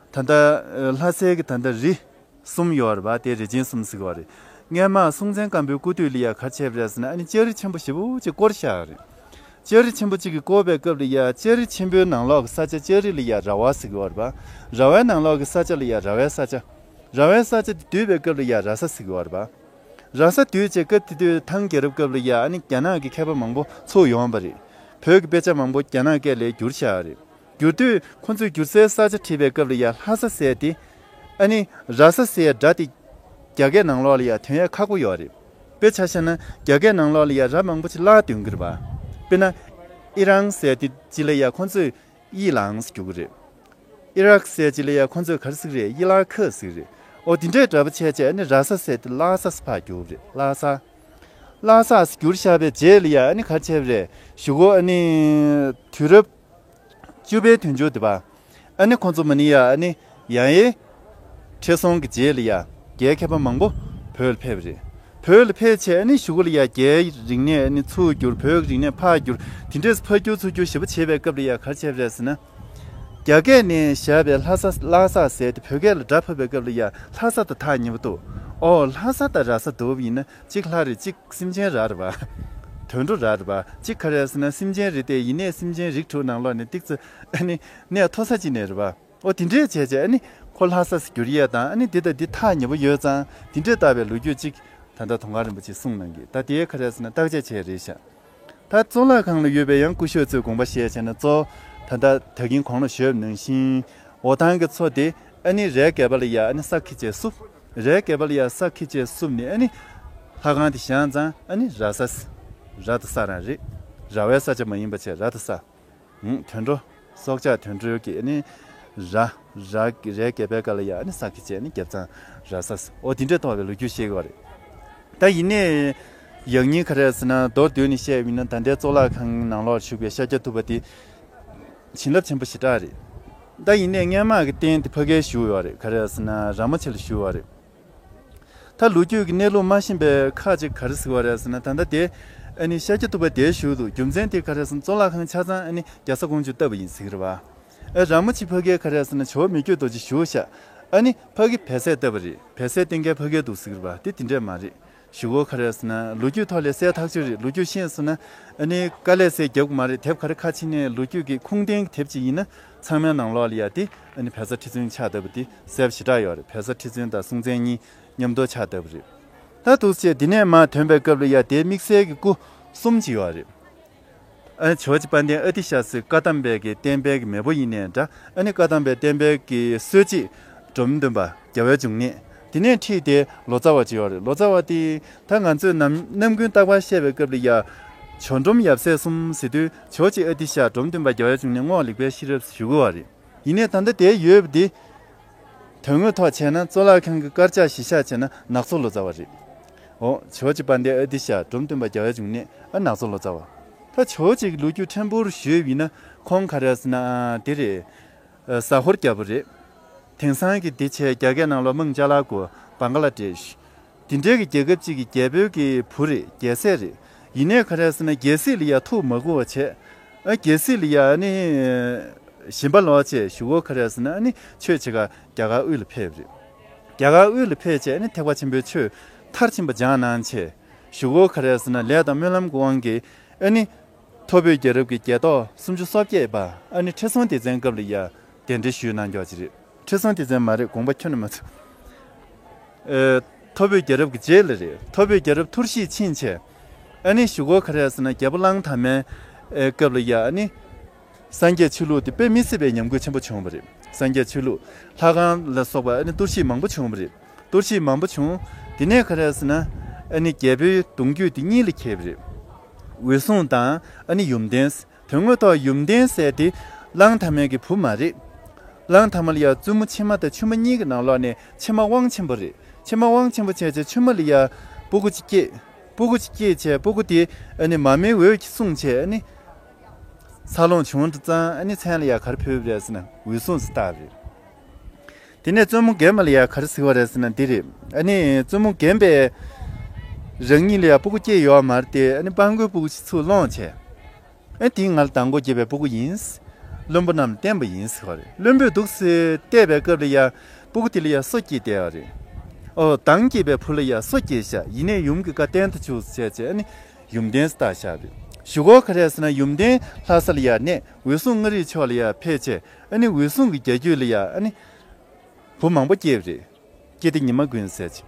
ད་ལྟ་ཨ་ལྷ་སའི་གི་ད་ལྟ་རི་གསུམ་ཡོད་རེད་པ། དེ་རི་ཆེན་གསུམ་ཟེར་གྱི་ཡོད་རེད། སྔོན་མ་སྲོང་བཙན་སྒམ་པོའི་སྐུ་དུས་ལ་ཡ་ག་རེ་བྱས་པ་རེད་ཟེར་ན། ཨ་ནི་ལྕགས་རི་ཆེན་པོ་ཞེ་པོ་ཅིག་བསྐོར་བཞག་རེད། ལྕགས་རི་ཆེན་པོ་ཅིག་གི་བསྐོར་བའི་སྐབས་ལ་ཡ་ལྕགས་རི་ཆེན་པོའི་ནང་ལོགས་ཀྱི་ས་ཆ། ལྕགས་རི་ལ་ཡ་ར་བ་ཟེར་གྱི་ཡོད་རེད་པ། ར་བའི་ནང་ལོགས་ཀྱི་ས་ཆ་ལ་ཡ་ར་བའི་ས་ཆ། ར་བའི་ས་ཆ་དེ་བསྡུས་པའི་སྐབས་ལ་ཡ་ར་ས་ཟེར་གྱི་ཡོད་རེད་པ། ར་ས་བསྡུས་བྱས་སྐབས་དེ་དུས་ཐང་རྒྱལ་རབས་སྐབས་ལ་ཡ་ཨ་ནི་རྒྱ་ནག་གི་མཁས་པ་མང་པོ་ཚུར་ཡོང་བ་རེད། བོད་ཀྱི་དཔེ་ཆ་མང་པོ་རྒྱ་ནག་སྐད་ལ་བསྒྱུར་བཞག་རེད། བསྒྱུར་དུས་ཁོ་ཚོས་བསྒྱུར་སའི་ས་ཆ་བྲིས་པའི་སྐབས་ལ་ཡ་ལྷ་ས་ཟེར་དེ་ཨ་ནི་ར་ས་ཟེར་སྒྲ་དེ་རྒྱ་སྐད་ནང་ལོགས་ལ་ཡ་ཐོན་ཡ་ཁག་པོ་ཡོད་རེད། དཔེ་ཆ་བཞག་ན་རྒྱ་སྐད་ནང་ལོགས་ལ་ཡ་ར་མང་པོ་ཅིག་བརླག་དོན་གྱི་རེད་པ། དཔེར་ན་ཨི་རང་ཟེར་དེ་ཅི་ལ་ཡ་ཁོ་ཚོས་ཡི་ལང་ཟེར་བསྒྱུར་གྱི་རེད། ཨི་རག་ཟེར་ཅི་ལ་ཡ་ཁོ་ཚོས་ག་རེ་ཟེར་གྱི་རེད། ཡི་ལ་ཁ་ཟེར་གྱི་རེད། ཨོ་དེ་འདྲའི་འདྲ་པོ་བྱས་བྱས་ཨ་ནི་ར་ས་ཟེར་དེ་ལྷ་ས་ཟེར་ཕར་བསྒྱུར་གྱི་རེད། ལྷ་ས། ལྷ་ས་ཟེར་བསྒྱུར་བཞག་པའི་རྗེས་ལ་ཡ་ཨ་ནི་ག་རེ་བྱས་པ་རེད། གཞུག་གུ་ཨ་ནི་དུས་རབས་བཅུ་པའི་དུས་མཇུག་དེ་པ། ཨ་ནི་ཁོང་ཚོ་མ་ནི་ཡ་ཨ་ནི་ཡང་ཡེ་ཁྲི་སྲོང་གི་རྗེས་ལ་ཡ་རྒྱའི་མཁས་པ་མང་པོ་བོད་ལ་ཕེབས་པ་རེད། བོད་ལ་ཕེབས་བྱས་ཨ་ནི་གཞུག་གུ་ལ་ཡ་རྒྱའི་རིག་གནས་ཨ་ནི་ཚུར་བསྒྱུར། བོད་ཀྱི་རིག་གནས་ཕར་བསྒྱུར། དེ་འདྲས་ཕར་བསྒྱུར་ཚུར་བསྒྱུར་ཞེ་པོ་བྱེད་པའི་སྐབས་ལ་ཡ་ག་རེ་བྱས་པ་རེད་ཟེར་ན། རྒྱ་སྐད་ནས་བཞག་པའི་ལྷ་ས་ལྷ་ས་ཟེར་དེ་བོད་སྐད་ལ་སྒྲ་ཕབ་པའི་སྐབས་ལ་ཡ་ལྷ་ས་དང་ཐག་ཉེ་པོ་འདུག་ཨོ་ལྷ་ས་དང་ར་ས་འདུག་པ་ཡིན་ན་གཅིག་ལྷ་རེད། གཅིག་སེམས་ཅན་ར་རེད་པ། དུད་འགྲོ་ར་རེད་པ། གཅིག་ག་རེ་ཟེར་ན་སེམས་ཅན་རེད་དེ། ཡིན་ནའི་སེམས་ཅན་རིགས་དྲུག་ནང་ལོགས་ནས་ཏིག་ཙི་ཨ་ནི་གནས་མཐོ་ས་ཅིག་ནས་རེད་པ། ཨོ་དེ་འདྲས་བྱས་བྱས་ཨ་ནི་ཁོ་ལྷ་ས་ཟེར་བསྒྱུར་ཡས་དང་ཨ་ནི་འདི་དང་འདི་ཐག་ཉེ་པོ་ཡོད་ཙང་དེ་འདྲས་བཏགས་པའི་ལོ་རྒྱུས་ཅིག་ད་ལྟ་དུང་དཀར་རིན་པོ་ཆེས་གསུངས་གནང་གི། ད་དེའི་ག་རེ་ཟེར་ན་བརྟག་དཔྱད་བྱས་རེད་ཤག་ད་གཙུག་ལག་ཁང་ལ་ཡོད་པའི་ཡང་སྐུ་ཞབས་ཚོས་དགོངས་པ་བཞེས་བྱས་ན་གཙོ་བོ་ད་ལྟ་ད་གིན་གོང་ལ་ཞུས་པ་ནང་བཞིན་འོ་ཐང་གི་མཚོ་དེ་ཨ་ནི་རས་བརྒྱད་པ་ལ་ཡ་ཨ་ནི་ས་ཁེབས་བྱས་བསུབ། རས་བརྒྱད་པ་ལ་ཡ་ས་ཁེབས་བྱས་བསུབ་ནས་ཨ་ནི་ལྷ་ཁང་དེ་བཞེངས་ཙང་ཨ་ནི་ར་ས། ར་དང་ས་རང་རེད། ར་བའི་ས་ཆ་མ་ཡིན་པ་བྱས་ར་དང་ས། ཧུམ། དུད་འགྲོ། སྲོག་ཆགས་དུད་འགྲོའི་གི་ཨ་ནི་ར། ར་རས་བརྒྱད་པའི་སྐབས་ལ་ཡ་ཨ་ནི་ས་ཁེབས་བྱས་ཨ་ནི་བརྒྱབ་ཙང་ར་ས། ཨོ་དེ་འདྲས་ཐོགས་པའི་ལོ་རྒྱུས་བཤད་གི་བ་རེད། ད་ཡིན་ནའི་ཡང་སྙིང་ག་རེ་ཟེར་ན་མདོར་བསྡུས་ནས་བཤད་པ་ཡིན་ན་ད་ལྟའི་གཙུག་ལག་ཁང་ནང་ལོགས་བཞུགས་པའི་ཤཱཀྱ་ཐུབ་པ་དེ་བྱིན་རླབས་ཆེན་པོ་ཞེ་དྲག་རེད། ད་ཡིན་ནའི་སྔོན་མ་གི་རྟེན་དེ་ཕ་གིར་བཞུགས་ཡོད་རེད། ག་རེ་ཟེར་ན་ར་མོ་ཆེ་ལ་བཞུགས་ཡོད་རེད། ད་ལོ་རྒྱུས་ཀྱི་གནས་ལུགས་མ་ཤེས་པའི་ཁ་ཅིག་ག་རེ་ཟེར་བ་རེད་ཟེར་ན་ད་ལྟ་དེ་ཨ་ནི་ཤཱཀྱ་ཐུབ་པ་དེ་བཞུགས་འདུག་རྒྱུ་མཚན་དེ་ག་རེ་ཟེར་ན་གཙུག་ལག་ཁང་ཆ་ཚང་ཨ་ནི་རྒྱ་བཟའ་ཀོང་ཇོས་བཏབ་པ་ཡིན་ཟེར་གི་རེད་བ། ཨ་ར་མོ་ཆེ་ཕ་གིར་ག་རེ་ཟེར་ན་ཇོ་བོ་མི་བསྐྱོད་རྡོ་རྗེ་བཞུགས་ཤག་ཨ་ནི་ཕ་གིར་བལ་བཟས་བཏབ་པ་རེད། བལ་བཟས་བསྟེན་མཁན་ཕ་གིར་འདུག་ཟེར་གི་རེད་བ། དེ་དེ་འདྲས་མ་རེད། གཞུག་གུ་ག་རེ་ཟེར་ན་ལོ་རྒྱུས་ཐོག་ལ་གསལ་ཐག་ཆོད་རེད། ལོ་རྒྱུས་ཤེས་སོང་ན་ཨ་ནི་དཀའ་ལས་ཟེར་རྒྱབ་གི་མ་རེད། དེབ་ག་རེ་ཁ་ཕྱེ་ནས་ལོ་རྒྱུས་ཀྱི་ཁུངས་ལྡན་གྱི་དེབ་ཅིག་ཡིན་ན་ཚང་མའི་ནང་ལོགས་ལ་ཡ་དེ་ཨ་ནི་བལ་བཟའ་ཁྲི་བཙུན་ཆགས་བསྡད་པ་དེ་གསལ་པོ་ཞེ་དྲག་ཡོད་རེད། བལ་བཟའ་ཁྲི་བཙུན་དང་སྲོང་བཙན་གཉིས་མཉམ་དུ་ཆགས་བསྡད་པ་རེད། ད་འདུག་སེ་བྱས་དེ་ནས་མར་ཐོན་པའི་སྐབས་ལ་ཡ་དེ་དམིགས་བསལ་གྱི་སྐུ་གསུམ་ཅིག་ཡོད་རེད། ཨ་ནི་ཇོ་བོ་རྗེ་དཔལ་ལྡན་ཨ་ཏི་ཤ་ཟེར་བཀའ་གདམས་པའི་གི་བསྟན་པའི་གི་མེས་པོ་ཡིན་ནའི་འདྲ། ཨ་ནི་བཀའ་གདམས་པའི་བསྟན་པའི་གི་སྲོལ་འབྱེད་འབྲོམ་སྟོན་པ་རྒྱལ་བའི་འབྱུང་གནས། དེ་ནས་ཁྲིད་དེ་ལོ་ཙཱ་བ་ཅིག་ཡོད་རེད། ལོ་ཙཱ་བ་དེ་ད་ང་ཚོས་ནམ་རྣམ་ཀུན་བརྟག་པ་བཤད་པའི་སྐབས་ལ་ཡ་ཇོ་འབྲོམ་ཡབ་སྲས་གསུམ་ཟེར་དུས་ཇོ་བོ་རྗེ་ཨ་ཏི་ཤ་འབྲོམ་སྟོན་པ་རྒྱལ་བའི་འབྱུང་གནས་རྔོག་ལེགས་པའི་ཤེས་རབ་ཞུ་གི་བ་རེད། ཡིན་ནའི་ད་ལྟ་དེ་ཡོད་པ་འདི། དོན་དངོས་ཐོག་བྱས་ན་གཙུག་ལག་ཁང་གི་དཀར་ཆག་གཞི་བཞག་བྱས་ན་ནག་ཚོ་ལོ་ཙཱ་བ་རེད། འོ་ཇོ་བོ་རྗེ་དཔལ་ལྡན་ཨ་ཏི་ཤ་འབྲོམ་སྟོན་པ་རྒྱལ་བའི་འབྱུང་གནས་ཨ་ནག་ཚོ་ལོ་ཙཱ་བ། ད་ཇོ་བོ་རྗེ་གི་ལོ་རྒྱུས་ཕྲན་བུ་ཞུས་པ་ཡིན་ན་ཁོང་ག་རེ་ཟེར་ན་ཨ་དེ་རེད། ཨ་ཟ་ཧོར་རྒྱལ་པོ་རེད། དེང་སང་གི་དེ་བྱས་རྒྱ་སྐད་ནང་ལོགས་དམངས་ཅ་ལག་གོ་བང་ག་ལ་དེཤ། དེ་འདྲའི་གི་རྒྱལ་ཁབ་ཅིག་གི་རྒྱལ་པོའི་གི་བུ་རེད། རྒྱལ་སྲས་རེད། ཡིན་ནའི་ག་རེ་ཟེར་ན་རྒྱལ་སྲིད་ལ་ཡ་ཐུགས་མ་མགུ་བ་བྱས། ཨ་རྒྱལ་སྲིད་ལ་ཡ་ཨ་ནི་ཞིང་པ་ལོག་བྱས་གཞུག་གུ་ག་རེ་ཟེར་ན་ཨ་ནི་ཆོས་བྱེད་ག་རྒྱ་གར་དབུས་ལ་ཕེབས་རེད། རྒྱ་གར་དབུས་ལ་ཕེབས་བྱས་ཨ་ནི་ཐེག་པ་ཆེན་པོའི་ཆོས་མཐར་ཕྱིན་པ་སྦྱངས་གནང་བྱས་གཞུག་གུ་ག་རེ་ཟེར་ན་ལས་དང་སྨོན་ལམ་གྱི་དབང་གིས་ཨ་ནི་ཐོར་བུའི་རྒྱལ་རབས་ཀྱི་རྒྱལ་ཐོག་སུམ་ཅུ་སོ་བརྒྱད་པ་ཨ་ནི་ཁྲི་སྲོང་ལྡེ་བཙན་སྐབས་ལ་ཡ་གདན་འདྲེན་ཞུས་གནང་རྒྱུ་ཅིག་རེད། ཁྲི་སྲོང་ལྡེ་བཙན་མ་རེད། དགོངས་པ་ཁྱོན་ནས་མ་ཚོམ། ཨེ། ཐོར་བུའི་རྒྱལ་རབས་ཀྱི་རྗེས་ལ་རེད། ཐོར་བུའི་རྒྱལ་རབས་ཐུར་བཞེས་ཕྱིན་བྱས། ཨ་ནི་གཞུག་གུ་ག་རེ་ཟེར་ན་རྒྱལ་པོ་གླང་དར་མའི་ཨེ་སྐབས་ལ་ཡ་ཨ་ནི་སངས་རྒྱས་ཆོས་ལུགས་དེ་དཔེ་མི་སྲིད་པའི་ཉམས་རྒུད་ཆེན་པོ་བྱུང་བ་རེད། སངས་རྒྱས་ཆོས་ལུགས་ལྷ་ཁང་ལ་སོགས་པ་ཨ་ནི་གཏོར་བཤིག་མང་པོ་བྱུང་བ་རེད། གཏོར་བཤིག་མང་པོ་བྱུང་། དེ་ནས་ག་རེ་ཟེར་ན་ཨ་ནི་རྒྱལ་པོའི་གདུང་རྒྱུད་དེ་གཉིས་ལ་གྱེས་པ་རེད། འོད་སྲུང་དང་ཨ་ནི་ཡུམ་བརྟན། དོན་དངོས་ཐོག་ཡུམ་བརྟན་ཟེར་དེ་གླང་དར་མའི་གི་བུ་མ་རེད། གླང་དར་མ་ལ་ཡ་བཙུན་མོ་ཕྱི་མ་དང་ཆུང་མ་གཉིས་ཀྱི་ནང་ལོགས་ནས་ཕྱི་མ་དབང་ཆེན་པོ་རེད། ཕྱི་མ་དབང་ཆེན་པོ་བྱས་བྱས་ཆུང་མ་ལ་ཡ་སྤུ་གུ་གཅིག་སྐྱེས། སྤུ་གུ་གཅིག་སྐྱེས་བྱས་སྤུ་གུ་དེ་ཨ་ནི་མ་མོའི་འོད་ཀྱིས་བསྲུངས་བྱས་ཨ་ནི་འཚར་ལོངས་བྱུང་དུས་ཙང་ཨ་ནི་མཚན་ལ་ཡ་ག་རེ་ཕུལ་བ་རེད་ཟེར་ན་འོད་སྲུང་ཟེར་བཏགས་པ་རེད། དེ་ནས་བཙུན་མོ་རྒན་མ་ལ་ཡ་ག་རེ་ཟེར་བ་རེད་ཟེར་ན་འདི་རེད། ཨ་ནི་བཙུན་མོ་རྒན་པས་རང་ཉིད་ལ་ཡ་སྤུ་གུ་སྐྱེས་ཡོད་མ་རེད་དེ་ཨ་ནི་སྤྲང་པོའི་སྤུ་གུ་ཞིག་ཚུར་སློང་བྱས། ཨེ་དེ་ང་ལ་མདང་དགོང་སྐྱེས་པའི་སྤུ་གུ་ཡིན། བློན་པོ་རྣམས་བསྟན་པ་ཡིན་ཟེར་བ་རེད། བློན་པོས་འདུག་སེ་བལྟས་པའི་སྐབས་ལ་ཡ་སྤུ་གུ་དེ་ལ་ཡ་སོ་སྐྱེས་བསྡད་པ་རེད། ཨོ་མདང་སྐྱེས་པའི་བུ་ལ་ཡ་སོ་སྐྱེས་ཤག་ཡིན་ནའི་ཡུམ་གྱི་བཀའ་བསྟན་དུ་བཅུག་བྱས་བྱས་ཨ་ནི་ཡུམ་བརྟན་ཟེར་བཏགས་བཞག་པ་རེད། གཞུག་གུ་ག་རེ་ཟེར་ན་ཡུམ་བརྟན་ལྷ་ས་ལ་ཡ་གནས། འོད་སྲུང་མངའ་རིས་ཕྱོགས་ལ་ཡ་ཕེབས་བྱས་ཨ་ནི་འོད་སྲུང་གི་རྒྱལ་རྒྱུད་ལ་ཡ་ཨ་ནི་བུ་མང་པོ་སྐྱེས་པ་རེད། སྐྱེས་ཏེ་ཉི་མ་ཀུན་ཟེར་ཅིག་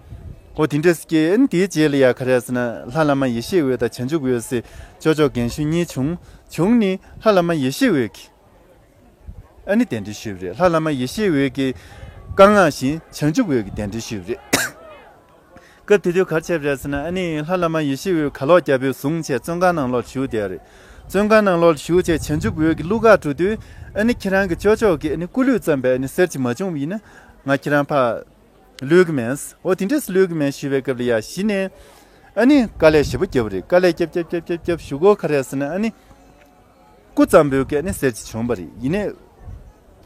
ཨོ་དེ་འདྲས་སྐྱེས། ཨ་ནི་དེའི་རྗེས་ལ་ཡ་ག་རེ་ཟེར་ན་ལྷ་བླ་མ་ཡེ་ཤེས་འོད་དང་བྱང་ཆུབ་འོད་ཟེར་ཅོག་ཅོག་རྒན་གཞོན་གཉིས་བྱུང་། བྱུང་ནི་ལྷ་བླ་མ་ཡེ་ཤེས་འོད་ཀྱིས་ཨ་ནི་གདན་འདྲེན་ཞུས་པ་རེད། ལྷ་བླ་མ་ཡེ་ཤེས་འོད་ཀྱིས་བཀའ་མངགས་བཞིན་བྱང་ཆུབ་འོད་ཀྱིས་གདན་འདྲེན་ཞུས་པ་རེད། སྐབས་དེ་དུས་ག་རེ་བྱས་པ་རེད་ཟེར་ན་ཨ་ནི་ལྷ་བླ་མ་ཡེ་ཤེས་འོད་གར་ལོག་རྒྱལ་པོས་བཟུང་བྱས་བཙོན་ཁང་ནང་ལོགས་བཞུགས་བསྡད་རེད། བཙོན་ཁང་ནང་ལོགས་བཞུགས་བྱས་བྱང་ཆུབ་འོད་ཀྱི་གླུ་གར་འགྲོ་དུས་ཨ་ནི་ཁྱེད་རང་གི་ཅོག་ཅོག་གིས་ཨ་ནི་སྐུ་ལུས་ཙམ་པས་ཨ་ནི་གསེར་གྱིས་མ་བྱུང་བ་ཡིན་ན་ང་ཁྱེད་རང་ཕར་གློད་ཀྱི་མེད། འོ་དེ་འདྲས་གློད་ཀྱི་མེད་ཞུས་པའི་སྐབས་ལ་ཡ་གཞི་ནས་ཨ་ནི་དཀའ་ལས་ཞེ་པོ་བརྒྱབ་པ་རེད། དཀའ་ལས་བརྒྱབ་བརྒྱབ་བརྒྱབ་བརྒྱབ་བརྒྱབ་གཞུག་གུ་ག་རེ་ཟེར་ན་ཨ་ནི་སྐུ་ཙམ་པོའི་སྐད་ནི་གསེར་གྱིས་བྱུང་བ་རེད། ཡིན་ནའི་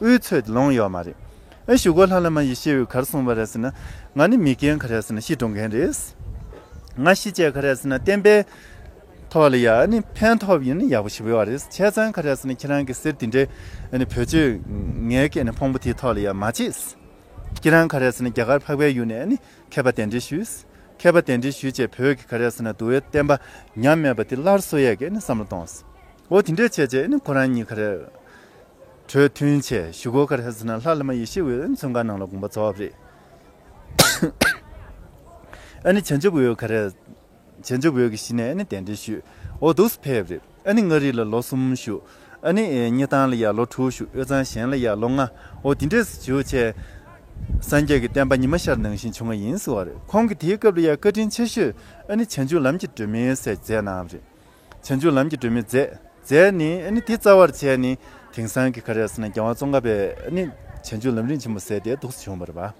དབུའི་ཚོད་དེ་ལོངས་ཡོད་མ་རེད། ཨ་གཞུག་གུ་ལྷ་བླ་མ་ཡེ་ཤེས་འོད་ག་རེ་གསུངས་པ་རེད་ཟེར་ན་ང་ནི་མི་རྒན་ག་རེ་ཟེར་ན་ཤི་འགྲོ་མཁན་རེད། ང་ཤི་བྱས་ག་རེ་ཟེར་ན་བསྟན་པའི་ཐོག་ལ་ཡ་ཨ་ནི་ཕན་ཐོགས་ཡིན་ན་ཡག་པོ་ཞེ་པོ་ཡོད་རེད། བྱས་ཙང་ག་རེ་ཟེར་ན་ཁྱེད་རང་གི་གསེར་དེ་འདྲའི་ཨ་ནི་བེད་སྤྱོད་ངའི་སྐད་ནི་ཕོང་པོ་དེའི་ཐོག་ལ་ཡ་མ་བྱེད། ཁྱེད་རང་ག་རེ་ཟེར་ན་རྒྱ་གར་འཕགས་པའི་ཡུལ་ནས་ཨ་ནི་མཁས་པ་གདན་འདྲེན་ཞུས། མཁས་པ་གདན་འདྲེན་ཞུས་བྱས་བོད་ཀྱི་ག་རེ་ཟེར་ན་འདུལ་བའི་བསྟན་པ་ཉམས་མེད་པ་དེ་སླར་གསོ་ཡས་ཀྱི་ཨ་ནི་བསམ་བློ་གཏོང་། འོ་དེ་འདྲས་བྱས་བྱས་ཨ་ནི་ཁོ་རང་གཉིས་ག་རེ་གྲོས་མཐུན་བྱས་གཞུག་གུ་ག་རེ་ཟེར་ན་ལྷ་བླ་མ་ཡེ་ཤེས་འོད་ཨ་ནི་བཙོན་ཁང་ནང་ལ་དགོངས་པ་རྫོགས་པ་རེད། ཨ་ནི་བྱང་ཆུབ་འོད་ག་རེ། བྱང་ཆུབ་འོད་ཀྱི་གཞི་ནས་ཨ་ནི་གདན་འདྲེན་ཞུས། འོ་འདུག་སེ་ཕེབས་རེད། ཨ་ནི་མངའ་རིས་ལ་ལོ་གསུམ་བཞུགས། ཨ་ནི་ཨེ་སྙེ་ཐང་ལ་ཡ་ལོ་དྲུག་བཞུགས། དབུས་གཙང་གཞན་ལ་ཡ་ལོ་ལྔ། འོ་དེ་འདྲས་སུ་བཞུགས་བྱས། སངས་རྒྱས་ཀྱི་བསྟན་པ་ཉི་མ་ཤར་ནང་བཞིན་བྱུང་བ་ཡིན་ཟེར་བ་རེད། ཁོང་གིས་དེའི་སྐབས་ལ་ཡ་བཀའ་དྲིན་ཆེ་ཤོས་ཨ་ནི་བྱང་ཆུབ་ལམ་གྱི་སྒྲོན་མེ་ཟེར་མཛད་གནང་བ་རེད། བྱང་ཆུབ་ལམ་གྱི་སྒྲོན་མེ་མཛད། མཛད་ནི་ཨ་ནི་དེ་རྩ་བར་བྱས་ནི་དེང་སང་གི་ག་རེ་ཟེར་ན་རྒྱལ་དབང་ཙོང་ཁ་པའི་ཨ་ནི་བྱང་ཆུབ་ལམ་རིམ་ཆེན་མོ་ཟེར་དེ་འདུག་སེ་བྱུང་བ་རེད་པ།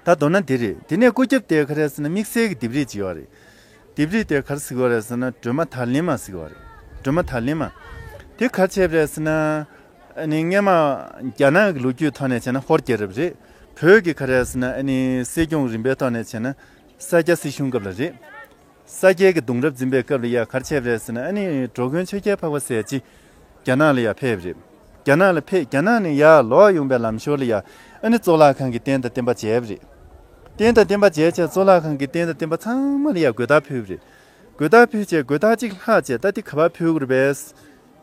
ད་མདོར་ན་འདི་རེད། དེ་ནས་སྐུ་རྒྱབ་དེ་ག་རེ་ཟེར་ན་དམིགས་བསལ་གྱི་ལྡེབས་རིས་ཅིག་ཡོད་རེད། ལྡེབས་རིས་དེ་ག་རེ་ཟེར་གྱི་ཡོད་རེད་ཟེར་ན་སྒྲོལ་མ་དར་ལིང་མ་ཟེར་གྱི་ཡོད་རེད། སྒྲོལ་མ་དར་ལིང་མ། དེ་ག་རེ་བྱས་པ་རེད་ཟེར་ན། ཨ་ནི་སྔས་མ་རྒྱ་ནག་གི་ལོ་རྒྱུས་ཐོག་ནས་བྱས་ན་ཧོར་རྒྱལ་རབས་རེད། བོད་ཀྱི་ག་རེ་ཟེར་ན་ཨ་ནི་སྲིད་སྐྱོང་རིམ་པའི་ཐོག་ནས་བྱས་ན་ས་སྐྱ་སྲིད་གཞུང་སྐབས་ལ་རེད། ས་སྐྱའི་གི་གདུང་རབས་འཛིན་པའི་སྐབས་ལ་ཡ་ག་རེ་བྱས་པ་རེད་ཟེར་ན་ཨ་ནི་འགྲོ་མགོན་ཆོས་རྒྱལ་འཕགས་པ་ཟེར་ཅིག་རྒྱ་ནག་ལ་ཡ་ཕེབས་རེད། རྒྱ་ནག་ལ་ཕེབས། རྒྱ་ནག་ནས་ཡར་ལོག་ཡོང་པའི་ལམ་ཞོར་ལ་ཡ་ཨ་ནི་གཙུག་ལག་ཁང་གི་རྟེན་དང་བརྟེན་པ་མཇལ་བ་རེད། རྟེན་དང་བརྟེན་པ་མཇལ་བྱས་གཙུག་ལག་ཁང་གི་རྟེན་དང་བརྟེན་པ་ཚང་མ་ལ་ཡ་གོས་དར་ཕུལ་བ་རེད། གོས་དར་ཕུལ་བྱས་གོས་དར་གཅིག་ལྷག་བྱས་ད་འདི་ག་པར་ཕུལ་དགོས་རེད་པས་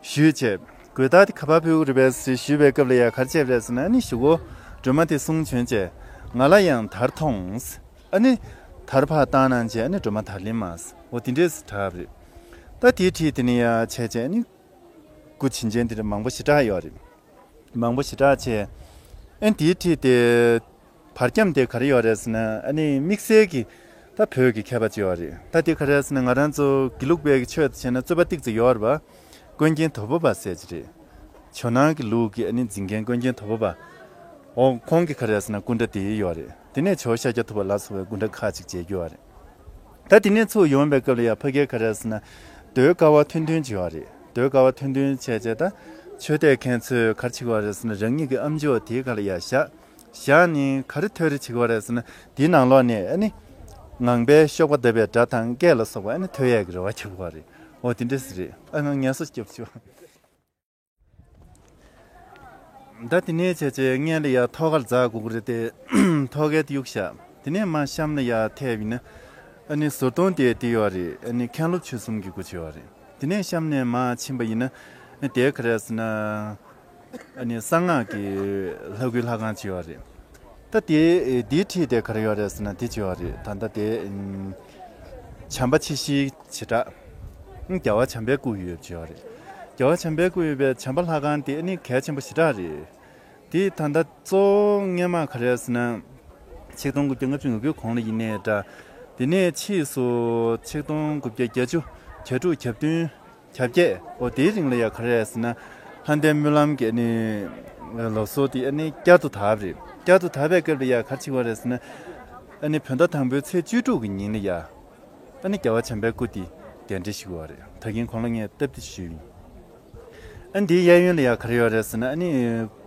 ཞུས་བྱས། གོས་དར་འདི་ག་པར་ཕུལ་དགོས་རེད་པས་ཞུས་པའི་སྐབས་ལ་ཡ་ག་རེ་བྱས་པ་རེད་ཟེར་ན་ཨ་ནི་གཞུག་གུ་སྒྲོལ་མ་དེ་གསུང་བྱོན་བྱས་ང་ལ་ཡང་དར་ཐོངས། ཨ་ནི་དར་ཕར་བཏང་གནང་བྱས་ཨ་ནི་སྒྲོལ་མ་དར་ལིང་མ་ཟེར་འོ་དེ་འདྲས་སུ་གྲགས་པ་རེད། ད་དེའི་འཁྲིས་དེ་ནས་ཡ་བྱས་བྱས་ཨ་ནི་སྐུ་བྱིན་ཅན་དེ་འདྲ་མང་པོ་ཞེ་དྲག་ཡོད་རེད། མང་པོ་ཞེ་དྲག་བྱས། ཨ་ནི་དེའི་འཁྲིས་དེ་བར་ཁྱམས་དེ་ག་རེ་ཡོད་རེད་ཟེར་ན་ཨ་ནི་དམིགས་བསལ་གྱི་ད་བོད་ཀྱི་མཁས་པ་ཅིག་ཡོད་རེད། ད་དེ་ག་རེ་ཟེར་ན་ང་རང་ཚོ་དགེ་ལུགས་པའི་གི་ཆོས་དེ་བྱས་ན་རྩོད་པ་ཏིག་ཙམ་ཡོད་རེད་པ། ཀུན་མཁྱེན་དོལ་པོ་པ་ཟེར་གྱི་རེད། ཇོ་ནང་གི་ལུགས་ཀྱི་ཨ་ནི་འཛིན་མཁན་ཀུན་མཁྱེན་དོལ་པོ་པ། འོ་ཁོང་གི་ག་རེ་ཟེར་ན་སྐུ་འདྲ་དེ་ཡོད་རེད། དེ་ནས་ཇོ་བོ་ཤཱཀྱ་ཐུབ་པ་ལ་སོགས་པའི་སྐུ་འདྲ་ཁག་ཅིག་མཇལ་རྒྱུ་ཡོད་རེད། ད་དེ་ནས་ཚུར་ཡོང་བའི་སྐབས་ལ་ཡ་ཕ་གིར་ག་རེ་ཟེར་ན་ཟློས་དཀར་བ་ཐུང་ཐུང་ཅིག་ཡོད་རེད། ཟློས་དཀར་བ་ཐུང་ཐུང་བྱས་བྱས་ད་ཆོས་དད་མཁན་ཚོས་ག་རེ་བྱེད་ཀྱི་ཡོད་རེད་ཟེར་ན་རང་ཉིད་ཀྱི་ཨམ་ཅོག་དེའི་སྒང་ལ་ཡ་བཞག་བཞག་ནས་ག་རེ་ཐོས་རེས་བྱེད་ཀྱི་ཡོད་རེད་ཟེར་ན་དེའི་ནང་ལོགས་ནས་ཨ་ནི་ངང་པའི་གཤེགས་པ་འདབ་པའི་སྒྲ་དང་སྐད་ལ་སོགས་པ་ཨ་ནི་ཐོས་ཡས་ཀྱི་རེ་བ་བྱེད་ཀྱི་ཡོད་རེད། འོ་དེ་འདྲ་ཟེར་རེད། ཨ་ང་ངལ་གསོ་སྐྱོབ་ཆོག་ད་དེ་ནས་བྱས་བྱས་སྔོན་ལ་ཡ་ཐོག་ཁར་འཛེག་དགོས་ཀྱི་རེད་དེ། ཐོག་ཁའི་དེ་གཡུག་བཞག་དེ་ནས་མར་གཤམ་ལ་ཡ་ཐེབས་ཡིན་ན། ཨ་ནི་ཟུར་དོང་དེ་དེ་ཡོད་རེད། ཨ་ནི་མཁན་སློབ་ཆོས་གསུམ་གྱི་སྒོ་ཕྱེ་བ་རེད། དེ་ནས་གཤམ་ནས་མར་ཕྱིན་པ་ཡིན་ན། དེ་ག་རེ་ཟེར་ན། ཨ་ནི་གསང་སྔགས་ཀྱི་ལྷ་སྐུའི་ལྷ་ཁང་ཅིག་ཡོད་རེད། ད་དེ་དེའི་འཁྲིས་དེ་ག་རེ་ཡོད་རེད་ཟེར་ན་དེ་ཅིག་ཡོད་རེད། ད་ལྟ་དེ་ཨམ་བྱམས་པ་ཆེ་བཞིའི་བྱེ་བྲག་ཨང་རྒྱལ་བ་བྱམས་པའི་སྐུ་ཡོད་ཅིག་ཡོད་རེད། རྒྱལ་བ་བྱམས་པའི་སྐུ་ཡོད་པའི་བྱམས་པ་ལྷ་ཁང་དེ་ཨ་ནི་གལ་ཆེན་པོ་ཞེ་དྲག་རེད། དེ་ད་ལྟ་གཙོ་བོ་སྔོན་མ་ག་རེ་ཟེར་ན། ཆིག་སྟོང་དགུ་བརྒྱ་ལྔ་བཅུ་ང་དགུའི་གོང་ལ་ཡིན་ནའི་འདྲ། དེ་ནས་ཕྱིས་སུ་ཆིག་སྟོང་དགུ་བརྒྱ་བརྒྱད་ཅུ་གྱ་དྲུག་གྱ་བདུན་གྱ་བརྒྱད། འོ་དེའི་རིང་ལ་ཡ་ག་རེ་ཟེར་ན། ལྷ་ལྡན་སྨོན་ལམ་གྱི་ཨ་ནི་ལུགས་སྲོལ་དེ་ཨ་ནི་བསྐྱར་དུ་དར་བ་རེད། བསྐྱར་དུ་དར་བའི་སྐབས་ལ་ཡ་ག་རེ་བྱེད་པ་རེད་ཟེར་ན། ཨ་ནི་བོད་ཟླ་དང་པོའི་ཚེས་བཅུ་དྲུག་གི་ཉིན་ལ་ཡ། ཨ་ནི་རྒྱལ་བ་བྱམས་པའི་སྐུ་དེ་གདན་འདྲེན་ཞུ་གི་ཡོད་རེད། ད་གིན་གོང་ལ་ངས་སྟབས་བདེ་ཞུས་ཡིན། ཨ་ནི་དེའི་གཡས་གཡོན་ལ་ཡ་ག་རེ་ཡོད་རེད་ཟེར་ན། ཨ་ནི་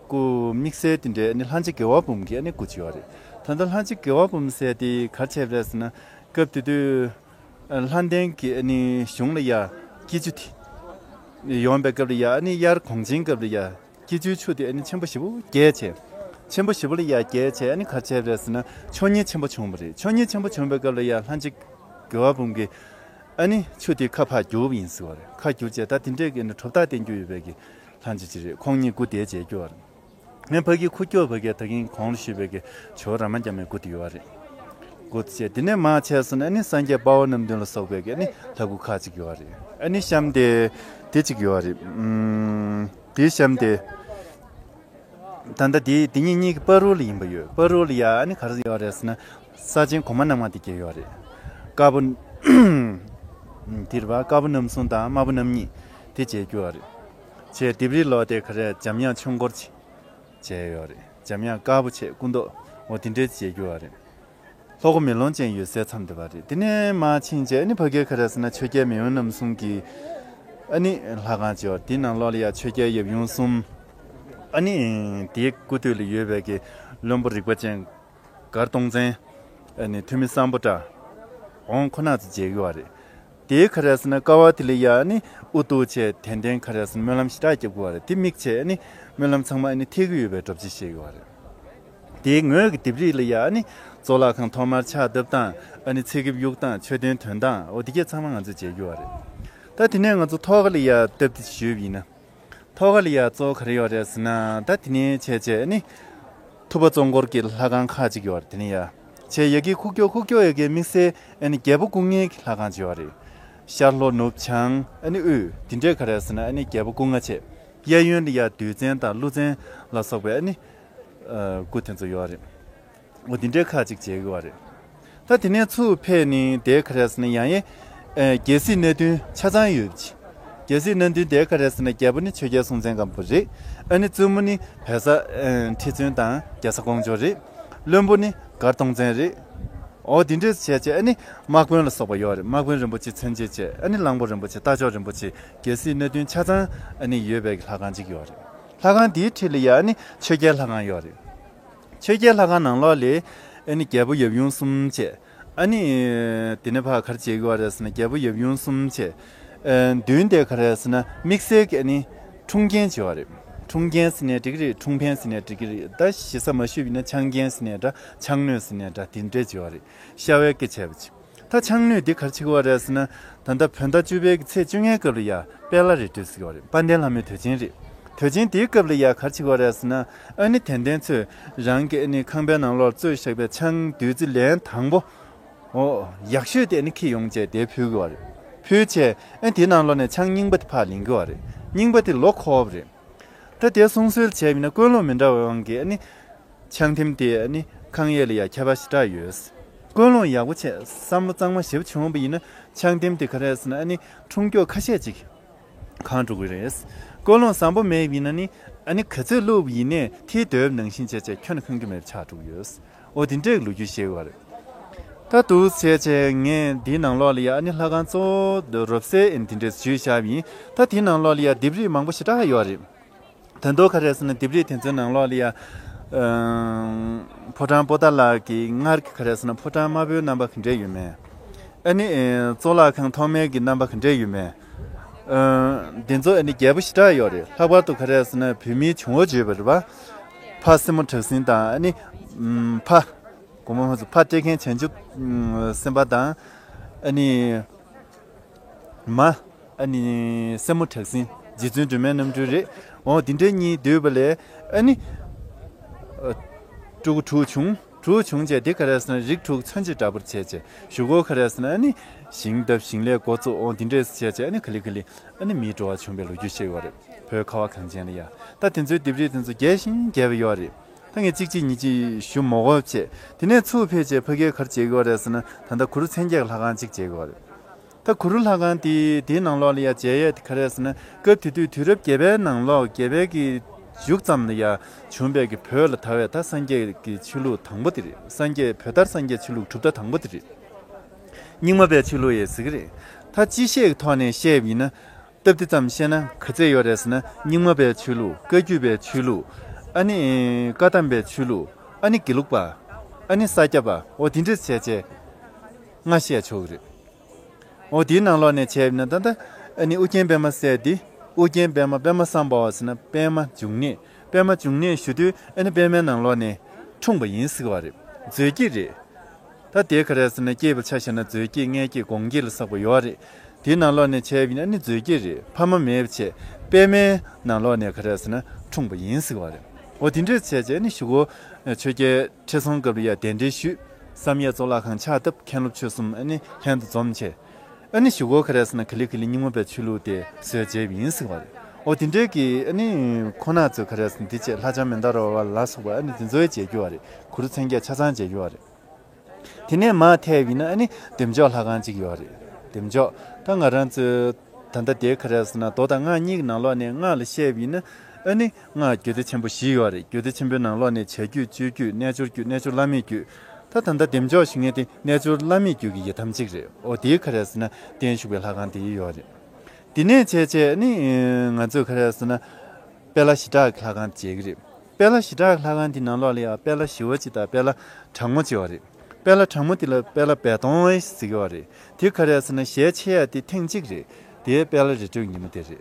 སྐུ་དམིགས་བསལ་དེ་འདྲའི་ཨ་ནི་ལྷ་རྗེ་དགེ་བ་འབུམ་གྱི་ཨ་ནི་སྐུ་ཅིག་ཡོད་རེད། ད་ལྟ་ལྷ་རྗེ་དགེ་བ་འབུམ་ཟེར་དེ་ག་རེ་བྱས་པ་རེད་ཟེར་ན། སྐབས་དེ་དུས་ཨ་ལྷ་ལྡན་གྱི་ཨ་ནི་གཞུང་ལ་ཡ་སྐྱིད་ཆུ་དེ་ཡོང་པའི་སྐབས་ལ་ཡ། ཨ་ནི་དབྱར་གུང་ཆེན་སྐབས་ལ་ཡ། སྐྱིད་ཆུའི་ཆུ་དེ་ཨ་ནི་ཆེན་པོ་ཞེ་པོ་རྒྱས་བྱས། ཆེན་པོ་ཞེ་པོ་ལ་ཡ་རྒྱས་བྱས། ཨ་ནི་ག་རེ་བྱས་པ་རེད་ཟེར་ན། ཆུ་རྙིལ་ཆེན་པོ་བྱུང་བ་རེད། ཆུ་རྙིལ་ཆེན་པོ་བྱུང་བའི་སྐབས་ལ་ཡ་ལྷ་རྗེ་དགེ་བ་འབུམ་གྱིས་ཨ་ནི་ཆུ་དེ་ཁ་ཕར་བསྒྱུར་བ་ཡིན་ཟེར་བ་རེད། ཁ་བསྒྱུར་བྱས་ད་དེ་འདྲས་ཀྱི་ཨ་ནི་གྲུབ་རྟགས་བསྟན་རྒྱུ་ཡོད་པའི་གི་ལྷ་རྗེ་ཅིག་རེད། ཁོང་གཉིས་སྐུ་དེ་མཇལ་རྒྱུ་བ་རེད། ངས་ཕ་གི་ཁུག་ཀྱོག་ཕ་གི་ད་གིན་གོང་ལ་ཞུས་པའི་གི་ཇོ་བོ་རཱ་མ་ཛྙཱ་མའི་སྐུ་དེ་ཡོད་རེད། སྐུ་དེ་བྱས་དེ་ནས་མར་ཕྱིན་སོང་ན་ཨ་ནི་སངས་རྒྱས་དཔའ་བོ་རྣམ་བདུན་ལ་སོགས་པའི་གི་ཨ་ནི་ལྷ་སྐུ་ཁག་ཅིག་ཡོད་རེད། ཨ་ནི་གཤམ་དེ་དེ་ཅིག་ཡོད་རེད། ཨུམ། དེའི་གཤམ་དེ། ད་ལྟ་དེ་དེ་གཉིས་གཉིས་ཀྱི་བར་རུ་ལ་ཡིན་པ་ཡོད། བར་རུ་ལ་ཡ་ཨ་ནི་ག་རེ་ཡོད་རེད་ཟེར་ན། ས་ཆེན་གོང་མ་རྣམ་ལྔ་དེ་བརྒྱད་ཡོད་རེད། དཀར་པོ། དེ་རེད་པ། དཀར་པོ་རྣམ་གསུམ་དང་དམར་པོ་རྣམ་གཉིས་དེ་མཇལ་རྒྱུ་ཡོད་རེད། བྱས་ལྡེབས་རིས་ལོགས་དེ་ག་རེ་འཇམ་དབྱངས་ཆོས་འཁོར་ཅིག་མཇལ་ཡོད་རེད། འཇམ་དབྱངས་དཀར་པོ་བྱས་སྐུ་མདོག་འོ་དེ་འདྲའི་མཇལ་རྒྱུ་ཡོད་རེད། ལྷོ་སྒོ་མེ་ལོང་ཅན་ཡོད་སའི་མཚམས་དེ་བ་རེད། དེ་ནས་མར་ཕྱིན་བྱས་ཨ་ནི་ཕ་གིར་ག་རེ་ཟེར་ན་ཆོས་རྒྱལ་མེས་དབོན་རྣམ་གསུམ་གྱི་ཨ་ནི་ལྷ་ཁང་ཅིག་ཡོད། དེའི་ནང་ལོགས་ལ་ཡ་ཆོས་རྒྱལ་ཡབ་ཡུམ་གསུམ། ཨ་ནི་དེའི་སྐུ་སྟོད་ལ་ཡོད་པའི་གི་བློན་པོ་རིག་པ་ཅན་མགར་སྟོང་བཙན། ཨ་ནི་ཐུ་མི་སམ་བྷོ་ཊ། འོང་ཁོ་ན་ཚོ་མཇལ་གི་བ་རེད། དེའི་ག་རེ་ཟེར་ན་ཀ་བ་དེ་ལ་ཡ་ཨ་ནི་དབུ་གཏུགས་བྱས་དད་ལྡན་ག་རེ་ཟེར་ན་སྨོན་ལམ་ཞེ་དྲག་རྒྱབ་དགོས་པ་རེད། དེ་དམིགས་བྱས་ཨ་ནི་སྨོན་ལམ་ཚང་མ་ཨ་ནི་ཐེག་གི་ཡོད་པའི་སྒྲུབ་བྱེད་བཤད་ཀྱི་ཡོད་རེད། དེའི་ངོས་ཀྱི་ལྡེབས་རིས་ལ་ཡ་ཨ་ནི་གཙུག་ལག་ཁང་ཐོག་མར་ཕྱག་བཏབ་སྟངས། ཨ་ནི་ཚེ་སྐྱབས་གཡུག་སྟངས། མཆོད་རྟེན་དོན་སྟངས། འོ་དེ་གས་ཚང་མ་ང་ཚོས་མཇལ་རྒྱུ་ཡོད་རེད། ད་དེ་ནས་ང་ཚོ་ཐོག་ཁ་ལ་ཡ་སྟབས་བདེ་ཞུས་པ་ཡིན་ན། ཐོག་ཁ་ལ་ཡ་གཙོ་བོ་ག་རེ་ཡོད་རེད་ཟེར་ན། ད་དེ་ནས་བྱས་བྱས་ཨ་ནི་ཐུབ་པ་གཙོ་འཁོར་གྱི་ལྷ་ཁང་ཁག་ཅིག་ཡོད་རེད། དེ་ནས་ཡ་བྱས་ཡ་གི་ཁུག་ཀྱོག་ཁུག་ཀྱོག་ཡ་གི་དམིགས་བསལ་ཨ་ནི་རྒྱལ་པོ་སྐུ་ལྔའི་གི་ལྷ་ཁང་ཅིག་ཡོད་རེད། ཤར་ལྷོ་ནུབ་བྱང་ཨ་ནི་དབུས་དེ་འདྲའི་ག་རེ་ཟེར་ན་ཨ་ནི་རྒྱལ་པོ་སྐུ་ལྔ་བྱས། གཡས་གཡོན་ལ་ཡ་བདུད་བཙན་དང་ཀླུ་བཙན་ལ་སོགས་པའི་ཨ་ནི་ཨ་སྐུ་དེ་ཚོ་ཡོད་རེད། འོ་འདི་འདྲའི་ཁག་ཅིག་མཇལ་གི་བ་རེད། ད་དེ་ནས་ཚུར་ཕེབས་ནས་དེ་ག་རེ་ཟེར་ན་ཡང་ཡེ། ཨ་རྒྱལ་སྲིད་སྣ་བདུན་ཆ་ཚང་ཡོད་པ་ཅིག་རྒྱལ་སྲིད་སྣ་བདུན་དེ་ག་རེ་ཟེར་ན་རྒྱལ་པོ་ནི་ཆོས་རྒྱལ་སྲོང་བཙན་སྒམ་པོ་རེད། ཨ་ནི་བཙུན་མོ་ནི་བལ་བཟའ་ཨ་ཁྲི་བཙུན་དང་རྒྱ་བཟའ་ཀོང་ཇོ་རེད། བློན་པོ་ནི་མགར་སྟོང་བཙན་རེད། འོ་འདི་འདྲས་བྱས་བྱས་ཨ་ནི་དམག་དཔོན་ལ་སོགས་པ་ཡོད་རེད། དམག་དཔོན་རིན་པོ་ཆེ་མཚོན་བྱེད་བྱས། ཨ་ནི་གླང་པོ་རིན་པོ་ཆེ། རྟ་མཆོག་རིན་པོ་ཆེ། རྒྱལ་སྲིད་སྣ་བདུན་ཆ་ཚང་ཨ་ནི་ཡོད་པའི་ལྷ་ཁང་ཅིག་ཡོད་རེད། ལྷ་ཁང་དེའི་འཁྲིས་ལ་ཡ་ཨ་ནི་ཆོས་རྒྱལ་ལྷ་ཁང་ཡོད་རེད། ཆོས་རྒྱལ་ལྷ་ཁང་ནང་ལོགས་ལ་ཨ་ནི་རྒྱལ་པོ་ཡབ་ཡུམ་གསུམ་བྱས། ཨ་ནི་དེ་ནས་ཕར་ག་རེ་བྱེད་ཀྱི་ཡོད་རེད་ཟེར་ན་རྒྱལ་པོ་ཡབ་ཡུམ་གསུམ་བྱས། ཨ་མདུན་དེ་ག་རེ་ཟེར་ན་དམིགས་བསལ་གྱི་ཨ་ནི་འཁྲུངས་རྒྱན་བྱས་པ་རེད། འཁྲུངས་རྒྱན་ཟེར་ནའི་འགྲིག་གི་རེད། འཁྲུངས་ཕན་ཟེར་ནའི་འགྲིག་གི་རེད། ད་ཞེ་ས་མ་ཞུས་པ་ཡིན་ན་ཆང་རྒྱན་ཟེར་ནའི་འདྲ། ཆང་སྣོད་ཟེར་ནའི་འདྲ། དེ་འདྲས་བྱས་པ་རེད། ཤ་བའི་སྐེ་བྱས་པ་ཅིག་ད་ཆང་སྣོད་འདི་ག་རེ་བྱེད་ཀྱི་ཡོད་རེད་ཟེར་ན། ད་ལྟ་བོད་ཟླ་བཅུ་པའི་ཚེས་བཅོ་ལྔའི་སྐབས་ལ་ཡ་དཔལ་ལྷ་རས་སྤྲོད་ཟེར་གྱི་ཡོད་རེད། དཔལ་ལྡན་ལྷ་མོའི་དུས་ཆེན་རེད། དུས་ཆེན་དེའི་སྐབས་ལ་ཡ་ག་རེ་བྱེད་ཀྱི་ཡོད་རེད་ཟེར་ན། ཨ་ནི་དད་ལྡན་ཚོས་རང་གི་ཨ་ནི་ཁང་པའི་ནང་ལོགས་བཙོས་བཞག་པའི་ཆང་བདུད་རྩི་ལན་དང་པོ། འོ་ཡག་ཤོས་དེ་ཨ་ནི་འཁྱེར་ཡོང་བྱས་དེ་ཕུལ་གྱི་ཡོད་རེད། ཕུལ་བྱས་ཨ་ནི་དེའི་ནང་ལོགས་ནས་ཆང་རྙིང་པ་དེ་ཕར་ལེན་གྱི་ཡོད་རེད། རྙིང་པ་དེ་ལོག་འཁོར་བ་རེད། ད་དེ་སྲུང་སྲོལ་བྱས་པ་ཡིན་ན་ཀུན་སློང་མི་འདྲ་བའི་དབང་གིས་ཨ་ནི། ཆང་ཐིམ་དེ་ཨ་ནི་ཁང་གཡས་ལ་ཡ་ཁྱད་པར་ཞེ་དྲག་ཡོད། ཀུན་སློང་ཡག་པོ་བྱས་བསམ་བློ་གཙང་མ་ཞེ་པོ་བྱུང་བ་ཡིན་ན་ཆང་ཐིམ་དེ་ག་རེ་ཟེར་ན་ཨ་ནི་འཁྲུངས་མཆོག་ཁ་ཤས་ཅིག་གང་འགྲོ་གི་རེད། ཀུན་སློང་བཟང་པོ་མེད་པ་ཡིན་ན་ནི་ཨ་ནི་ག་ཚོད་བླུགས་པ་ཡིན་ནའི་ཐིག་རྡོལ་ནང་བཞིན་བྱས་བྱས་ཁྱོན་ནས་ཁེངས་རྒྱུ་མེད་པ་ཆགས་འགྲོ་གི་ཡོད། འོ་དེ་འདྲའི་ལོ་རྒྱུས་བཤད་ཀྱི་ཡོད་རེད། ད་འདུག་བྱས་བྱས་ངས་འདིའི་ནང་ལོགས་ལ་ཡ་ཨ་ནི་ལྷ་ཁང་གཙོ་བོ་རོབ་གསལ་ཨིན་དེ་འདྲས་ཞུས་བཞག་པ་ཡིན། ད་དེའི་ནང་ལོགས་ལ་ཡ་ལྡེབས་རིས་མང་པོ་ཞེ་དྲག་ཡོད་རེད། ད་དུང་ག་རེ་ཟེར་ན་ལྡེབས་རིས་དེ་ཚོའི་ནང་ལོགས་ལ་ཡ། ཨམ། ཕོ་བྲང་པོ་ཏཱ་ལ་གི་སྔར་གྱི་ག་རེ་ཟེར་ན་ཕོ་བྲང་དམར་པོའི་རྣམ་པ་ག་འདྲས་ཡོད་མེད། ཨ་ནི་ཨེ་གཙུག་ལག་ཁང་ཐོག་མའི་གི་རྣམ་པ་ག་འདྲས་ཡོད་མེད། ཨ་འདི་ཚོ་ཨ་ནི་རྒྱལ་པོ་ཞེ་དྲག་ཡོད་རེད། ལྷག་པར་དུ་ག་རེ་ཟེར་ན་བོད་མིའི་བྱུང་བ་བརྗོད་པ་རེད་པ། ཕ་སྲིན་མོ་གྲགས་འཛིན་དང་ཨ་ནི་ཨམ་ཕ་དགོངས་པ་མ་ཚོམ་ཕ་སྤྲེལ་མཁན་བྱང་ཆུབ་ཨམ་སེམས་དཔའ་དང་ཨ་ནི་མ་ཨ་ནི་སྲིན་མོ་གྲགས་འཛིན་རྗེ་བཙུན་སྒྲོལ་མའི་རྣམ་སྤྲུལ་རེད། འོ་འདི་འདྲའི་གཉིས་འདུས་པ་ལས་ཨ་ནི་ཨ་སྤྲུལ་སྐུ་དྲུག་བྱུང་། དྲུག་བྱུང་བྱས་དེ་ག་རེ་ཟེར་ན་རིགས་དྲུག་མཚོན་བྱེད་འདྲ་པོར་བྱས་བྱས་གཞུག་གུ་ག་རེ་ཟེར་ན་ཨ་ནི་ཞིང་བཏབ། ཞིང་ལས་འགོ་བཙུགས། འོ་འདི་འདྲས་བྱས་བྱས་ཨ་ནི་ག་ལེ་ག་ལེ་ཨ་ནི་མིའི་འགྲོ་བ་བྱུང་བའི་ལོ་རྒྱུས་བཤད་ཡོད་རེད། བོད་ཁ་བ་གངས་ཅན་ལ་ཡ། ད་དེ་ཚོའི་ལྡེབས་རིས་དེ་ཚོ་རྒྱས་ཤིང་རྒྱས་པ་ཡོད་རེད། ད་ངས་གཅིག་གཅིག་གཉིས་གཅིག་ཞུ་མ་དགོས་བྱས། དེ་ནས་ཚུར་ཕེབས་བྱས་ཕ་གིར་ག་རེ་བྱེད་ཀྱི་ཡོད་རེད་ཟེར་ན་ད་ལྟ་གུ་རུ་མཚན་བརྒྱད་ཀྱི་ལྷ་ཁང་གཅིག་བྱེད་ཀྱི་ཡོད་རེད། ད་གུ་རུ་ལྷ་ཁང་དེ་དེའི་ནང་ལོགས་ལ་ཡ་མཇལ་ཡས་དེ་ག་རེ་ཟེར་ན་སྐབས་དེ་དུས་དུས་རབས་བརྒྱད་པའི་ནང་ལོགས་བརྒྱད་པའི་གི་མཇུག་ཙམ་ལ་ཡ་བྱུང་བའི་གི་བོད་ལ་དར་བའི་ད་སངས་རྒྱས་ཀྱི་ཆོས་ལུགས་དང་པོ་དེ་རེད། སངས་རྒྱས་བོད་ལྟར་སངས་རྒྱས་ཆོས་ལུགས་གྲུབ་མཐའ་དང་པོ་དེ་རེད། རྙིང་མ་པའི་ཆོས་ལུགས་ཡས་ཟེར་གི་རེད། ད་སྤྱི་བཤད་ཀྱི་ཐོག་ནས་བཤད་པ་ཡིན་ན། སྟབས་བདེ་ཙམ་བཤད་ན་ག་ཚད་ཡོད་རེད་ཟེར་ན་རྙིང་མ་པའི་ཆོས་ལུགས། བཀའ་བརྒྱུད་པའི་ཆོས་ལུགས། ཨ་ནི་བཀའ་གདམས་པའི་ཆོས་ལུགས། ཨ་ནི་དགེ་ལུགས་པ། ཨ་ནི་ས་སྐྱ་པ། འོ་དེ་འདྲས་བྱས་བྱས་ལྔ་བཤད་ཆོག་གི་རེད། འོ་དེའི་ནང་ལོགས་ནས་བྱས་པ་ན་ད་ལྟ་ཨ་ནི་ཨུ་རྒྱན་པད་མ་སྲས་འདི། ཨུ་རྒྱན་པད་མ། པད་མ་སམ་བྷ་ཝ་ཟེར་ན་པད་མ་འབྱུང་གནས། པད་མ་འབྱུང་གནས་ཞུ་དུས་ཨ་ནི་པད་མའི་ནང་ལོགས་ནས་འཁྲུངས་པ་ཡིན་ཟེར་བ་རེད། མཛོད་ཀྱི་རེད། ད་དེ་ག་རེ་ཟེར་ན་སྐྱེས་པའི་ཆ་བཞག་ན་མཛོད་ཀྱི། མངལ་སྐྱེས་སྒོང་སྐྱེས་ལ་བསགས་པ་ཡོད་རེད། དེའི་ནང་ལོགས་ནས་བྱས་པ་ཡིན་ན་ཨ་ནི་མཛོད་ཀྱི་རེད། ཕ་མ་མེད་པ་བྱས་པད་མའི་ནང་ལོགས་ནས་ག་རེ་ཟེར་ན་འཁྲུངས་པ་ཡིན་ཟེར་བ་རེད། འོ་དེ་འདྲས་བྱས་བྱས་ནི་གཞུག་གུ་ཆོས་རྒྱལ་ཁྲི་སྲོང་སྐབས་ལ་ཡ་གདན་འདྲེན་ཞུས། བསམ་ཡས་གཙུག་ལག་ཁང་ཕྱག་བཏབ། མཁན་སློབ་ཆོས་གསུམ་ཨ་ནི་ལྷན་དུ་འཛོམས་བྱས། ཨ་ནི་གཞུག་གུ་ག་རེ་ཟེར་ན་ག་ལེ་ག་ལེ་རྙིང་མ་པའི་ཆོས་ལུགས་དེ་སྲོལ་འབྱེད་པ་ཡིན་ཟེར་བ་རེད། འོ་དེ་འདྲའི་གི་ཨ་ནི་ཁོང་རྣམ་ཚོས་ག་རེ་ཟེར་ན་དེ་བྱས་ལྷ་ལྕམ་མན་དཱ་ར་བ་ལ་སོགས་པ་ཨ་ནི་དེ་ཚོ་ཡང་མཇལ་རྒྱུ་བ་རེད། གུ་རུ་མཚན་བརྒྱད་ཆ་ཚང་མཇལ་རྒྱུ་བ་རེད། དེ་ནས་མར་ཐལ་བ་ཡིན་ན་ཨ་ནི་བདེ་མཆོག་ལྷ་ཁང་གཅིག་ཡོད་རེད། བདེ་མཆོག་ད་ང་རང་ཚོའི་ད་ལྟ་དེ་ག་རེ་ཟེར་ན་མདོ་དང་སྔགས་གཉིས་ཀྱི་ནང་ལོགས་ནས་སྔགས་ལ་བཤད་པ་ཡིན་ན་ཨ་ནི་སྔགས་རྒྱུད་སྡེ་ཆེན་པོ་བཞི་ཡོད་རེད། རྒྱུད་སྡེ་ཆེན་པོའི་ནང་ལོགས་ནས་བྱ་རྒྱུད། སྤྱོད་རྒྱུད། རྣལ་འབྱོར་རྒྱུད། རྣལ་འབྱོར་བླ་མེད་རྒྱུད། ད་ད་ལྟ་བདེ་མཆོག་ཞུ་མཁན་དེ་རྣལ་འབྱོར་བླ་མེད་རྒྱུད་ཀྱི་ཡི་དམ་གཅིག་རེད། འོ་དེ་ག་རེ་ཟེར་ན་རྟེན་བཞུགས་པའི་ལྷ་ཁང་དེ་ཡོད་རེད། དེ་ནས་བྱས་བྱས་ནི་ང་ཚོས་ག་རེ་ཟེར་ན་དཔལ་ལྷ་ཞི་དྲག་གི་ལྷ་ཁང་མཇལ་གྱི་རེད། དཔལ་ལྷ་ཞི་དྲག་གི་ལྷ་ཁང་དེ་ནང་ལོགས་ལ་ཡང་དཔལ་ལྷ་ཞི་བ་གཅིག་དང་དཔལ་ལྷ་དྲག་མོ་གཅིག་ཡོད་རེད། དཔལ་ལྷ་དྲག་མོ་དེ་ལ་དཔལ་ལྷ་སྦས་སྟོང་ཟེར་གྱི་ཡོད་རེད། དེ་ག་རེ་ཟེར་ན་ཞལ་ཕྱེ་ཡ་དེ་ཐེངས་གཅིག་རེད། དེ་དཔལ་ལྷ་རི་ཁྲོད་ཉི་མ་དེ་རེད།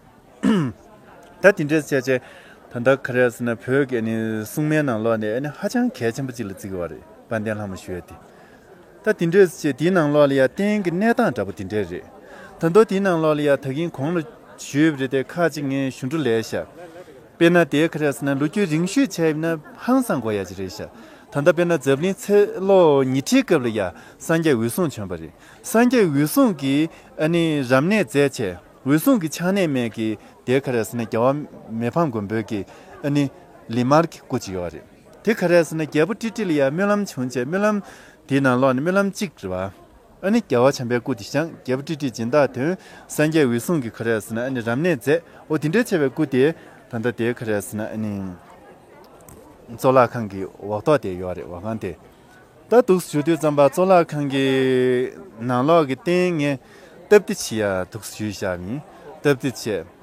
ད་དེ་འདྲས་བྱས་བྱས་ད་ལྟ་ག་རེ་ཟེར་ན་བོད་ཀྱི་ཨ་ནི་སྲུང་མའི་ནང་ལོགས་ནས་ཨ་ནི་ཧ་ཅང་གལ་ཆེན་པོ་གཅིག་ལ་བརྩི་གི་ཡོད་རེད། དཔལ་ལྡན་ལྷ་མོ་ཞུ་ཡ་དེ། ད་དེ་འདྲས་བྱས་དེའི་ནང་ལོགས་ལ་ཡ་རྟེན་གྱི་གནས་སྟངས་འདྲ་པོ་དེ་འདྲས་རེད། ད་མདོ་དེའི་ནང་ལོགས་ལ་ཡ་ད་གིན་གོང་ལ་ཞུས་པ་རེད་དེ་ཁག་ཅིག་ངས་ཞུ་འགྲོ་ལས་ཤག་དཔེར་ན་དེ་ག་རེ་ཟེར་ན་ལོ་རྒྱུས་རིང་ཤོས་བྱས་ཡིན་ན་ཧང་སང་དགོས་ཡ་ཅིག་རེད་ཤག་ད་ལྟ་དཔེར་ན་འཛམ་གླིང་ཚེ་ལོ་ཉི་ཁྲིའི་སྐབས་ལ་ཡ་སངས་རྒྱས་འོད་སྲུང་བྱོན་པ་རེད། སངས་རྒྱས་འོད་སྲུང་གིས་ཨ་ནི་རབ་གནས་མཛད་བྱས། འོད་སྲུང་གི་ཕྱག་ནས་མས་ཀྱི་དེ་ག་རེ་ཟེར་ན་རྒྱལ་བ་མི་ཕམ་མགོན་པོའི་གི་ཨ་ནི་ལི་དམར་གྱི་སྐུ་ཅིག་ཡོད་རེད། དེ་ག་རེ་ཟེར་ན་རྒྱལ་པོ་ཀྲི་ཀྲི་ལ་ཡ་སྨོན་ལམ་བྱུང་བྱས་སྨོན་ལམ་དེའི་ནང་ལོགས་ནས་སྨོན་ལམ་གཅིག་རེད་བ། ཨ་ནི་རྒྱལ་བ་བྱམས་པའི་སྐུ་དེ་བཞེངས། རྒྱལ་པོ་ཀྲི་ཀྲི་སྦྱིན་བདག་དོན། སངས་རྒྱས་འོད་སྲུང་གི་ག་རེ་ཟེར་ན་ཨ་ནི་རབ་གནས་མཛད། འོ་དེ་འདྲའི་ཆེ་བའི་སྐུ་དེ་ད་ལྟ་དེ་ག་རེ་ཟེར་ན་ཨ་ནི་གཙུག་ལག་ཁང་གི་འོག་ཐོག་དེ་ཡོད་རེད། འོག་ཁང་དེ། ད་འདུག་ཞུ་དུས་ཙམ་པ་གཙུག་ལག་ཁང་གི་ནང་ལོགས་ཀྱི་རྟེན་ངས་སྟབས་བདེ་བྱེད་ཡ་འདུག་ཞུས་བཞག་ཡིན། སྟབས་བདེ་བྱས།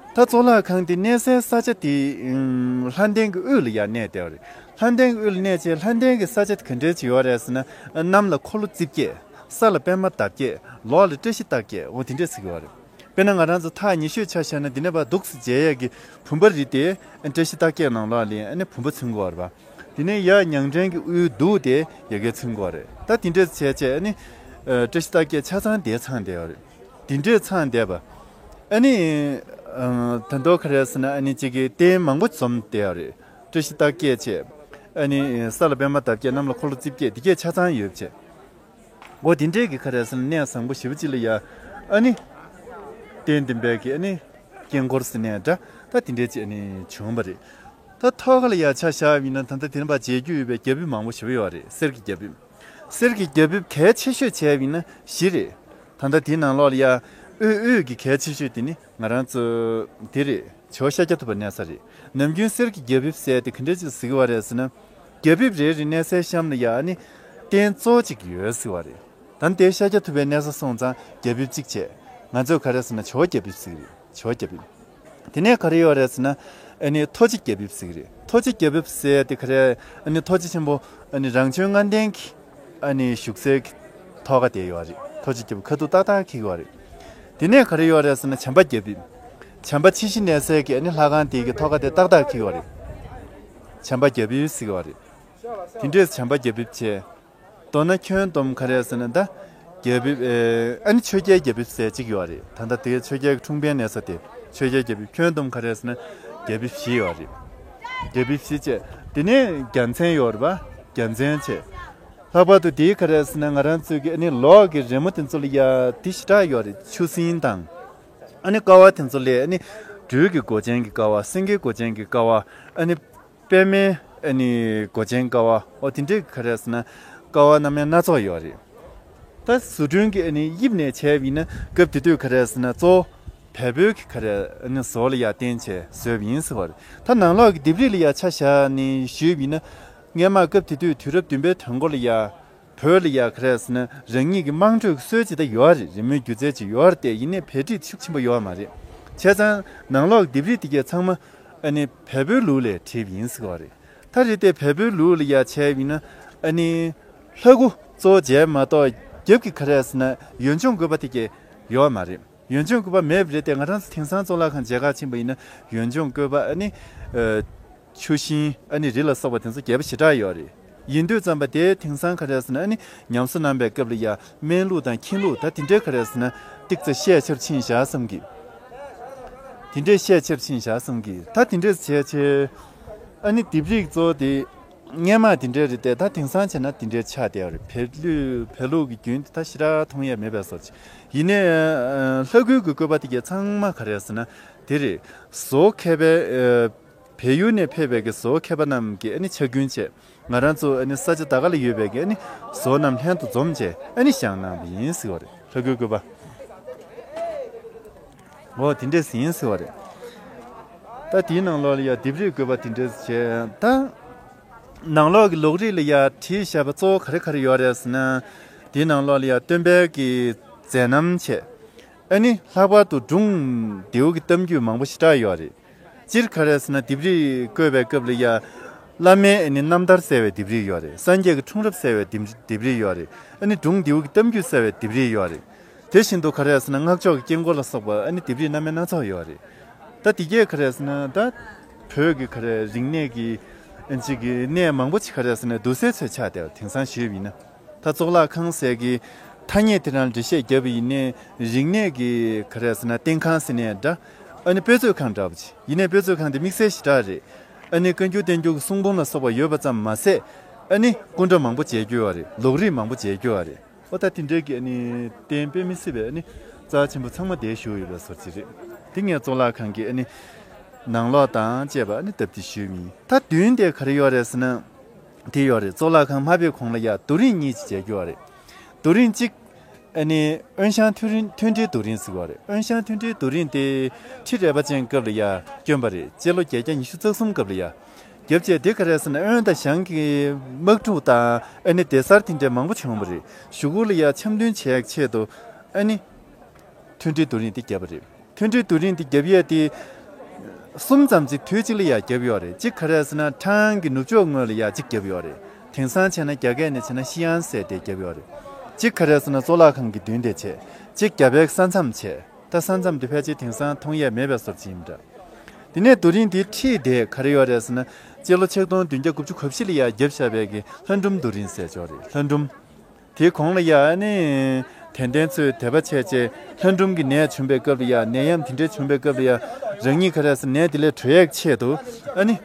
ད་གཙུག་ལག་ཁང་དེ་གནས་སའི་ས་ཆ་དེ་ཨུམ་ལྷ་ལྡན་གྱི་དབུས་ལ་ཡར་གནས་བསྡད་པ་རེད། ལྷ་ལྡན་གྱི་དབུས་ལ་གནས་བྱས་ལྷ་ལྡན་གྱི་ས་ཆ་དེ་ག་འདྲས་ཅིག་ཡོད་རེད་ཟེར་ན་གནམ་ལ་འཁོར་ལོ་རྩིབས་བརྒྱད། ས་ལ་པད་མ་འདབ་བརྒྱད། ལོགས་ལ་བཀྲ་ཤིས་རྟགས་བརྒྱད། འོ་དེ་འདྲས་ཟེར་གྱི་ཡོད་རེད། དཔེར་ན་ང་རང་ཚོ་ཐག་ཉེ་ཤོས་ཆ་བཞག་ན་འདི་ནས་ཕར་འདུག་སེ་མཇལ་ཡས་ཀྱི་བུམ་པ་རེད་དེ། བཀྲ་ཤིས་རྟགས་བརྒྱད་ནང་ལོགས་ལ་ཨ་ནི་བུམ་པ་མཚོན་གྱི་ཡོད་རེད་པ། དེ་ནས་ཡར་ཉང་བྲན་གྱི་དབུའི་གདུགས་དེ་ཡ་གིར་མཚོན་གྱི་ཡོད་རེད། ད་དེ་འདྲས་བྱས་བྱས་ཨ་ནི་བཀྲ་ཤིས་རྟགས་བརྒྱད་ཆ་ཚང་དེ་ཚང་བསྡད་ཡོད་རེད། དེ་འདྲས་ཚང་བསྡད་པ། ཨ་ནི་ད་མདོ་ག་རེ་ཟེར་ན་ཨ་ནི་གཅིག་གི་རྟེན་མང་པོ་འཛོམས་བསྡད་ཡོད་རེད། བཀྲ་ཤིས་རྟགས་བརྒྱད་བྱས། ཨ་ནི་ས་ལ་པད་མ་འདབ་བརྒྱད། གནམ་ལ་འཁོར་ལོ་རྩིབས་བརྒྱད། འདི་གས་ཆ་ཚང་ཡོད་བྱས། འོ་དེ་འདྲས་ཀྱི་ག་རེ་ཟེར་ན་གནས་བཟང་པོ་ཞེ་པོ་ཅིག་ལ་ཡ། ཨ་ནི། རྟེན་བདུན་པའི་གི་ཨ་ནི། དཀྱིལ་འཁོར་ཟེར་ནའི་འདྲ། ད་དེ་འདྲས་ཅིག་ཨ་ནི་བྱུང་བ་རེད། ད་ཐོག་ཁ་ལ་ཡ་ཆ་བཞག་པ་ཡིན་ན་ད་ལྟ་དེ་རིང་ཕར་མཇལ་རྒྱུ་ཡོད་པའི་རྒྱ་ཕིབས་མང་པོ་ཞེ་པོ་ཡོད་རེད། གསེར་གྱི་རྒྱ་ཕིབས། གསེར་གྱི་རྒྱ་ཕིབས་གལ་ཆེ་ཤོས་བྱས་པ་ཡིན་ན་བཞི་རེད། ད་ལྟ་དེའི་ནང་ལོགས་ལ་ཡ། དབུས་དབུས་ཀྱི་གལ་ཆེ་ཤོས་དེ་ནི་ང་རང་ཚོ་དེ་རེད། ཇོ་བོ་ཤཱཀྱ་ཐུབ་པ་གནས་ས་རེད། ནམ་རྒྱུན་གསེར་གྱི་རྒྱ་ཕིབས་ཟེར་དེ་ག་འདྲས་ཅིག་ཟེར་གྱི་ཡོད་རེད་ཟེར་ན། རྒྱ་ཕིབས་རེ་རེ་གནས་སའི་གཤམ་ལ་ཡ་ཨ་ནི། རྟེན་གཙོ་བོ་གཅིག་ཡོད་ཟེར་བ་རེད། ད་དེ་ཤཱཀྱ་ཐུབ་པའི་གནས་ས་སོང་ཙང་རྒྱ་ཕིབས་གཅིག་བྱས། ང་ཚོས་ག་རེ་ཟེར་ན་ཇོ་བོ་རྒྱ་ཕིབས་ཟེར་གྱི་རེད། ཇོ་བོ་རྒྱ་ཕིབས། དེ་ནས་ག་རེ་ཡོད་རེད་ཟེར་ན། ཨ་ནི་ཐོག་ཆེ་རྒྱ་ཕིབས་ཟེར་གྱི་རེད། ཐོག་ཆེ་རྒྱ་ཕིབས་ཟེར་དེ་ག་རེ། ཨ་ནི་ཐོག་ཆེ་ཆེན་པོ། ཨ་ནི་རང་བྱོན་ལྔ་ལྡན་གྱི། ཨ་ནི་བཞུགས་སའི་ཐོག་ཁ་དེ་ཡོད་རེད། ཐོག་ཆེ་རྒྱ་ཕིབས་ཁ་ཐུག་ཏག་ཏག་འཁེལ་གྱི་ཡོད་རེད། དེ་ནས་ག་རེ་ཡོད་རེད་ཟེར་ན་བྱམས་པ་རྒྱ་ཕིབས། བྱམས་པ་ཕྱི་བཞིན་གནས་སའི་གི་ཨ་ནི་ལྷ་ཁང་དེ་གི་ཐོག་ཁ་དེ་ཏག་ཏག་འཁྱེར་ཡོད་རེད། བྱམས་པ་རྒྱ་ཕིབས་ཟེར་གི་ཡོད་རེད། དེ་འདྲས་བྱམས་པ་རྒྱ་ཕིབས་བྱས། མདོར་ན་ཁྱོན་བསྡོམས་ག་རེ་ཟེར་ན་ད། རྒྱ་ཕིབས་ཨེ། ཨ་ནི་ཆོས་རྒྱལ་རྒྱ་ཕིབས་ཟེར་གཅིག་ཡོད་རེད། ད་ལྟ་དེ་ཆོས་རྒྱལ་གྱི་འཁྲུངས་དཔོན་གནས་ས་དེ། ཆོས་རྒྱལ་རྒྱ་ཕིབས་ཁྱོན་བསྡོམས་ག་རེ་ཟེར་ན་རྒྱ་ཕིབས་བཞི་ཡོད་རེད། རྒྱ་ཕིབས་བཞི་བྱས། དེ་ནས་རྒྱལ་མཚན་ཡོད་རེད་པ། རྒྱལ་མཚན་བྱས། ལྷག་པར་དུ་དེའི་ག་རེ་ཟེར་ན་ང་རང་ཚོའི་གི་ཨ་ནི་ལོག་གི་རི་མོ་དེ་ཚོ་ལ་ཡ་དེ་ཞེ་དྲག་ཡོད་རེད། ཆུ་སྲིན་དང་། ཨ་ནི་ཀ་བ་དེ་ཚོ་ལས་ཨ་ནི་སྦྲུལ་གྱི་མགོ་ཅན་གྱི་ཀ་བ། སེང་གེའི་མགོ་ཅན་གྱི་ཀ་བ། ཨ་ནི་པད་མའི་ཨ་ནི་མགོ་ཅན་ཀ་བ། ཨོ་དེ་འདྲའི་ག་རེ་ཟེར་ན་ཀ་བ་སྣ་མིན་སྣ་ཚོགས་ཡོད་རེད། ད་བཟོ་སྐྲུན་གྱི་ཨ་ནི་དབྱིབས་ནས་བྱས་པ་ཡིན་ན་སྐབས་དེ་དུས་ག་རེ་ཟེར་ན་གཙོ་བོ་བལ་པོའི་གི་ག་རེ་ཨ་ནི་བཟོ་ལ་ཡ་བརྟེན་བྱས་བཟོས་པ་ཡིན་ཟེར་བ་རེད། ད་ནང་ལོགས་ཀྱི་ལྡེབས་རིས་ལ་ཡ་ཆ་བཞག་ནས་ཞུས་པ་ཡིན་ན། སྔོན་མ་སྐབས་དེ་དུས་དུས་རབས་བདུན་པའི་དོན་འགོ་ལ་ཡ། བོད་ལ་ཡ་ག་རེ་ཟེར་ན་རང་ཉིད་ཀྱི་དམངས་ཁྲོད་ཀྱི་སྲོལ་ཅིག་ད་ཡོད་རེད། རི་མོའི་སྒྱུ་རྩལ་ཅིག་ཡོད་རེད་དེ། ཡིན་ནའི་བེད་སྤྱོད་ཤུགས་ཆེན་པོ་ཡོད་མ་རེད། བྱས་ཙང་ནང་ལོགས་ལྡེབས་རིས་དེ་གས་ཚང་མ་ཨ་ནི་བལ་པོའི་ལུགས་ལས་བྲིས་པ་ཡིན་ཟེར་བ་རེད། ད་རེད་དེ་བལ་པོའི་ལུགས་ལ་ཡ་བྱས་པ་ཡིན་ན་ཨ་ནི་ལྷ་སྐུ་གཙོ་བོ་མཇལ་མ་གཏོགས་རྒྱབ་ཀྱི་ག་རེ་ཟེར་ན་ཡོན་ཆུང་བཀོད་པ་དེ་གས་ཡོད་མ་རེད། ཡོན་ཆུང་བཀོད་པ་མེད་པ་རེད་དེ། ང་རང་ཚོ་དེང་སང་གཙུག་ལག་ཁང་མཇལ་ཁ་ཕྱིན་པ་ཡིན་ན་ཡོན་ཆུང་བཀོད་པ་ཨ་ནི། ཆུ་ཤིང་ཨ་ནི་རི་ལ་སོགས་པ་དེ་ཚོ་རྒྱས་པ་ཞེ་དྲག་ཡོད་རེད། ཡིན་དུས་ཙམ་པ་དེ་དེང་སང་ག་རེ་ཟེར་ན་ཨ་ནི་ཉམས་གསོ་གནང་པའི་སྐབས་ལ་ཡ་སྨན་ལུགས་དང་ཁྱིམ་ལུགས་ད་དེ་འདྲའི་ག་རེ་ཟེར་ན་ཏིག་ཙམ་ཤས་ཆེར་ཕྱིན་བཞག་བསམ་གི། དེ་འདྲའི་ཤས་ཆེར་ཕྱིན་བཞག་བསམ་གི། ད་དེ་འདྲས་བྱས་བྱས་ཨ་ནི་ལྡེབས་རིས་གཙོ་བོ་དེ་སྔོན་མ་དེ་འདྲས་རེད་དེ། ད་དེང་སང་བྱས་ན་དེ་འདྲས་ཆགས་བསྡད་ཡོད་རེད། བལ་ལུགས་བལ་ལུགས་ཀྱི་རྒྱུན་དེ་ད་ཞེ་དྲག་མཐོང་ཡས་མེད་པའི་བཟོ་ཅིག་ཡིན་ནའི་ལྷ་སྐུའི་གི་བཀོད་པ་དེ་གས་ཚང་མ་ག་རེ་ཟེར་ན་དེ་རེད། བཟོ་མཁས་པའི་བལ་ཡུལ་ནས་ཕེབས་པའི་གི་བཟོ་མཁས་པ་རྣམས་ཀྱིས་ཨ་ནི་ཕྱག་རྒྱུན་བྱས། ང་རང་ཚོ་ཨ་ནི་ས་ཆ་ད་ག་ལ་ཡོད་པའི་གི་ཨ་ནི་བཟོ་རྣམས་ལྷན་དུ་འཛོམས་བྱས་ཨ་ནི་བཞེངས་གནང་བ་ཡིན་ཟེར་བ་རེད། ལྷ་སྐུའི་བཀོད་པ། འོ་དེ་འདྲས་ཡིན་ཟེར་བ་རེད། ད་དེའི་ནང་ལོགས་ལ་ཡ་ལྡེབས་རིས་བཀོད་པ་དེ་འདྲས་བྱས། ད་ནང་ལོགས་ཀྱི་ལོགས་རིས་ལ་ཡ་བྲིས་བཞག་པ་གཙོ་བོ་ག་རེ་ག་རེ་ཡོད་རེད་ཟེར་ན། དེའི་ནང་ལོགས་ལ་ཡ་སྟོན་པའི་གི་མཛད་རྣམ་བྱས། ཨ་ནི་ལྷག་པར་དུ་སྒྲུང་ལྡེའུ་གི་གཏམ་རྒྱུད་མང་པོ་ཞེ་དྲག་ཡོད་རེད། སྤྱིར་ག་རེ་ཟེར་ན་ལྡེབས་རིས་བཀོད་པའི་སྐབས་ལ་ཡ། བླ་མའི་ཨ་ནི་རྣམ་ཐར་གསལ་བའི་ལྡེབས་རིས་ཡོད་རེད། སངས་རྒྱས་ཀྱི་འཁྲུངས་རབས་གསལ་བའི་ལྡེབས་ལྡེབས་རིས་ཡོད་རེད། ཨ་ནི་སྒྲུང་ལྡེའུ་གི་གཏམ་རྒྱུད་གསལ་བའི་ལྡེབས་རིས་ཡོད་རེད། དེ་བཞིན་དུ་ག་རེ་ཟེར་ན་སྔགས་ཕྱོགས་ཀྱི་དཀྱིལ་འཁོར་ལ་སོགས་པ་ཨ་ནི་ལྡེབས་རིས་སྣ་མིན་སྣ་ཚོགས་ཡོད་རེད། ད་དེ་གས་ག་རེ་ཟེར་ན་ད་བོད་ཀྱི་ག་རེ་རིག་གནས་ཀྱི་ཨ་ཅིག་གི་གནས་མང་པོ་ཅིག་ག་རེ་ཟེར་ན་འདུག་སའི་ཚོད་ཆགས་བསྡད་པ་དེང་སང་ཞུས་པ་ཡིན་ན། ད་གཙུག་ལག་ཁང་ཟེར་གི་ཐ་སྙད་དེ་རང་འགྲེལ་བཤད་བརྒྱབ་པ་ཡིན་ནའི་རིག་གནས་ཀྱི་ག་རེ་ཟེར་ན་རྟེན་ཁང་ཟེར་ནའི་འདྲ། ཨ་ནི་དཔེ་མཛོད་ཁང་འདྲ་པོ་ཅིག་ཡིན་ནའི་དཔེ་མཛོད་ཁང་དེ་དམིགས་བསལ་ཞེ་དྲག་རེད། ཨ་ནི་བཀའ་འགྱུར་བསྟན་འགྱུར་གྱི་གསུང་འབུམ་ལ་སོགས་པ་ཡོད་པ་ཙམ་མ་ཟད། ཨ་ནི་སྐུ་འདྲ་མང་པོ་མཇལ་རྒྱུ་ཡོད་རེད། ལོགས་རིས་མང་པོ་མཇལ་རྒྱུ་ཡོད་རེད། ཨོ་ད་དེ་འདྲའི་གི་ཨ་ནི་གཏན་དཔེ་མི་སྲིད་པའི་ཨ་ནི་རྩ་ཆེན་པོ་ཚང་མ་དེར་བཞུགས་ཡོད་པའི་བཟོ་ཅིག་རེད། དེ་ངས་གཙུག་ལག་ཁང་གི་ཨ་ནི་ནང་ལོགས་དང་བཅས་པ་ཨ་ནི་སྟབས་བདེ་ཞུས་མིན། ད་མདུན་དེ་ག་རེ་ཡོད་རེད་ཟེར་ན། དེ་ཡོད་རེད། གཙུག་ལག་ཁང་མ་ཕེབས་གོང་ལ་ཡ་རྡོ་རིང་གཉིས་ཅིག་མཇལ་རྒྱུ་ཡོད་རེད། རྡོ་རིང་གཅིག་ཨ་ནི་དབོན་ཞང་མཐུན་རིང་མཐུན་སྒྲིལ་རྡོ་རིང་ཟེར་བ་རེད། དབོན་ཞང་མཐུན་སྒྲིལ་རྡོ་རིང་དེ་ཁྲི་རལ་པ་ཅན་སྐབས་ལ་ཡ་བསྐྱོན་པ་རེད། སྤྱི་ལོ་བརྒྱད་བརྒྱ་ཉི་ཤུ་རྩ་གསུམ་སྐབས་ལ་ཡ་བརྒྱབ་བྱས། དེ་ག་རེ་ཟེར་ན་དབོན་དང་ཞང་གི་དམག་འཁྲུག་དང་ཨ་ནི་སྡེ་གསར་དེ་འདྲ་མང་པོ་བྱུང་བ་རེད། གཞུག་གུ་ལ་ཡ་འཆམ་མཐུན་བྱེད་ཆེད་དུ་ཨ་ནི་མཐུན་སྒྲིལ་རྡོ་རིང་དེ་བརྒྱབ་པ་རེད། མཐུན་སྒྲིལ་རྡོ་རིང་དེ་བརྒྱབ་ཡས་དེ་གསུམ་ཙམ་ཅིག་དུས་གཅིག་ལ་ཡ་བརྒྱབ་ཡོད་རེད། གཅིག་ག་རེ་ཟེར་ན་ཁྲང་གི་ནུབ་ཕྱོགས་ངོས་ལ་ཡ་གཅིག་བརྒྱབ་ཡོད་རེད། དེང་སང་བྱས་ན་རྒྱ་སྐད་ནས་བྱས་ན་ཤི་ཡན་ཟེར་དེ་བརྒྱབ་ཡོད་རེད། གཅིག་ག་རེ་ཟེར་ན་གཙུག་ལག་ཁང་གི་མདུན་དེ་བྱས། གཅིག་རྒྱ་བལ་ས་མཚམས་བྱས། ད་ས་མཚམས་དེ་ཕལ་ཆེར་དེང་སང་མཐོང་ཡས་མེད་པའི་བཟོ་ཅིག་ཡིན་འདྲ། དེ་ནས་རྡོ་རིང་དེའི་འཁྲིས་དེ་ག་རེ་ཡོད་རེད་ཟེར་ན། སྤྱི་ལོ་ཆིག་སྟོང་བདུན་བརྒྱ་དགུ་བཅུ་གོ་བཞི་ལ་ཡ་བརྒྱབ་བཞག་པའི་གི་ལྷ་སྒྲུང་རྡོ་རིང་ཟེར་ཅིག་ཡོད་རེད། ལྷ་སྒྲུང་། དེའི་གོང་ལ་ཡ་ཨ་ནི་དད་ལྡན་ཚོས་དད་པ་བྱས་བྱས་ལྷ་སྒྲུང་གི་ནད་བྱུང་པའི་སྐབས་ལ་ཡ། ནད་ཡམས་དེ་འདྲའི་བྱུང་པའི་སྐབས་ལ་ཡ། རང་ཉིད་ག་རེ་ཟེར་ནད་དེ་ལས་གྲོལ་ཡས་ཆེད་དུ་ཨ་ནི་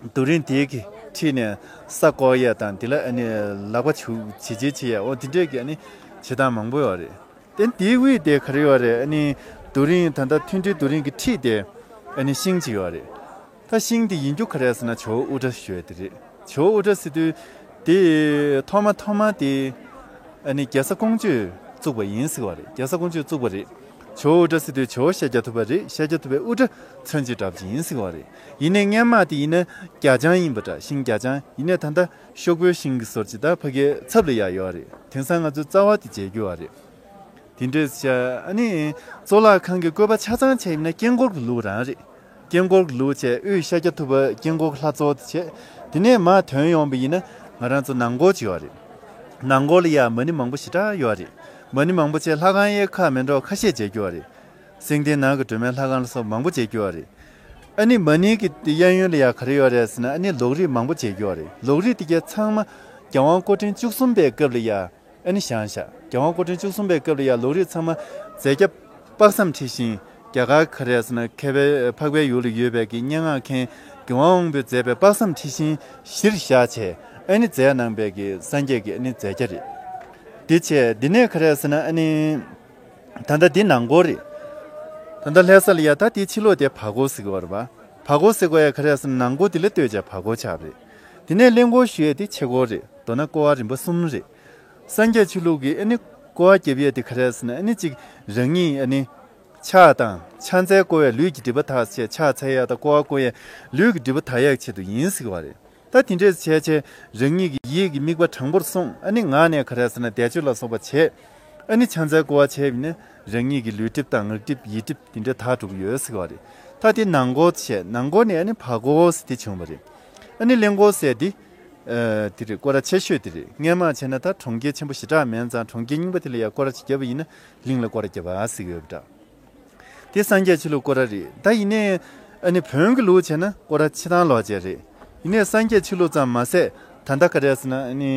རྡོ་རིང་དེའི་གི་འཁྲིས་ནས་ས་བརྐོ་ཡས་དང་། དེ་ལ་ཨ་ནི་ལག་པ་འཇུ་བྱིལ་བྱིལ་བྱེད་ཡས། འོ་དེ་འདྲའི་གི་ཨ་ནི་བྱེད་སྟངས་མང་པོ་ཡོད་རེད། དེ་དེའི་དབུས་དེ་ག་རེ་ཡོད་རེད། ཨ་ནི་རྡོ་རིང་ད་ལྟ་མཐུན་སྒྲིལ་རྡོ་རིང་གི་འཁྲིས་དེ་ཨ་ནི་ཤིང་གཅིག་ཡོད་རེད། ད་ཤིང་དེ་ཡིན་རྒྱུ་ག་རེ་ཟེར་ན་ཇོ་བོ་དབུ་སྐྲ་ཞུ་ཡས་དེ་རེད། ཇོ་བོ་དབུ་སྐྲ་ཟེར་དུས་དེ་ཐོག་མ་ཐོག་མ་དེ་ཨ་ནི་རྒྱལ་ས་ཀོང་ཇོས་བཙུགས་པ་ཡིན་ཟེར་བ་རེད། རྒྱལ་ས་ཀོང་ཇོས་བཙུགས་པ་རེད། ཇོ་བོ་དབུ་སྐྲ་ཟེར་དུས་ཇོ་བོ་ཤཱཀྱ་ཐུབ་པ་རེད། ཤཱཀྱ་ཐུབ་པའི་དབུ་སྐྲ་མཚོན་བྱེད་འདྲ་པོ་ཅིག་ཡིན་ཟེར་བ་རེད། ཡིན་ནའི་སྔན་མ་དེ་ཡིན་ན་རྒྱ་ལྕང་ཡིན་པ་འདྲ། ཤིང་རྒྱ་ལྕང་ཡིན་ནའི་ད་ལྟ་ཤོག་བུའི་ཤིང་གི་བཟོ་ཅིག་ད་ཕ་གིའི་ཚབ་ལ་ཡ་ཡོད་རེད། དེང་སང་ང་ཚོའི་རྩ་བ་དེ་མཇལ་རྒྱུ་བ་རེད། དེ་འདྲས་བྱས། ཨ་ནི་གཙུག་ལག་ཁང་གི་བཀོད་པ་ཆ་ཚང་བྱས་ཡིན་ན་དཀྱིལ་འཁོར་གྱི་ལུགས་རང་རེད། དཀྱིལ་འཁོར་གྱི་ལུགས་བྱས། དབུས་ཤཱཀྱ་ཐུབ་པ་དཀྱིལ་འཁོར་གྱི་ལྷ་གཙོ་དེ་བྱས། དེ་ནས་མར་ཐོན་ཡོང་བ་ཡིན་ན་ང་རང་ཚོ་ནང་སྒོ་ཅིག་ཡོད་རེད། ནང་སྒོ་ལ་ཡ་མ་ཎི་མང་པོ་ཞེ་དྲག་ཡོད་རེད། མ་ཎི་མང་པོ་བྱས། ལྷ་ཁང་ཡའི་ཁག་མེད་འགྲོ་ཁ་ཤས་མཇལ་རྒྱུ་བ་རེད། སེང་ལྡེང་ནགས་ཀྱི་སྒྲོལ་མའི་ལྷ་ཁང་ལ་སོགས་མང་པོ་མཇལ་རྒྱུ་བ་རེད། ཨ་ནི་མ་ཎི་གི་གཡས་གཡོན་ལ་ཡ་ག་རེ་ཡོད་རེད་ཟེར་ན། ཨ་ནི་ལོགས་རིས་མང་པོ་མཇལ་རྒྱུ་བ་རེད། ལོགས་རིས་དེ་གའི་ཚང་མ་རྒྱལ་དབང་སྐུ་ཕྲེང་བཅུ་གསུམ་པའི་སྐབས་ལ་ཡ་ཨ་ནི་བཞེངས་བཞག་རྒྱལ་དབང་སྐུ་ཕྲེང་བཅུ་གསུམ་པའི་སྐབས་ལ་ཡ་ལོགས་རིས་ཚང་མ་མཛད་རྒྱ་དཔག་བསམ་འཁྲི་ཤིང་། རྒྱ་གར་ག་རེ་ཟེར་ན། མཁས་པའི་འཕགས་པའི་ཡུལ་ལ་ཡོད་པའི་གི་སྙན་ངག་མཁན་ལྗོན་དབང་དབང་པོས་མཛད་པའི་དཔག་བསམ་འཁྲི་ཤིང་གཞིར་བཞག་བྱས། ཨ་ནི་མཛད་གནང་པའི་གི་སངས་རྒྱས་ཀྱི་ཨ་ནི་མཛད་རྒྱ་རེད། དེ་བྱས་འདི་ནས་ག་རེ་ཟེར་ན། ཨ་ནི་ད་ལྟ་འདི་ནང་སྒོ་རེད། ད་ལྟ་ལྷ་ས་ལ་ཡ་ད་དེའི་ཕྱི་ལོགས་དེ་བར་སྒོ་ཟེར་གི་ཡོད་རེད་པ། བར་སྒོ་ཟེར་གི་ཡོད་ཡ་ག་རེ་ཟེར་ན། ནང་སྒོ་དེ་ལ་ལྟོས་བྱས་བར་སྒོ་ཆགས་པ་རེད། དེ་ནས་གླེན་ལྐོག་ཞུ་ཡས་དེ་ཕྱེད་སྒོ་རེད། མདོར་ན་སྐོར་བ་རིམ་པ་གསུམ་རེད། སངས་རྒྱས་ཆོས་ལུགས་ཀྱི་ཨ་ནི་སྐོར་བ་རྒྱབ་ཡས་དེ་ག་རེ་ཟེར་ན། ཨ་ནི་གཅིག་རང་ཉིད་ཨ་ནི་ཕྱག་དང་ཕྱག་འཚལ་བསྐོར་བའི་ལུས་ཀྱི་སྒྲིབ་པ་དག་བྱས། ཕྱག་འཚལ་ཡས་དང་སྐོར་བ་བསྐོར་ཡས་ལུས་ཀྱི་སྒྲིབ་པ་དག་ཡས་ཆེད་དུ་ཡིན་ཟེར་གི་ཡོད་རེད། ད་དེ་འདྲས་བྱས་བྱས་རང་ཉིད་ཀྱི་ཡིད་ཀྱི་དམིགས་པ་དྲང་པོར་བསྲུང་། ཨ་ནི་ངག་ནས་ག་རེ་ཟེར་ན་བཟླས་བརྗོད་ལ་སོགས་པ་བྱས། ཨ་ནི་ཕྱག་འཚལ་སྐོར་བ་བྱས་པ་ཡིན་ན་རང་ཉིད་ཀྱི་ལུས་སྒྲིབ་དང་ངག་སྒྲིབ་ཡིད་སྒྲིབ་དེ་འདྲས་དག་འགྲོ་གི་ཡོད་ཟེར་གི་ཡོད་རེད། ད་དེ་ནང་སྒོ་བྱས། ནང་སྒོ་ནས་ཨ་ནི་བར་སྒོ་ཟེར་དེ་བྱུང་བ་རེད། ཨ་ནི་གླེན་ལྐོག་ཟེར་དེ་ཨ་དེ་རེད། སྐོར་ར་ཆེ་ཤོས་དེ་རེད། སྔས་མ་བྱས་ན་ད་གྲོང་ཁྱེར་ཆེན་པོ་ཞེ་དྲག་མིན་ཙང་། གྲོང་ཁྱེར་རྙིང་པ་དེ་ལ་ཡ་སྐོར་ར་ཅིག་བརྒྱབ་པ་ཡིན་ན་གླིང་ལ་སྐོར་ར་བརྒྱབ་པ་ཟེར་གི་ཡོད་པ་འདྲ། དེ་སངས་རྒྱས་ཆོས་ལུགས་སྐོར་ར་རེད། ད་ཡིན་ནའི་ཨ་ནི་བོན་གྱི་ལུགས་བྱས་ན་སྐོར་ར་ཆེ་ཐང་ལོག་བྱས་རེད། ཡིན་ནའི་སངས་རྒྱས་ཆོས་ལུགས་ཙམ་མ་ཟད། ད་ལྟ་ག་རེ་ཟེར་ན། ཨ་ནི་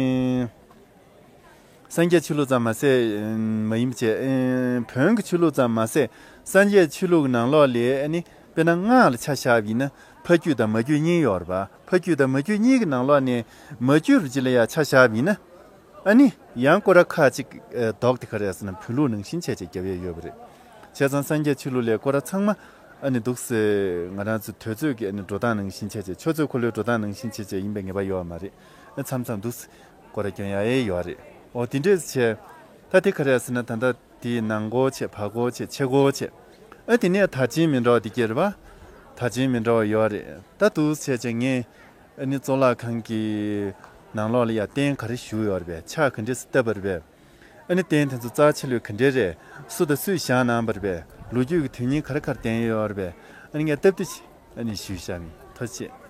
སངས་རྒྱས་ཆོས་ལུགས་ཙམ་མ་ཟད། ཨ་མ་ཡིན་པ་བྱས། ཨ་བོན་གྱི་ཆོས་ལུགས་ཙམ་མ་ཟད། སངས་རྒྱས་ཆོས་ལུགས་ཀྱི་ནང་ལོགས་ལ་ཨ་ནི་དཔེར་ན་སྔགས་ལ་ཆ་བཞག་པ་ཡིན་ན་ཕ་རྒྱུད་དང་མ་རྒྱུད་གཉིས་ཡོད་རེད་པ། ཕ་རྒྱུད་དང་མ་རྒྱུད་གཉིས་ཀྱི་ནང་ལོགས་ནས་མ་རྒྱུད་རུ་ཅི་ལ་ཡ་ཆ་བཞག་པ་ཡིན་ན། ཨ་ནི་ཡང་སྐོར་ར་ཁག་ཅིག་ཨ་ལྡོག་སྟེ་ག་རེ་ཟེར་ན་བོན་ལུགས་ནང་བཞིན་བྱས་བྱས་རྒྱབ་ཡས་ཡོད་པ་རེད། བྱས་ཙང་སངས་རྒྱས་ཆོས་ལུགས་ལ་སྐོར་ར་ཚང་མ་ཨ་ནི་འདུག་སེ་ང་རང་ཚོ་དུས་ཚོད་ཀྱི་ཨ་ནི་འགྲོ་སྟངས་ནང་བཞིན་བྱས་བྱས། ཆུ་ཚོད་འཁོར་ལོའི་འགྲོ་སྟངས་ནང་བཞིན་བྱས་བྱས་ཡིན་པའི་ངེས་པ་ཡོད་མ་རེད། ཨ་མཚམས་མཚམས་འདུག་སེ་སྐོར་ར་སྐྱོན་ཡ་ཡས་ཡོད་རེད། འོ་དེ་འདྲས་བྱས། ད་དེ་ག་རེ་ཟེར་ན། ད་ལྟ་དེའི་ནང་སྒོ་བྱས། བར་སྒོ་བྱས། ཕྱེད་སྒོ་བྱས། ཨ་དེ་ནས་དར་ཆེན་མི་འདྲ་བ་དེ་སྐྱེས་རེད་པ། དར་ཆེན་མི་འདྲ་བ་ཡོད་རེད། ད་འདུག་སེ་བྱས་བྱས་ངས་ཨ་ནི་གཙུག་ལག་ཁང་གི་ནང་ལོགས་ལ་ཡ་རྟེན་ག་རེ་བཞུགས་ཡོད་རེད་པས། ཕྱག་ག་འདྲས་སེ་བཏབ་པ་རེད་པས། ཨ་ནི་རྟེན་དེ་ཚོ་རྩ་ཆེ་ལོས་ག་འདྲས་རེད། སུ་དང་སུས་བཞེངས་གནང་བ་རེད་པས། ལོ་རྒྱུས་ཀྱི་དོན་སྙིང་ག་རེ་ག་རེ་ལྡན་ཡོད་རེད་པས། ཨ་ནི་ངས་སྟབས་བདེ་ཅིག་ཨ་ནི་ཞུས་བཞག་ཡིན། ཐུགས་རྗེ་ཆེ།